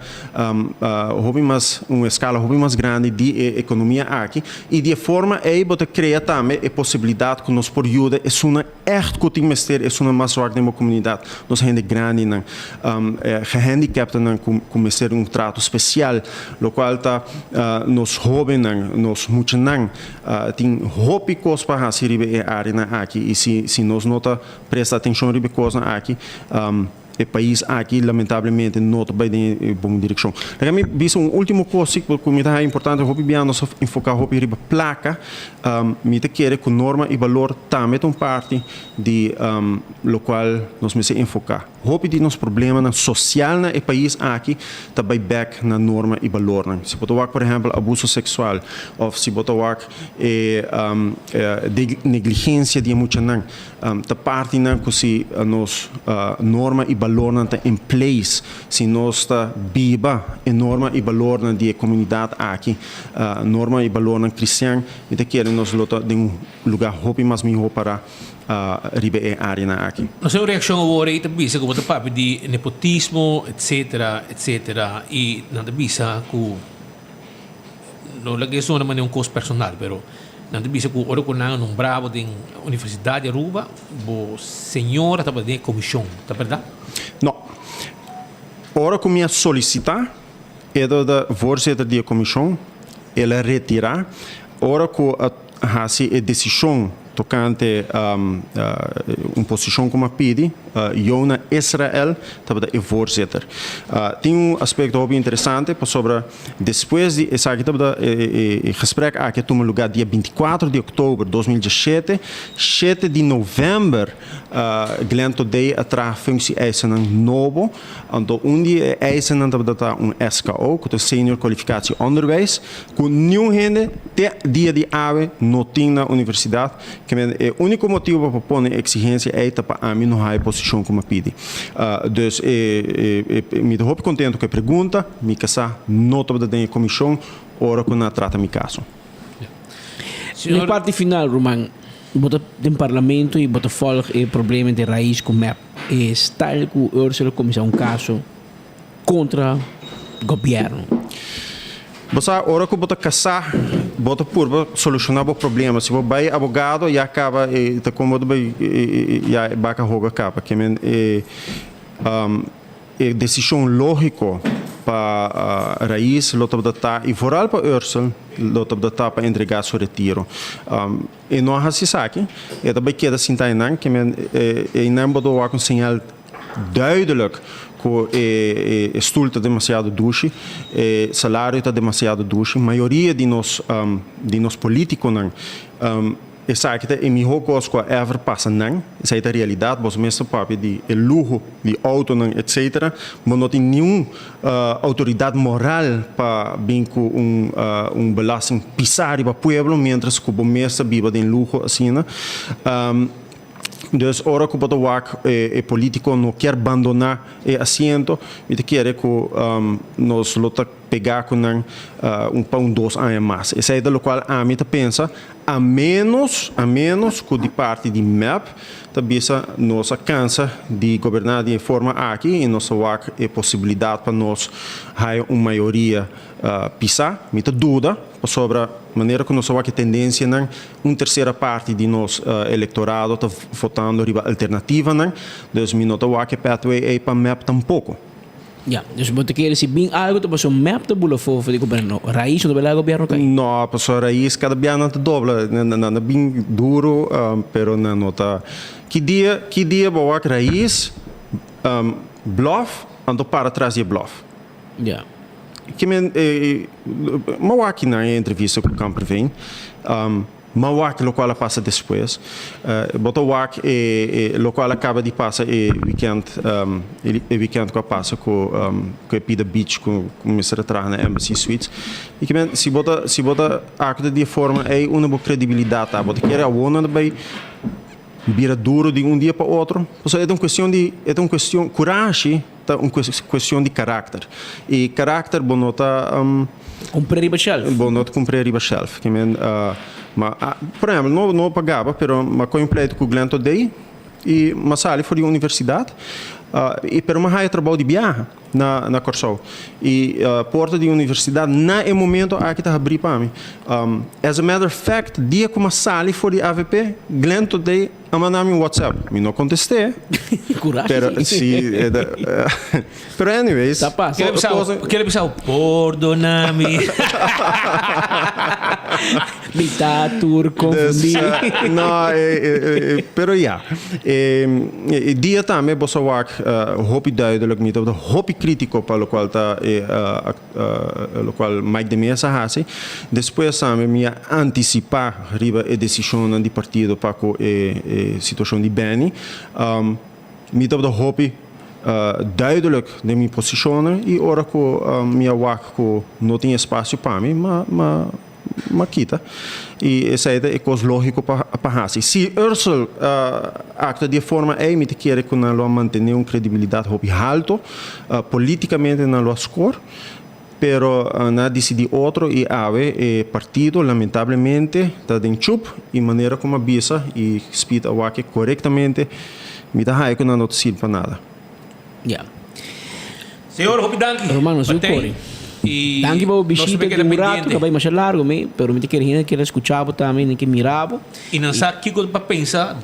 hopi mas, un eskala hopi mas grandi di e ekonomia aki i di e forma ei bo ta krea tambe e posibilidat ku nos por yuda esunnan ègt ku tin mester esunnan mas zwak den bo komunidat, nos hende grandinan, gehandicaptennan ku mester un trato spesial, lokual ta nos hóbennan, nos muchanan tin hopi kos pa hasi riba e áreanan aki i si nos no ta presta atenshon riba e kosnan aki, E pais aki lamentablemente no ta bai den e bon direkshon. Laga mi bisa un ultimo kos si ku mi ta haña importante, hopi bia nos a enfoká hopi riba plaka, mi ta kere ku norma i balor tambe ta un parti di lokual nos mester enfoká. Hopi di nos problemanan sosial na e pais aki ta bai bèk na norma i balornan. Si bo ta wak por ehèmpel abuso seksual òf si bo ta wak e negligensia di e muchanan, Ta partinan ku si nos norma i balornan ta in place, si nos ta biba e norma i balornan di e komunidat aki, norma i balornan kristian, mi ta kere nos lo ta den un lugá hopi mas mihó pará riba e áreanan aki. Nos tin un reakshon awor ei ta bisa ku bo ta papia di nepotismo etcetera etcetera i nan ta bisa ku no laga e zona manera un kos personal pero Nan ta bisa ku ora ku nan a nombra bo den Universidat di Aruba, bo señora tabata den e komishon, ta bèrdat? No. Ora ku mi a solisitá, e tabata voorzitter di e komishon, el a retirá. Ora ku a hasi e desishon. tokante un posishon ku mi a pidi, Jona Israel tabata e voorzitter. Tin un aspekto hopi interesante pasobra despues di esaki tabata e gesprek aki a tuma lugá dia bintikuater di oktober 2017, shete di novèmber Glenn Thodé a traha functie-eisennan nobo. Anto un di e eisennan tabata ta un SKO, ku ta Senior Kwalificatie Onderwijs, ku niun hende te dia di awe no tin na universidat. Ke men e úniko motibu pa pone e eksigensia ei ta pa ami no haña e posishon ku mi a pidi. Dus e mi ta hopi kontentu ku e pregunta. Mi kasá no tabata den e komishon ora ku nan a trata mi kaso. Na e parti final, ruman, bo ta den parlamento i bo ta volg e problema di rais ku mep. E style ku Ursula kuminsá un kaso kontra gobièrnu. Bo sa, ora ku bo ta kasá, bo ta purba solushoná bo problema. Si bo bai abogado, ya kaba e ta kon bo ta bai ya e baka hoga kaba. Ke men e e desishon lógiko pa Raiz lo tabata ta i vooral pa Ursel lo tabata ta pa entregá su retiro. E no a hasi esaki, e ta bai keda sinta einan, ke men einan bo ta wak un señal duidelijk ku e stul ta demasiado dushi, e salario ta demasiado dushi. Mayoria di nos di nos politikonan esaki ta e miho kos ku a ever pasa nan, esei ta realidat, boso mes ta papia di e luho di outonan etcetera, bo no tin niun Autoridad moral pa bin cu un un belasting pisa riba pueblo mientras cu bo mes ta biba den luho asina. Dus ora cu bo ta wak e politico no kier bandona e asiento, mi ta kere cu nos lo ta pega cu nan un pa un dos aña mas. Esey ta locual ami ta pensa a menos a menos cu di parti di mep ta bisa nos a cansa di goberna di e forma aki y nos ta wak e posibilidad pa nos haya un mayoria pisa. Mi ta duda pasobra manera cu nos a wak e tendencianan un tercera parti di nos electorado ta votando riba alternativanan, dus mi no ta wak e pathway ey pa mep tampoco. Ya, dus bo ta kere si bin algo ta pasobra mep ta bula for for di gobierno. Rais no ta bela gobierno kai? No, pasobra rais kada bia nan ta dobla, nan ta bin duro, pero nan no ta. Ki dia, ki dia bo wak rais blof, anto para tras di e blof. Ya. Ki men, mi a wak nan e entrevista ku Kamperveen. Ma wak lokual a pasa despues. Bo ta wak e lokual a kaba di pasa e weekend e weekend ku a pasa ku ku e pida beach ku mester a traha na Embassy Suites. I ke men si bo ta si bo ta aktua di e forma ei unda bo kredibilidat ta? Bo ta kere awor nan ta bai bira duro di un dia pa otro? Pasobra e ta un kuestion di e ta un kuestion kurashi Ta un cuestion di karakter. Y karakter bo no ta. Cumpr'é riba shelf. Bo no ta cumpr'é riba shelf. Ke men, ma, por ehempel, no, no pa gaba, pero m'a coge un pleito cu Glenn Thodé y m'a sali for di universidad, y pero m'a haya trabou di biaha na, na Corsou. Y porta di universidad na e momento aki ta habrí pa mi. As a matter of fact, dia cu m'a sali for di avp, Glenn Thodé A manda mi un WhatsApp, mi no contesté. Curashi. Pero si, pero anyways. Ta pasa. Kere bisa, kere bisa pordona mi. Mi ta tur confundí. Dus, no, pero ya. E dia tambe bo sa wak hopi duidelijk, mi tabata hopi critico pa locual ta e Lokual Mike de Meza a hasi. Despues tambe mi a antisipá riba e desishonnan di partido pa ku e situashon di Benny. Mi tabata hopi duidelijk den mi posishonnan i ora ku mi a wak ku no tin espasio pa mi, m'a kita. I esei ta e kos lógiko pa hasi. Si Ursel aktua di e forma ei, mi ta kere ku nan lo a mantené un kredibilidat hopi halto. Polítikamente nan lo a skor, pero nan a disidí otro i awe e partido lamentablemente ta den chup i manera ku mi a bisa i Speed a wak korektamente, mi ta haña ku nan no ta sirbi pa nada. Ya. Señor, hopi danki. Ruman, nos Patey. kore. Y Danki pa bo nos bishita ta di keda un rato, pendiente. ka bai masha largo mi, pero mi ta kere hende kere skucha bo tambe, hende ke mira bo. Y nan sa kiko pa pensa.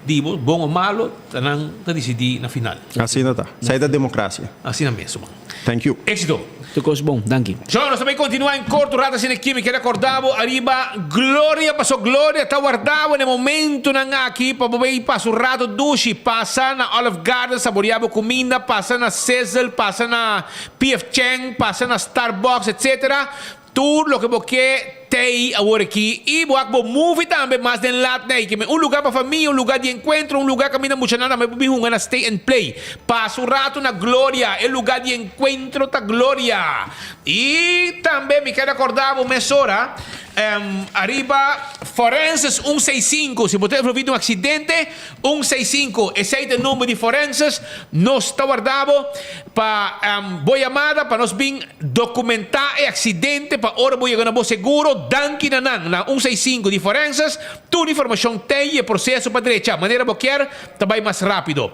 di bo, bon o malo, ta nan ta disidí na final. Asina ta. Esei ta demokrasia. Asina mes, man. Thank you. Éxito. Tur kos bon. Danki. Zo, nos ta bay continua en corto rato asina aki. Mi kier recorda bo ariba Gloria, paso Gloria ta warda bo na e momentonan aki pa bo bay pasa un rato dushi. Pasa na Olive Garden, saborea bo cuminda, pasa na Sizzle, pasa na PF Chang, pasa na Starbucks, etc. Tur loke bo ke t'ei awor aki i bo ak bo movie tambe mas den lat nei. Ke men un luga pa famia, un luga di enkuentro, un luga kaminda muchanan tambe por bin hunga na stay and play. Pasa un ratu na Gloria, e luga di enkuentro ta Gloria. I tambe mi ke rekorda bo mesora ariba Forenses un seis sinku. Si bo ta envolvi den un aksidente, un seis sinku, esei ta e number di Forenses. Nos ta warda bo pa bo yamada pa nos bin Dokumentá e aksidente pa ora bo yega na bo seguro. Danki na nan na un seis sinku di Forenses. Tur informashon ten i e proseso pa drecha manera bo kier ta bai mas rápido.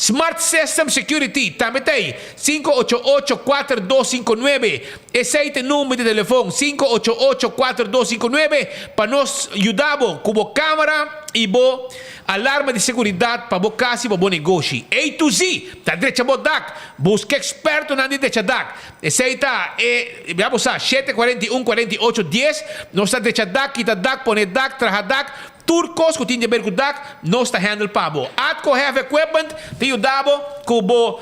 Smart System Security tambe ta ei, 588 4259. Esei ta e number di telefon, 588 4259, pa nos yuda bo ku bo kámara i bo alarma di seguridat pa bo kas i pa bo negoshi. A to Z ta drecha bo dak. Buska ekspertonan di drecha dak. Esei ta e, ya bo sa, shete, 41, 48, dies. Nos ta drecha dak, kita dak, pone dak, traha dak. Tur kos ku tin di aber ku dak, nos ta handle pa bo. Atco Heavy Equipment ta yuda bo ku bo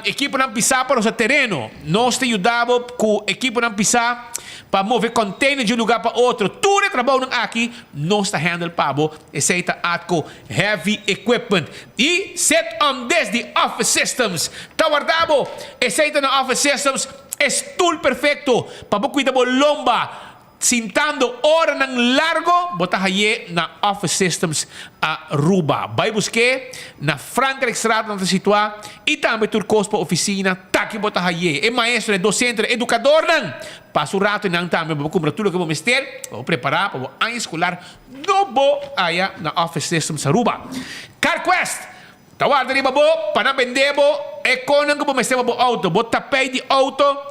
ekiponan pisá pa rosa tereno. Nos ta yuda bo ku ekiponan pisá pa move container di un lugá pa otro. Tur e trabounan aki nos ta handle pa bo. Esei ta Atco Heavy Equipment. I Set On This di Office Systems ta warda bo. Esei ta na Office Systems e stul perfecto pa bo cuida bo lomba sintando oranan largo. Bo ta haye na Office Systems Aruba. Bai busk'é na Frankrijkstraat nan ta situa i tambe tur kos pa oficina taki bo ta haye. E maestronan, e docentenan, e educadornan pasa un rato einan tambe pa bo cumpra tur loke bo mester pa bo prepara pa bo aña escolar No bo aya na Office Systems Aruba. CarQuest ta warda riba bo pa nan bende bo e konan ku bo mester pa bo outo, bo tapijt di outo,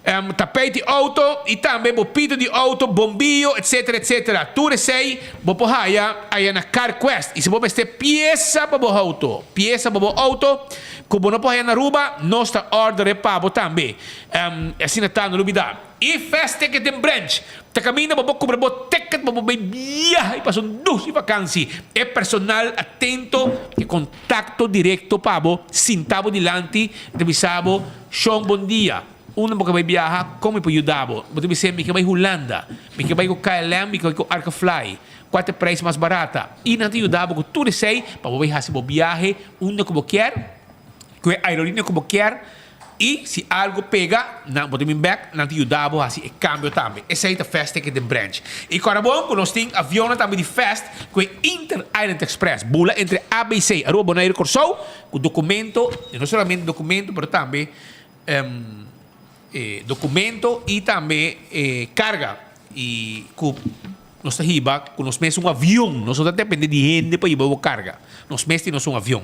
tapijt di outo i tambe bo pito di outo, bombiyo, etcetera, etcetera. Tur esei bo por haya aya na CarQuest. I si bo mester piesa pa bo outo, piesa pa bo outo ku bo no por haya na Aruba, nos ta order e pa bo tambe. Asina ta, no lubida. E Fast Ticket den Branch ta kaminda pa bo kubra bo ticket pa bo bai biaha i pasa un dushi vakansi. E personal atento e kontakto direkto pa bo sinta bo dilanti i ta bisa bo, Shon bon dia, unda bo ke bai biaha? Kon mi por yuda bo? Bo ta bis'é, Mi ke bai Hulanda, mi ke bai ku KLM, mi ke bai ku Arkefly, kua ta e prijs mas barata? I nan ta yuda bo ku tur esei pa bo bai hasi bo biahe unda ku bo kier, ku e aerolínea ku bo kier. I si algo pega, nan bo ta bin bek, nan ta yuda bo hasi e kambio tambe. Esei ta Fast Ticket den Branch. I kòrda bon ku nos tin avionnan tambe di Fast ku e Inter Island Express bula entre ABC, Aruba, Bonaire, Kòrsou, ku dokumento, i no solamente dokumento pero tambe e dokumento i tambe e karga i ku nos ta hiba ku nos mes un avion. Nos no ta depende di hende pa hiba bo karga. Nos mes tin nos un avion.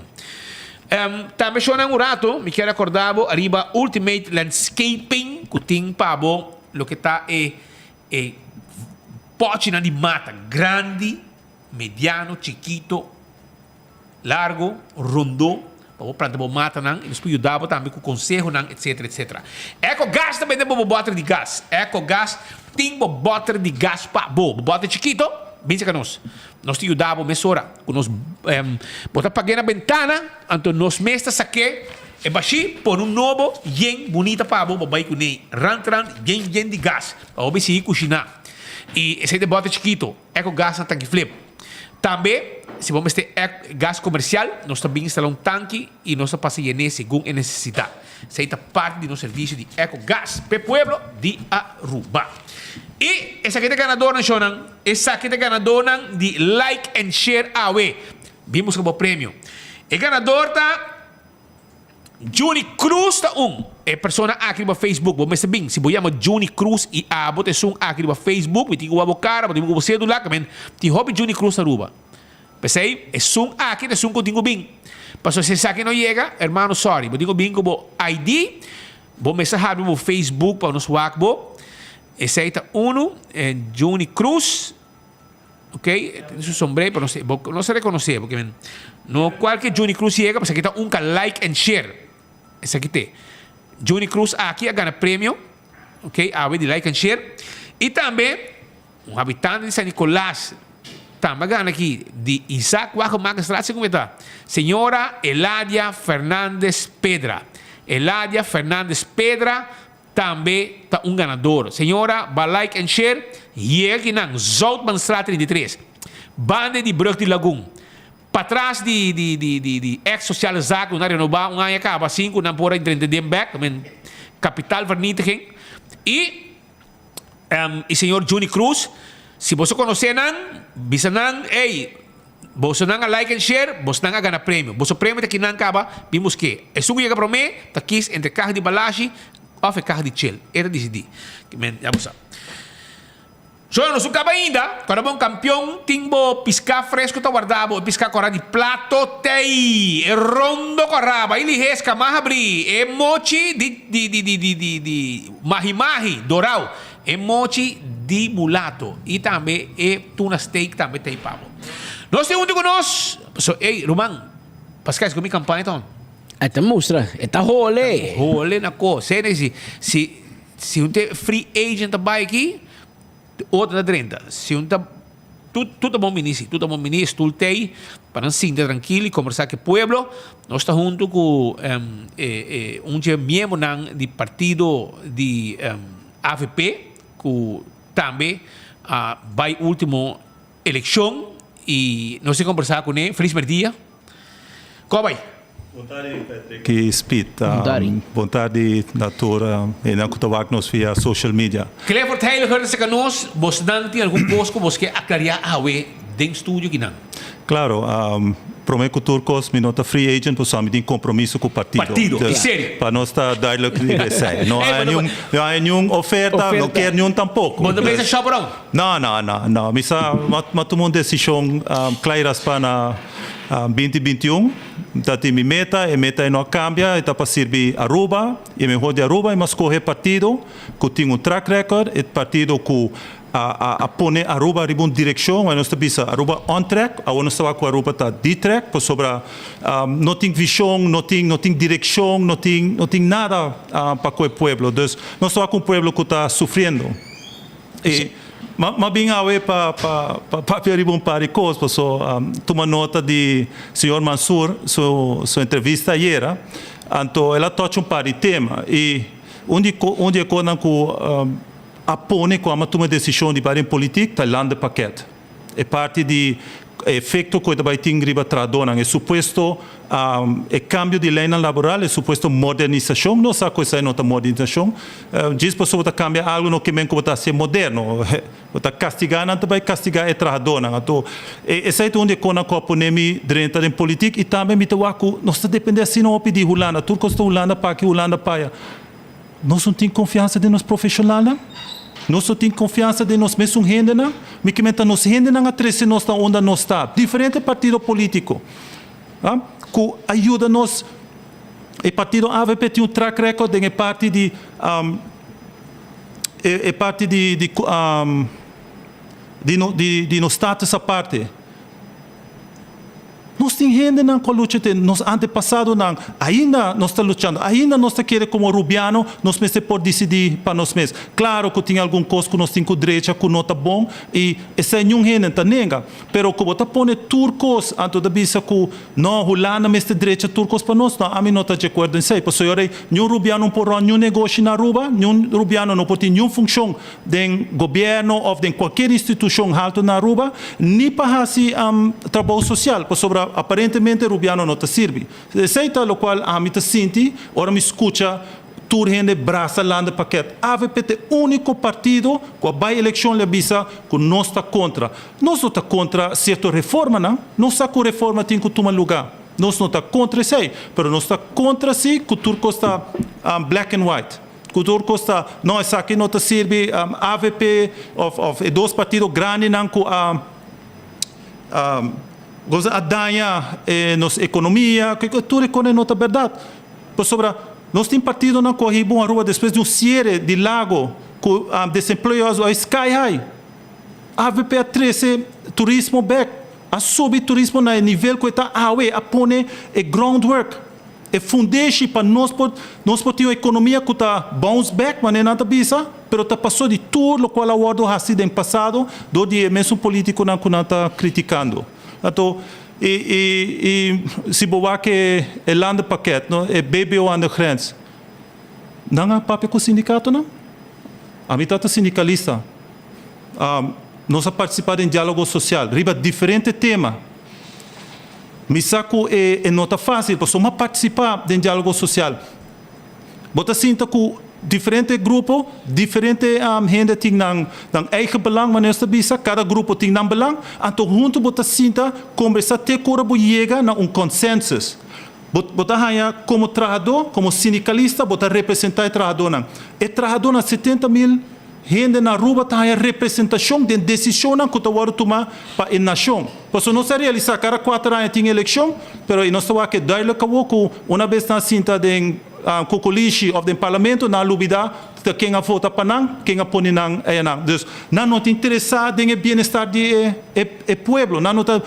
Tambe shownan un rato mi kier acorda bo ariba Ultimate Landscaping cu tin pa bo loke ta e e pochinan di mata grandi, mediano, chikito, largo, rondo pa bo planta bo matanan y nos por yuda bo tambe cu consehonan etcetera etcetera. Ecogas ta bende bo bo boter di gas. Ecogas tin bo boter di gas pa bo. Bo boter chikito, bin cerca nos. Nos ta yuda bo mesora ku nos bo ta pag'é na bentana, anto nos mes ta sak'é e bashí, pone un nobo yen bunita pa bo, bo bai kuné rant rant yen yen di gas pa bo bai sigui kushiná. I esei ta e bòter chikito, eko gas na tanki flip. Tambe si bo mester gas komersial, nos ta bin instalá un tanki i nos ta pasa yen'é segun e nesesidat. Esei ta parti di nos servisio di eko gas p'e pueblo di Aruba. I esaki ta e ganadornan shownan. Esaki ta e ganadornan di Like and Share awe. Bin buska bo premio. E ganador ta Juni Cruz ta un. E persona aki riba Facebook. Bo mester bin. Si bo yama Juni Cruz i abo ta esun aki riba Facebook, mi tin ku wak bo kara, bo tin ku bo sedula, ke men tin hopi Juni Cruz na Aruba. P'esei esun aki ta esun ku tin ku bin. Pasobra si esaki no yega, hermano sorry, bo tin ku bin ku bo ID, bo mester habri bo Facebook pa nos wak bo. Esei ta unu, Juni Cruz. Ok, tin su sombré, pero no sé, bo no se rekonosé, porque men, no kualke Juni Cruz yega, pasobra aki ta un ka like and share. Esaki te. Juni Cruz aki a gana premio, ok, awe di like and share. I tambe un habitante di San Nicolas tambe a gana aki di Isaac Wagenmakerstraat, segun mi ta, señora Eladia Fernandez Pedra. Eladia Fernandez Pedra Tambe ta un ganador. Señora ba like en share yega ki nan Zoutmanstraat 33 banda di brug di Lagun patras di di di di di ex sociale zaak cu nan renoba un aña caba sin cu nan por a drenta den bek men capital vernietiging y y señor Juni Cruz si boso conoce nan bisa nan ey Bosonan a like en share, bosnan a gana premio. Boso premio ta kinan kaba, bin busk'é. Esun ku yega promé ta kis entre kaha di balashi òf e kaha di chel. E ta disidí. Men, ya bo sa. Sho, nos no kaba ainda. Kòrda bon kampion tin bo piská fresku ta warda bo. E piská kòrá di plato tei. E rondo kòrá. Bai lihé skamá habrí. E mochi di di di di di di di mahi mahi dorau. E mochi di mulato y tambe e tuna steak tambe ta pa bo. Nos tin hunto cu nos. So, ey, ruman, Pascal, esco mi campaña ton. E ta mustra, e ta hole. Hole na co. Sene si, si, si un te free agent ta bay aki, otro ta drenta. Si un ta, tu, tu ta bon bini si, tu ta bon bini, stoel tey, pa nan sinta trankil y combersa cu e pueblo. Nos ta hunto cu e, e, un dje miembronan di partido di, Avp ku tambe a bai ultimo elekshon i nos tin kombersá kuné. Felis merdia. Kon a bai? Bon tardi Patrick i Speed. Bon tardi na tur hendenan ku ta wak nos via social media. Clifford Heiliger ta seka nos. Bosnan tin algun kos ku bos ke aklariá awe den studio kinan? Claro, prome cu tur cos mi no ta free agent pasobra mi tin compromiso cu partido. Partido, Dus, en serio? Pa nos ta duidelijk riba esey. No Ey, hay bo niun, no hay niun oferta, no Oferta. kier niun tampoco. Bo no Dus, mester shop around? No, no, no, no. Mi sa, m'a, m'a tuma un decision cla y raspa na binti binti un. Ta tin mi meta, e meta ey no a cambia, e ta pa sirbi Aruba y e mehor di Aruba y m'a scoge e partido cu tin un track record, e partido cu a a pone Aruba riba un direccion wou nos ta bisa Aruba on track, awor nos ta wak cu Aruba ta di track pasobra no tin vision, no tin no tin direccion, no tin no tin nada pa cu e pueblo. Dus nos ta wak un pueblo cu ta sufriendo. Y ma ma bin awe pa pa pa papia riba un par di cos paso tuma nota di señor Mansur su su entrevista ayera, anto el a touch un par di tema y un di un di e cosnan cu A pone ku ama tuma desishon di bai den politik ta landenpakket. E parti di e efekto ku e ta bai tin riba trahadónan, e supuesto e kambio di leinan laboral, e supuesto modernisashon, nos sa ku esei no ta modernisashon. Djis pasobra bo ta kambia algu no ke men ku bo ta hasié moderno. Bo ta kastigá nan ta bai kastigá e trahadónan. Anto esei ta un di e konan ku a pone mi drenta den politik i tambe mi ta wak ku nos ta dependé asina hopi di Hulanda. Tur kos ta Hulanda p'aki, Hulanda p'aya. Nos no tin konfiansa den nos profeshonalnan? Nos no tin konfiansa den nos mesun hendenan? Mi ke menta nos hendenan a trese nos na unda nos ta. Diferente partido polítiko ku a yuda nos. E partido avp tin un track record den e parti di e parti di di di nos status aparte. Nos tin hendenan ku a lucha te nos antepasadonan, ainda nos ta luchando, ainda nos ta kere komo Rubiano nos mester por disidí pa nos mes. Klaro ku tin algun kos ku nos tin ku drecha ku no ta bon i esei niun hende ta nenga. Pero ku bo ta pone tur kos anto ta bisa ku no Hulanda mester drecha tur kos pa nos, no ami no ta di akuerdo esei. Pasobra ora ei niun Rubiano no por rònt niun negoshi na Aruba, niun Rubiano no por tin niun funshon den gobierno of den cualkier institucion halto na Aruba, ni pa haci trabou social, pasobra aparentemente Rubiano no ta sirbi. Esey ta locual ami ta sinti ora mi scucha tur hende brasa landenpakket. Avp ta e unico partido cu a bay eleccion le bisa cu nos ta contra. Nos no ta contra cierto reformanan, nos sa cu reforma tin cu tuma lugar. Nos no ta contra esey, pero nos ta contra si cu tur cos ta black and white. Ku tur kos ta, no esaki no ta sirbi avp of of e dos partido grandinan ku a goza a daña e nos ekonomia, kiko tur e kos no ta bèrdat. Pasobra nos tin partidonan ku a hiba un Aruba despues di un siere di lago ku desempleo a sky high. Avp a trese turismo bek, a subi turismo na e nivel ku e ta awe, a pone e groundwork, e fundeshi pa nos por nos por tin un ekonomia ku ta bounce back manera nan ta bisa, pero ta paso di tur lokual a wòrdu hasi den pasado dor di e mesun politikonan ku nan ta kritikando. Anto i i i si bo wak e e landenpakket no, e BBO aan de grens, nan a papia ku sindikatonan? Ami ta ta sindikalista. Nos a partisipá den diálogo sosial riba diferente tema. Mi sa ku e no ta fásil pasobra mi a partisipá den diálogo sosial. Bo ta sinta ku diferente grupo, diferente hende tin nan eigen belang, manera nos ta bisa, kada grupo tin nan belang, anto huntu bo ta sinta kombersá te ku ora bo yega na un consensus. Bo bo ta haña komo trahadó, komo sindikalista bo ta representá e trahadónan. E trahadónan, 70 mil hende na Aruba ta haña representashon den desishonnan ku ta wòrdu tumá pa e nashon. Pasobra nos a realisá kada kuater aña tin elekshon, pero i nos ta wak e duidelijk awor ku una bes nan a sinta den kokolishi òf den parlamento nan a lubidá ta ken a vota pa nan, ken a pone nan eyanan. Dus nan no ta interesá den e bienestar di e e pueblo, nan no ta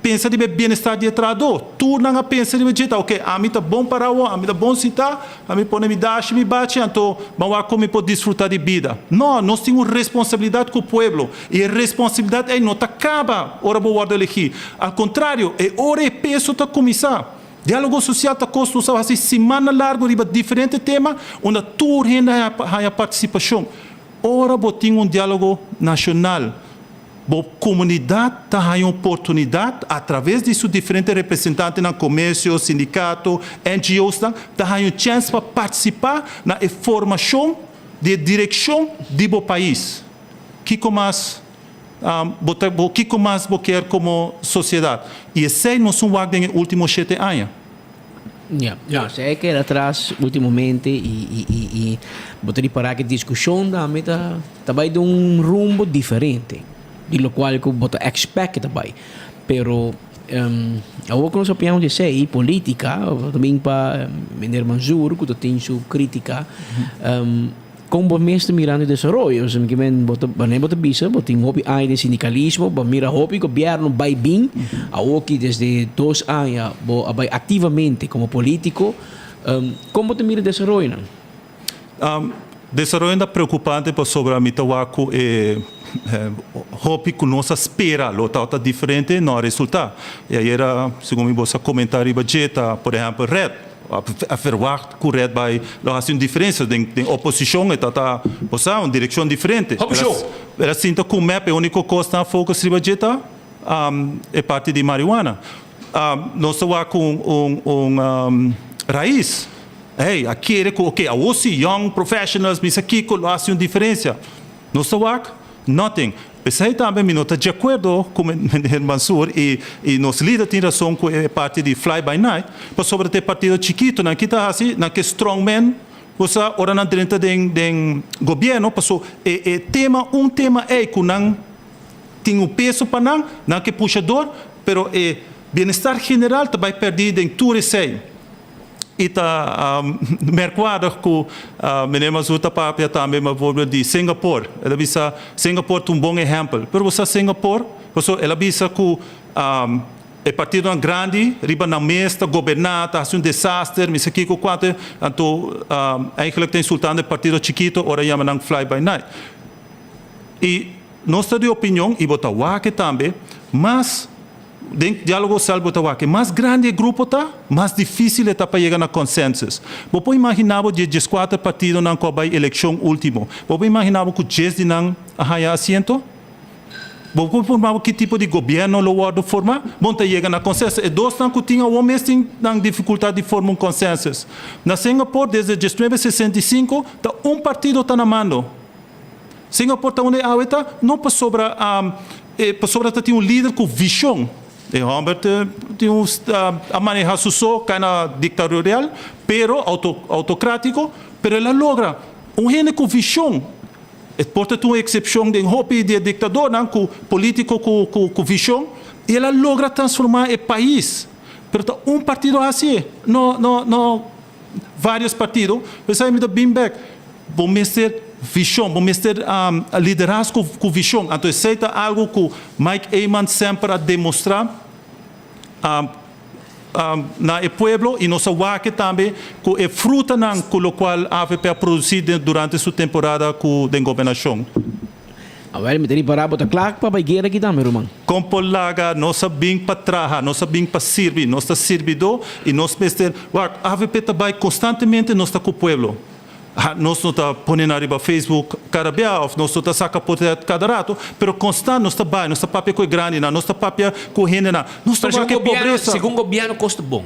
Pensa riba e bienestar di e trahadó. Tur nan a pensa riba dje ta, oke, ami ta bon pará awor, ami ta bon sintá, ami pone mi dashi, mi bachi, anto ban wak kon mi por disfrutá di bida. No, nos tin un responsabilidat ku pueblo, i e responsabilidat ei no ta kaba ora bo wòrdu elegí. Al kontrario, e ora e peso ta kuminsá. Diálogo sosial ta kos nos a hasi simannan largu riba diferente tema unda tur hende a haña partisipashon. Ora bo tin un diálogo nashonal, Bo komunidat ta haña oportunidat atraves di su diferente representantenan, komersio, sindikato, NGOsnan, ta haña un chèns pa partisipá na e formashon di e direkshon di bo pais. Kiko mas bo ta bo kiko mas bo kier komo sosiedat? I esei nos un wak den e último shete aña. Ja, ja, si a keda atras ultimamente y y y y bo ta ripara ke diskushon tambe ta ta bai den un rumbo diferente di lokual ku bo ta expect ke ta bai. Pero awor ku nos a piensa di esei, politica ta bin pa meneer Manzoor ku ta tin su kritika. Kon bo mes ta mirando e desaroyo? Pasobra mi men bo ta wanneer bo ta bisa bo tin hopi aña den sindikalismo, bo a mira hopi gobièrnu bai bin, awoki desde dos aña bo a bai aktivamente komo polítiko, kon bo ta mira e desaroyonan? Desaroyonan ta preokupante pasobra mi ta wak ku e hopi ku nos a spera lo tabata diferente no a resultá. I ayera segun mi bo sa komentá riba dje ta por ehèmpel red. A verwagt cu red bay lo haci un diferencia. Den den oposicion e ta ta bo sa un direccion diferente. Hopi show! El a sinta cu mep e unico cos nan a focus riba dje ta e parti di marihuana. Nos ta wak un un un raiz. Hey, a kere cu ok awor si young professionals misa kico lo haci un diferencia. Nos ta wak nothing. P'esei tambe mi no ta djakuerdo ku meneer Mansur i i nos lider tin rason ku e parti di fly by night, pasobra ta e partido chikitonan ki ta hasi nan ke strong man bo sa ora nan drenta den den gobierno paso e e tema un tema ei ku nan tin un peso pa nan, nan ke pusha dor pero e bienestar general ta bai pèrdí den tur esei. I ta merkwaardig ku meneer Mazur ta papia tambe bijvoorbeeld di Singapore. El a bisa Singapore ta un bon ehèmpel. Pero bo sa Singapore, pasobra el a bisa ku e partidonan grandi riba nan mes ta goberná, ta hasi un desaster, mi sa kiko kuantu, anto eigenlijk ta insultando e partido chikito ora yama nan fly by night. I nos ta di opinion, i bo ta wak tambe, mas. Den diálogo sosial bo ta wak e mas grandi e grupo ta, mas difísil e ta pa yega na consensus. Bo por imaginá bo di e dieskuater partidonan ku a bai elekshon último, bo por imaginá bo ku djes di nan a haña asiento? Bo por forma bo ki tipo di gobièrnu lo wòrdu formá? Bo no ta yega na consensus. E dosnan ku tin awor mes tin nan difikultat di forma un consensus. Na Singapore desde diesnuebe 65 ta un partido ta na mando. Singapore ta unda e awe ta, no pasobra e pasobra ta tin un lider ku vishon. E hòmber tin un a maneha su so kaina diktatorial, pero outo outokratiko, pero el a logra. Un hende ku vishon. E por ta tin un eksepshon den hopi di e diktadornan ku polítiko ku ku ku vishon, i el a logra transformá e pais. Pero ta un partido a hasié, no no no. Varios partido, p'esei mi ta bin bek. Bo mester vishon, bo mester liderazgo ku vishon. Anto esei ta algu ku Mike Eman semper a demostrá na e pueblo i nos a wak tambe ku e frutanan ku lokual avp a produsí durante su temporada ku den gobernashon. Awel, mi ta ripará bo ta kla pa bai guera aki tambe, ruman. Kon por laga nos a bin pa traha, nos a bin pa sirbi, nos ta sirbidó i nos mester wak. Avp ta bai konstantemente, nos ta ku pueblo. Ha, nos no ta pone nan riba Facebook kada bia òf nos no ta saka potret kada rato, pero konstant nos ta bai, nos ta papia ku e grandinan, nos ta papia ku hendenan, nos ta Pero wak e pobresa. Segun gobièrnu kos ta bon,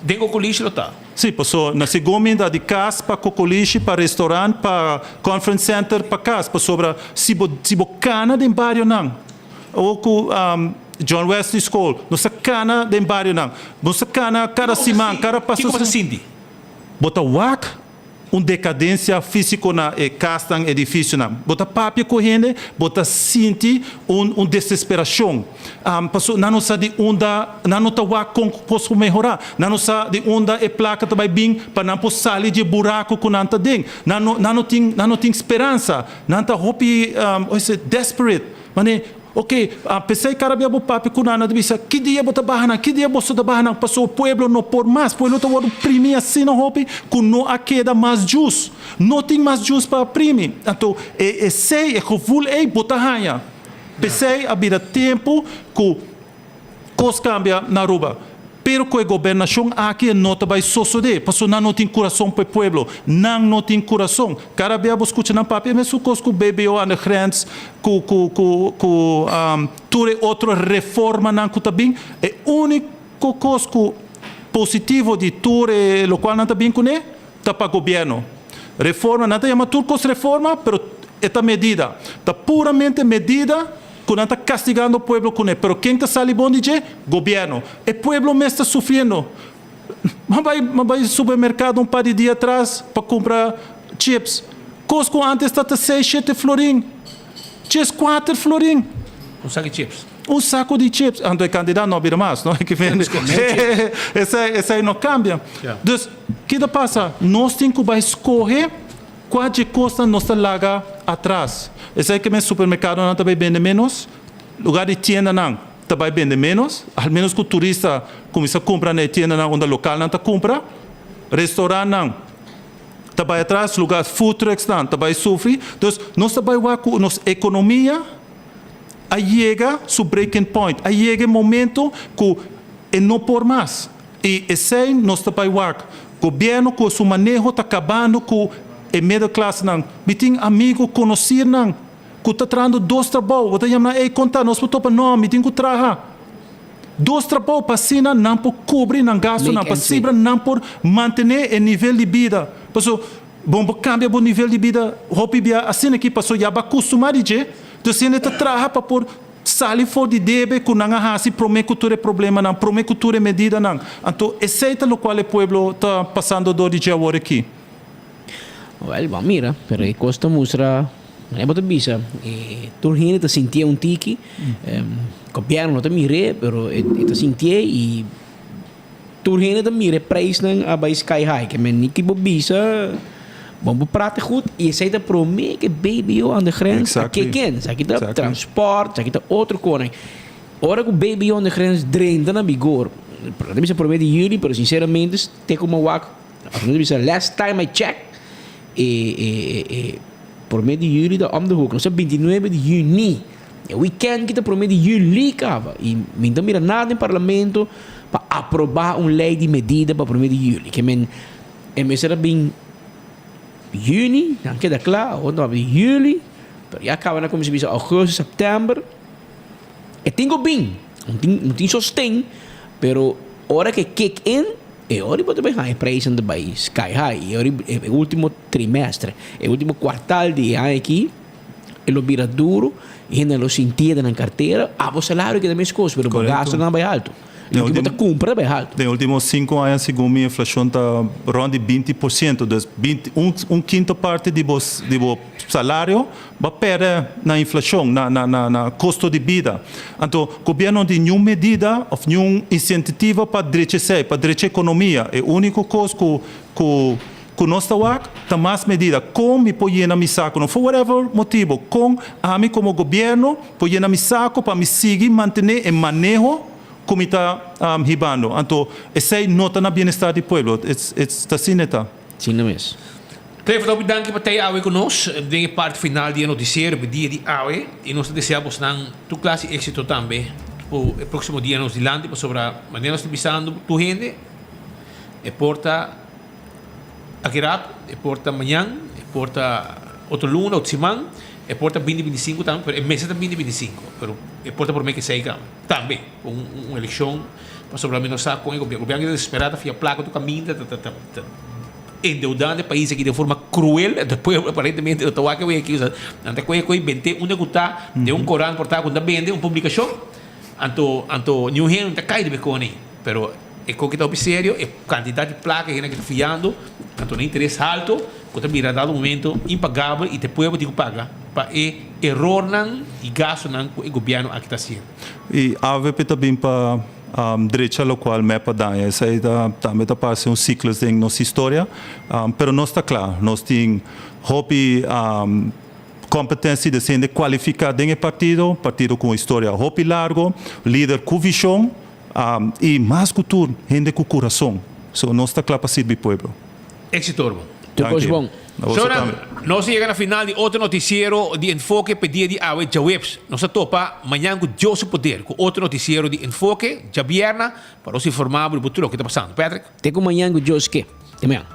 den Kokolishi lo ta? Sí, paso na segun mi da di kas pa Kokolishi, pa restaurant, pa conference center, pa kas, pasobra si bo si bo kana den barionan, o ku John Wesley School, nos ta kana den barionan, nos ta kana kada siman, kada Kiko bo ta sinti? Bo ta wak un dekadensia físiko na e kasnan, edifisionan. Bo ta papia ku hende, bo ta sinti un un desesperashon. Pasobra nan no sa di unda, nan no ta wak kon kos por mehorá. Nan no sa di unda e plaka ta bai bin pa nan por sali di e buraku ku nan ta den. Nan no nan no tin nan no tin speransa. Nan ta hopi, desperate. Manera Ok, p'esei kada bia bo papia ku nan, nan ta bisa, Ki dia bo ta baha nan? Ki dia boso ta baha nan? Pasobra pueblo no por mas. Pueblo ta wòrdu primi asina hopi ku no a keda mas djus. No tin mas djus pa primi. Anto, e esei, e gevoel ei bo ta haña. P'esei a bira tempu ku kos kambia na Aruba. Pero ku e gobernashon aki e no ta bai sosodé, pasobra nan no tin kurason pa e pueblo. Nan no tin kurason. Kada bia bo skucha nan papia e mesun kos ku BBO aan de grens, ku ku ku ku tur e otro reformanan ku ta bin. E úniko kos ku positivo di tur e lokual nan ta bin kuné ta pa gobièrnu. Reforma, nan ta yama tur kos reforma, pero e ta medida. Ta puramente medida. Ku nan ta kastigando pueblo kuné, pero ken ta sali bon di dje? Gobièrnu. E pueblo mes ta sufriendo. M'a bai m'a bai supermerkado un par di dia atras pa kumpra chips. Kos ku antes ta ta seis, shete florin, djes kuater florin. Un saku di chips. Un saku di chips. Anto e kantidat no a bira mas, no? Esei esei no kambia. Dus, ki ta pasa? Nos tin ku bai skohe. Kua dje kosnan nos ta laga atras? Esei ke men supermerkadonan ta bai bende ménos, lugar di tiendanan ta bai bende ménos, al ménos ku turista kuminsá kumpra na e tiendanan unda lokalnan ta kumpra, restaurantnan ta bai atras, lugar food trucksnan ta bai sufri. Dus nos ta bai wak ku nos ekonomia a yega su breaking point, a yega e momento ku e no por mas. I esei nos ta bai wak. Gobièrnu ku su maneho ta kabando ku e middelklasnan. Mi tin amigu, konosirnan ku ta trahando dos trabou. Bo ta yama nan, ey konta nos por topa? No, mi tin ku traha dos trabou pa asina nan por kubri nan gastunan, pa asina nan por mantené e nivel di bida. Pasobra bo por kambia bo nivel di bida hopi bia asina aki pasobra ya bo a kustumá di dje. Entonces hende ta traha pa por. Sali for di debe ku nan a hasi promé ku tur e problemanan, promé ku tur e medidanan. Anto esei ta lokual e pueblo ta pasando dor di dje awor aki. Wèl, bo a mira, pero e kos ta mustra, manera bo ta bisa, e tur hende ta sintié un tiki. Gobièrnu no ta mir'é, pero e ta sintié i Tur hende ta mira e prijsnan a bai sky high. Ke men ni ki bo bisa, bon bo prate goed y esey ta prome ke BBO aan de grens a keken. Esaki ta transport, esaki ta otro konan. Ora ku BBO aan de grens drenta na vigor, no ta bisa prome di juli, pero sinceramente te ku mi a wak, of no ta bisa last time I check, e e e prome di juli ta om de hoek. Nos ta bintinuebe di juni. E weekend ki ta prome di juli kaba y mi no ta mira nada den parlamento pa aproba un ley di medida pa prome di juli. Ke men e mester a bin juni, nan keda kla, awor ta papia di juli, pero ya kaba nan kuminsa bisa augustus, september. E tin ku bin, no tin no tin sosten, pero ora ke kick in e ora bo ta bay haña e prijsnan ta bay sky high y e ora e ultimo trimestre, e ultimo kwartal di e aña aki. E lo bira duro, hende lo sintié den nan kartera, abo salario keda meskos, pero bo gastunan a bai haltu. Loke bo ta kumpra ta bai haltu. Den ultimo sinku aña segun mi inflashon ta rònt di 20%, dus binti un un kinto parti di bo di bo salario bo a pèrdè na inflashon, na na na na kosto di bida. Anto gobièrnu no tin niun medida òf niun insentitiva pa drecha esei, pa drecha ekonomia. E úniko kos ku ku. Ku nos ta wak ta mas medida kon mi por yena mi sakonan for whatever motibo kon ami komo gobierno por yena mi sako pa mi sigui mantene e maneho ku mi ta hibando anto esei no ta na bienestar di pueblo it's it's ta asina e ta. Asina mes. Clifford hopi danki pa tei awe ku nos den e parti final di e notisiero pa e dia di awe i nos ta desea bosnan tur klase di éksito tambe ku e próksimo dia nos dilanti pasobra manera nos ta bisando tur hende e por ta Aki rato, e por ta mañan, e por ta otro luna, otro siman, e por ta binti binti sinku tambe, pero e mester ta binti binti sinku, pero e por ta prome ke sei tambe, tambe, un un elekshon, pasobra mi no sa kon e gobierno, gobierno aki ta desesperá, ta fia plaka tur kaminda, ta ta ta ta endeudando e pais aki den forma kruel, e pueblo aparentemente no ta wak e wei aki, nan ta kohe kohe bent'é unda ku ta den un korant por ta ku nan ta bende un publikashon, anto anto niun hende no ta kai riba e koni, pero. E koki ta hopi serio, e kantidat di plaka hende aki ta fiando, anto na interes halto ku ta bira dado momento impagabel i ta e pueblo tin ku paga pa e erornan i gastunan ku e gobièrnu aki ta hasiendo. I avp ta bin pa drecha lokual mep a daña. Esei ta tambe ta parse un siklus den nos historia, pero nos ta kla. Nos tin hopi kompetensia di hende kualifiká den e partido, partido ku un historia hopi largo, lider ku vishon. I mas ku tur, hende ku kurason. So nos ta kla pa sirbi pueblo. Éxito hermano. Tur kos bon. Na boso Shownan, tambe. nos a yega na final di otro noticiero di Enfoke p'e dia di awe djaweps. Nos ta topa mañan ku Dios su poder ku otro noticiero di Enfoke djabierna pa nos informa bo di bo tur loke ta pasando. Patrick. Te ku mañan ku Dios ke. Te mañan.